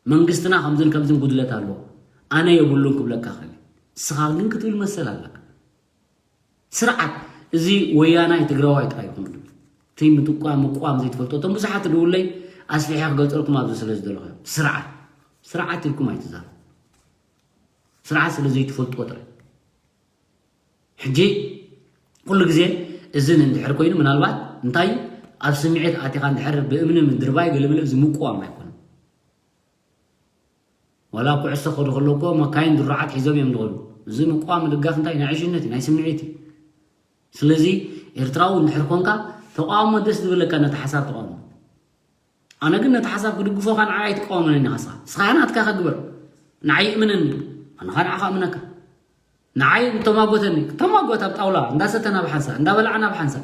መንግስትና ከምዝን ከምዝን ጉድለት ኣለዎ ኣነ የብሉን ክብለካ ኸእል። ንስኻ ግን ክትብል መሰል ኣለካ። ስርዓት እዚ ወያናይ ትግራዋይ ጥራይ ይኹን ትይ ምጥቋም ምቋም ዘይትፈልጦ እቶም ብዙሓት ድውለይ ኣስፊሐ ክገልፀልኩም ኣብዚ ስለ ዝደለኹ እዮም። ስርዓት ስርዓት ኢልኩም ኣይትዛረቡ። ስርዓት ስለ ዘይትፈልጥዎ ጥራይ ሕጂ ኩሉ ግዜ እዝን እንድሕር ኮይኑ ምናልባት እንታይ ኣብ ስምዒት ኣቲኻ እንድሕር ብእምኒ ምድርባይ ገለመለ እዚ ምቁዋም ኣይኮነን። ዋላ ኩዕሶ ከዱ ከለኮ መካይን ድሩዓት ሒዞም እዮም ዝኸዱ። እዚ ምቁዋም ምድጋፍ እንታይ ናይ ዕሽነት እዩ፣ ናይ ስምዒት እዩ። ስለዚ ኤርትራዊ እንድሕር ኮንካ ተቃውሞ ደስ ዝብለካ ነቲ ሓሳብ ተቃውሞ። ኣነ ግን ነቲ ሓሳብ ክድግፎ ካ ንዓይ ኣይትቃወመኒ ንኻስኻ እስኻ ናትካ ከግበር ንዓይ እምነኒ። ኣነ ካ ንዓኻ እምነካ ንዓይ ተማጎተኒ ተማጎት ኣብ ጣውላ እንዳሰተና ብሓንሳ እንዳበላዕና ብሓንሳ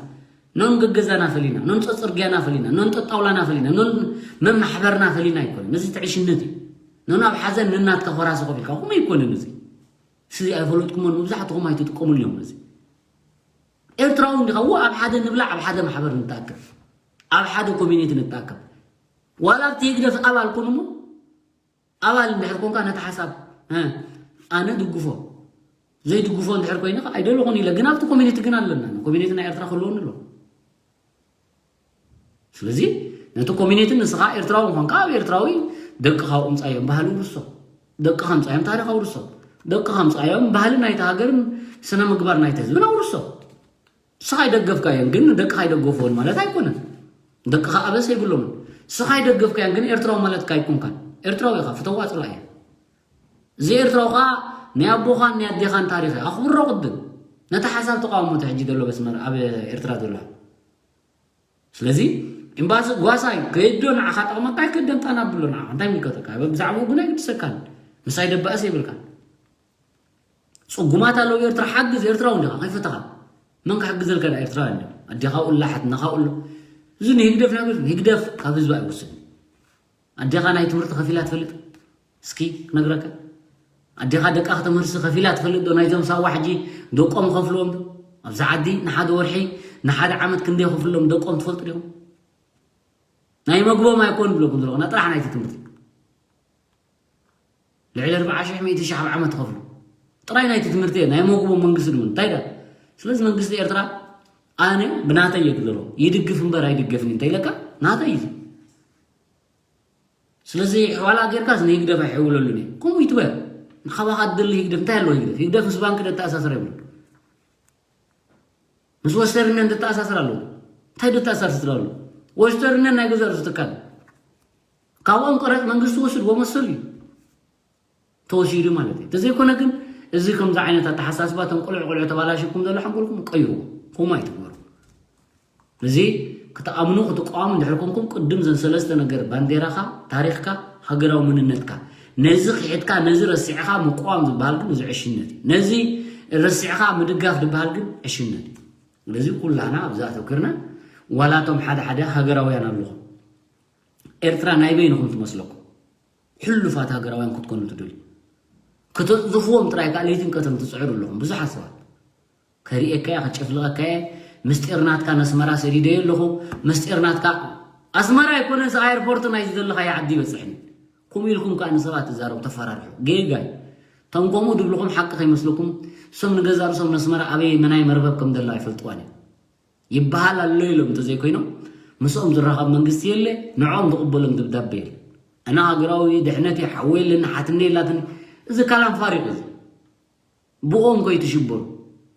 ኖን ገገዛና ፈሊና ኖን ጸጽርግያና ፈሊና ኖን ጠጣውላና ፈሊና ኖን መማሕበርና ፈሊና ኣይኮነ ነዚ ትዕሽነት እዩ። ኖን ኣብ ሓዘን ንናትካ ኮራሲ ኮፍ ኢልካ ኩመ ይኮነ ነዚ ስዚ ኣይፈለጥኩሞን መብዛሕትኹም ኣይትጥቀሙሉ እዮም ነዚ ኤርትራዊ እንዲኻ እዎ ኣብ ሓደ ንብላዕ ኣብ ሓደ ማሕበር ንተኣከብ ኣብ ሓደ ኮሚኒቲ ንተኣከብ ዋላ ኣብቲ ህግደፍ ኣባል ኩን እሞ ኣባል እንድሕር ኮንካ ነቲ ሓሳብ ኣነ ድግፎ ዘይድግፎ እንድሕር ኮይነ ኣይደለኹን ኢለ ግን ኣብቲ ኮሚኒቲ ግን ኣለና ኮሚኒቲ ናይ ኤርትራ ክህልወኒ ኣሎ ስለዚ ነቲ ኮሚኒቲ ንስኻ ኤርትራዊ ምዃንካ ኣብ ኤርትራዊ ደቅኻ ውምፃዮም ባህሊ ውርሶ ደቅኻ ምፃዮም ታሪኽ ኣውርሶ ደቅኻ ምፃዮም ባህሊ ናይቲ ሃገርን ስነ ምግባር ናይቲ ህዝብን ኣውርሶ ንስኻ ኣይደገፍካዮን ግን ንደቅኻ ኣይደገፍዎን ማለት ኣይኮነን። ደቅኻ ኣበስ የብሎምን። ንስኻ ኣይደገፍካዮን ግን ኤርትራዊ ማለትካ ኣይኮንካን። ኤርትራዊ ኢኻ ፍተዋ ጽላእ እያ። እዚ ኤርትራዊ ኸኣ ናይ ኣቦኻን ናይ ኣዴኻን ታሪኽ እዩ። ኣኽብሮ ቅድም ነቲ ሓሳብ ተቃውሞ እቲ ሕጂ ዘሎ በስመር ኣብ ኤርትራ ዘሎ። ስለዚ ኤምባሲ ጓሳይ ከይዶ ንዓኻ ጠቕመካ ኣይከደም ጣና ብሎ ንዓኻ እንታይ ምልከተካ ብዛዕባኡ ግን ኣይግድሰካን። ምሳይ ደባእስ የብልካን። ጽጉማት ኣለዉ ኤርትራ ሓግዝ ኤርትራዊ እንዲኻ ከይፈተኻ መን ክሕግዘልካ ዳ ኤርትራውያን እንዲ ኣዴኻ ውላ ሓትነኻ ውሎ እዚ ንህግደፍ ነገር ህግደፍ ካብ ህዝቢ ኣይወስን ኣዴኻ ናይ ትምህርቲ ከፊላ ትፈልጥ እስኪ ክነግረካ ኣዴኻ ደቃ ከተምህርሲ ከፊላ ትፈልጥ ዶ ናይዞም ሳዋ ሕጂ ደቆም ከፍልዎም ዶ ኣብዚ ዓዲ ንሓደ ወርሒ ንሓደ ዓመት ክንደይ ከፍሎም ደቆም ትፈልጡ ዲኹም ናይ መግቦም ኣይኮን ብለኩም ዘለኹ ጥራሕ ናይቲ ትምህርቲ ልዕሊ ኣርብዓ ሽሕ ሚእቲ ሺሕ ኣብ ዓመት ትኸፍሉ ጥራይ ናይቲ ትምህርቲ እየ ናይ መግቦም መንግስቲ ድውን እንታይ ዳ ስለዚ መንግስቲ ኤርትራ ኣነ ብናተይ እየ ክዘሮ ይድግፍ እምበር ኣይድገፍን እንተኢለካ ናተይ እዩ ስለዚ ሕዋላ ጌርካስ ንህግደፍ ኣይሕውለሉን እየ ከምኡ ይትበል ንኻባኻ ትደሊ ህግደፍ እንታይ ኣለዎ ህግደፍ ህግደፍ ምስ ባንክ ደተኣሳሰር የብሉ ምስ ወስተርንን ደተኣሳሰር ኣለዎ እንታይ ደተኣሳስር ኣሎ ወስተርንን ናይ ገዛ ርእሱ ትካል ካብኦም ቀረጥ መንግስቲ ወስድዎ መሰሉ እዩ ተወሲዱ ማለት እዩ ተዘይኮነ ግን እዚ ከምዚ ዓይነት ኣተሓሳስባ ተንቆልዑ ቆልዑ ተባላሽኩም ዘሎ ሓንጎልኩም ቀይሩ ከምኡ ኣይትግበሩ እዚ ክትኣምኑ ክትቃወሙ እንድሕር ኮንኩም ቅድም ዘን ሰለስተ ነገር ባንዴራኻ ታሪኽካ ሃገራዊ መንነትካ ነዚ ክሒድካ ነዚ ረሲዕኻ ምቋም ዝበሃል ግን እዚ ዕሽነት እዩ ነዚ ረሲዕኻ ምድጋፍ ዝበሃል ግን ዕሽነት እዩ ስለዚ ኩላና ኣብዚ ኣተኩርና ዋላቶም ሓደ ሓደ ሃገራውያን ኣለኹም ኤርትራ ናይ በይንኹም ትመስለኩም ሕሉፋት ሃገራውያን ክትኮኑ ትደልዩ ክትቕዝፍዎም ጥራይ ከዓ ለይትን ቀትርን ትፅዕሩ ኣለኹም ብዙሓት ሰባት ከርእየካ እየ ከጨፍልቐካ እየ ምስጢር ናትካ ነስመራ ሰዲደዮ ኣለኹ። ምስጢር ናትካ ኣስመራ ኣይኮነስ ኣየርፖርት ናይዚ ዘለኻዮ ዓዲ ይበፅሕኒ። ከምኡ ኢልኩም ከዓ ንሰባት ትዛረቡ ተፈራርሑ። ጌጋ እዩ። እቶም ከምኡ ድብልኹም ሓቂ ከይመስለኩም፣ እሶም ንገዛ ርእሶም ነስመራ ኣበይ መናይ መርበብ ከም ደላ ኣይፈልጥዋን እዮም። ይበሃል ኣሎ ኢሎም እንተዘይኮይኖም ምስኦም ዝራኸብ መንግስቲ የለ፣ ንዕኦም ዝቕበሎም ደብዳቤ የለ። ኣነ ሃገራዊ ድሕነት እየ፣ ሓወይ ኣለኒ፣ ሓትነይ የላትን። እዚ ካላም ፋሪቕ እዚ። ብኦም ከይትሽበሩ።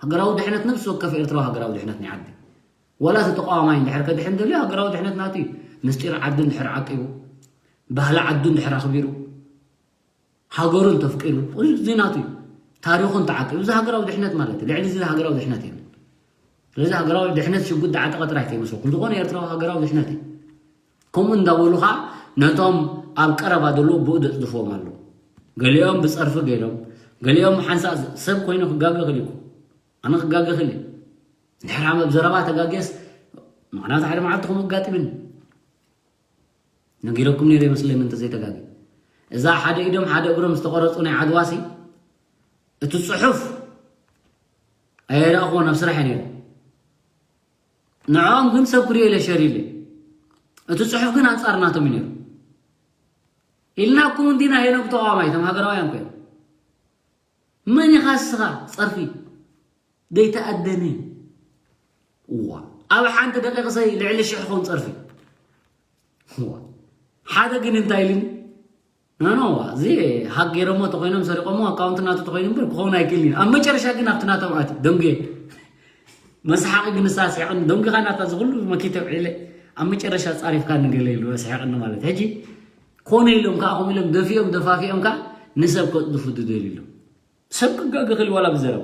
ሃገራዊ ድሕነት ነብሲ ወከፍ ኤርትራዊ ሃገራዊ ድሕነት ናይ ዓዲ። ዋላ እቲ ተቃዋማይ እንድሕር ከድሕን ደልዩ ሃገራዊ ድሕነት ናቱ እዩ። ምስጢር ዓዲ እንድሕር ዓቂቡ፣ ባህሊ ዓዱ እንድሕር ኣኽቢሩ፣ ሃገሩ እንተፍቂሩ፣ እዚ ናቱ እዩ። ታሪኹ እንተዓቂቡ፣ እዚ ሃገራዊ ድሕነት ማለት እዩ። ልዕሊ እዚ ሃገራዊ ድሕነት የለን። ስለዚ ሃገራዊ ድሕነት ሽጉጥ ዝዓጠቐ ጥራይ ከይመስለኩም። ዝኾነ ኤርትራዊ ሃገራዊ ድሕነት እዩ። ከምኡ እንዳበሉ ኸዓ ነቶም ኣብ ቀረባ ዘለዉ ብኡ ዘጽድፍዎም ኣለዉ። ገሊኦም ብጸርፊ ገይሮም፣ ገሊኦም ሓንሳእ ሰብ ኮይኑ ክጋገ ክእል እኮ። ኣነ ክጋገ ክእል እየ። እንድሕር ኣብ ዘረባ ተጋግየስ፣ ምኽንያቱ ሓደ መዓልቲ ከምኡ ኣጋጢምኒ። ነጊረኩም ነይረ ይመስለኒ እንተዘይተጋግየ። እዛ ሓደ ኢዶም ሓደ እግሮም ዝተቖረጹ ናይ ዓድዋሲ፣ እቲ ጽሑፍ ኣየረኣኹዎን ኣብ ስራሕ እየ ነይረ። ንዕኦም ግን ሰብ ክሪኦ ኢለ ሸር ኢለ። እቲ ጽሑፍ ግን ኣንጻር ናቶም እዩ ነይሩ። ኢልናኩም እንዲና ሄኖክ ተቃዋማይ፣ እቶም ሃገራውያን ኮይኖም። መን ኢኻ እስኻ ጸርፊ? ዘይተኣደነ። እዋ። ኣብ ሓንቲ ደቂቕ ሰይ ልዕሊ ሽሕ ኾን ጸርፊ። እዋ። ሓደ ግን እንታይ ኢሉኒ? ኖ፣ ኖ፣ እዋ። እዚ ሃክ ገይሮሞ ተኾይኖም ሰሪቆሞ ኣካውንት ናቱ ተኾይኑ እምበር ክኸውን ኣይክእልን እዩ። ኣብ መጨረሻ ግን ኣብቲ ናቶም ኣትዩ። ደንጉየ። መስሓቂ ግን ንሳ ስሒቕን ደንጉኻ ናታ እዚ ኩሉ መኪተ ውዒለ። ኣብ መጨረሻ ጻሪፍካ ንገለ ኢሉ ስሒቕኒ ማለት። ሕጂ ኮነ ኢሎም ከዓ ከምኡ ኢሎም ደፊኦም ደፋፊኦም ከዓ ንሰብ ከጥድፉ ዝደልዩ ኣለዉ። ሰብ ክጋገ ክእል ዋላ ብዘረባ።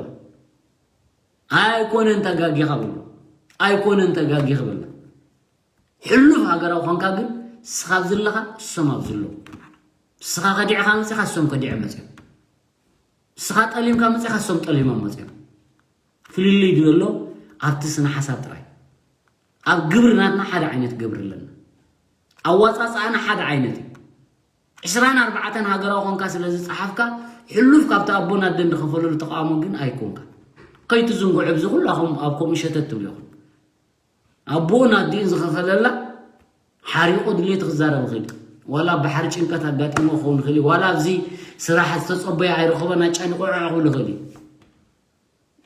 ኣይኮነን ተጋጊኻ በሎ። ኣይኮነን ተጋጊ ክበላ። ሕሉፍ ሃገራዊ ኾንካ ግን ንስኻ ኣብዚ ኣለኻ፣ እሶም ኣብዚ ኣለዉ። ንስኻ ከዲዕኻ መጺኻ፣ እሶም ከዲዖም መጺኦም። ንስኻ ጠሊምካ መጺኻ፣ እሶም ጠሊሞም መጺኦም። ፍልልይ ድዩ ዘሎ ኣብቲ ስነ ሓሳብ ጥራይ። ኣብ ግብሪ ናትና ሓደ ዓይነት ግብሪ ኣለና። ኣዋጻጽኣና ሓደ ዓይነት እዩ። ዕስራን ኣርባዕተን ሃገራዊ ኾንካ ስለ ዝጸሓፍካ፣ ሕሉፍ ካብቲ ኣቦን ኣደን ዝኸፈለሉ ተቃውሞ ግን ኣይኮንካ። ከይትዝንግዑ፣ ኣብዚ ኩላኹም ኣብ ከምኡ ሸተት ትብሉ ኢኹም። ኣቦን ኣዲኡን ዝኸፈለላ ሓሪቑ ድሌቱ ክዛረብ ይኽእል እዩ። ዋላ ባሕሪ ጭንቀት ኣጋጢሞ ክኸውን ይኽእል እዩ። ዋላ ኣብዚ ስራሕ ዝተጸበዮ ኣይረኸበን ኣጫኒቑ ዕዕ ክብል ይኽእል እዩ።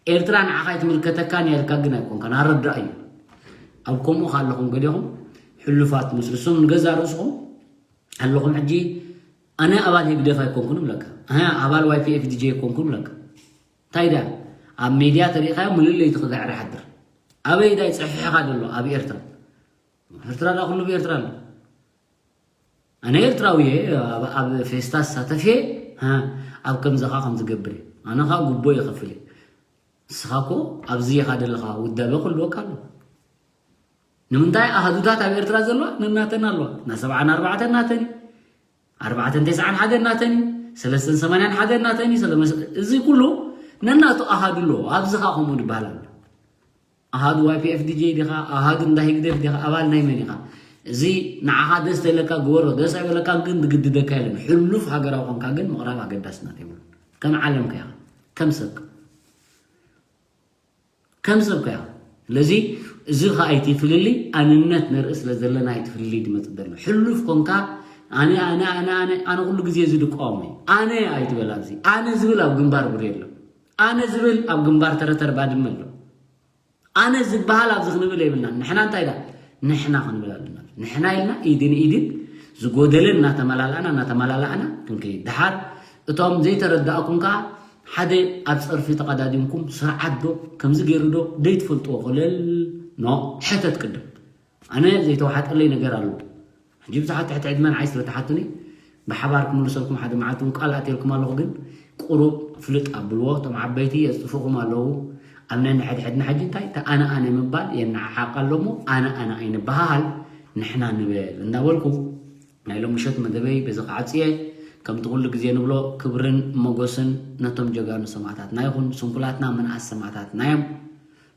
ኤርትራ ንዓኻ ኣይትምልከተካን እያ ኢልካ ግን ኣይኮንካን። ኣረዳእ እዩ። ኣብ ከምኡ ከለኹም ገሊኹም ሕሉፋት ትመስሉ። እሶም ንገዛእ ርእስኹም ኣለኹም ሕጂ ኣነ ኣባል ህግደፍ ኣይኮንኩን እብለካ። ኣነ ኣባል ዋይ ፒ ኤፍ ዲ ጄ ኣይኮንኩን እብለካ። እንታይ ደኣ ኣብ ሜድያ ተሪእኻዮ ምልለይቲ ክጋዕር ሓድር። ኣበይ ዳይ ጸፊሕኻ ዘሎ ኣብ ኤርትራ? ኤርትራ ዳ ኩሉ ብኤርትራ ኣሎ። ኣነ ኤርትራዊ እየ፣ ኣብ፣ ኣብ ፌስታ ዝሳተፍ እየ፣ ሃ፣ ኣብ ከምዚ ኸኣ ከምዚ ገብር እየ። ኣነ ኸኣ ጉቦ ይኸፍል እየ። ንስኻ እኮ ኣብዚ ኢኻ ዘለኻ ውዳበ ክህልወካ ኣለዎ። ንምንታይ ኣሃዱታት ኣብ ኤርትራ ዘለዋ ነናተን ኣለዋ። ና ሰብዓን ኣርባዕተን ናተን እዩ። ኣርባዕተን ተስዓን ሓደ ናተን እዩ። ሰለስተን ሰማንያን ሓደ ናተን እዩ። ሰለመስ-፣ እዚ ኩሉ ነናቱ ኣሃዱ ኣለዎ። ኣብዚ ኸኣ ከምኡ ዝበሃል ኣሎ። ኣሃዱ ዋይ ፒ ኤፍ ዲ ጄ ዲኻ? ኣሃዱ እንዳ ህግደፍ ዲኻ? ኣባል ናይ መን ኢኻ? እዚ ንዓኻ ደስ ተለካ ግበሮ፣ ደስ ኣይበለካ ግን ዝግድደካ የለን። ሕሉፍ ሃገራዊ ኾንካ ግን ምቕራብ ኣገዳስነት የብሉን። ከም ዓለምካ ኢኻ፣ ከም ሰብካ። ከም ሰብካ ኢኻ። ስለዚ እዚ ኸኣ እቲ ፍልልይ ኣንነት ንርኢ ስለ ዘለና እቲ ፍልልይ ዝመጽእ ዘሎ። ሕሉፍ ኮንካ ኣነ፣ ኣነ፣ ኣነ፣ ኣነ፣ ኣነ ኩሉ ግዜ እዚ ዝቃወሞ እዩ። ኣነ ኣይትበል ኣብዚ። ኣነ ዝብል ኣብ ግንባር ብሬ ኣሎ። ኣነ ዝብል ኣብ ግንባር ተረተር ባድመ ኣሎ። ኣነ ዝበሃል ኣብዚ ክንብል የብልናን። ንሕና እንታይ ዳ? ንሕና ክንብል ኣለና። ንሕና ኢልና ኢድን ኢድን ዝጎደለ እናተመላላእና፣ እናተመላላእና ክንከይድ። ደሓር እቶም ዘይተረዳእኩም ከኣ ሓደ ኣብ ጸርፊ ተቐዳዲምኩም ስርዓት ዶ፣ ከምዚ ገይሩ ዶ፣ ዘይትፈልጥዎ ኮለል ኖ፣ ሕተት ቅድም። ኣነ ዘይተዋሓጠለይ ነገር ኣሎ። ሕጂ ብዙሓት ትሕቲ ዕድመ ንዓይ ስለ ትሓቱኒ፣ ብሓባር ክምልሰልኩም ሓደ መዓልቲ እውን ቃል ኣትየልኩም ኣለኹ፣ ግን ቁሩብ ፍልጥ ኣብልዎ። እቶም ዓበይቲ የጽፍኹም ኣለዉ። ኣብ ነንሕድሕድና ሕጂ እንታይ እቲ ኣነ ኣነ ምባል የነዓሓቕ ኣሎ እሞ፣ ኣነ ኣነ ኣይንበሃሃል፣ ንሕና ንበል እንዳበልኩ፣ ናይ ሎም ምሸት መደበይ በዚ ክዓጽየ። ከምቲ ኩሉ ግዜ ንብሎ፣ ክብርን ሞገስን ነቶም ጀጋኑ ሰማእታትና ይኹን። ስንኩላትና ምንኣስ ሰማእታትና እዮም።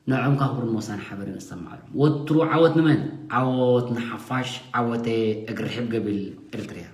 ንዕኦም ከኣ ክብርን ሞሳን ሓበርን እሰማዓሉ። ወትሩ ዓወት ንመን? ዓወት ንሓፋሽ፣ ዓወተ እግሪ ሕብ ገብል ኤርትርያ።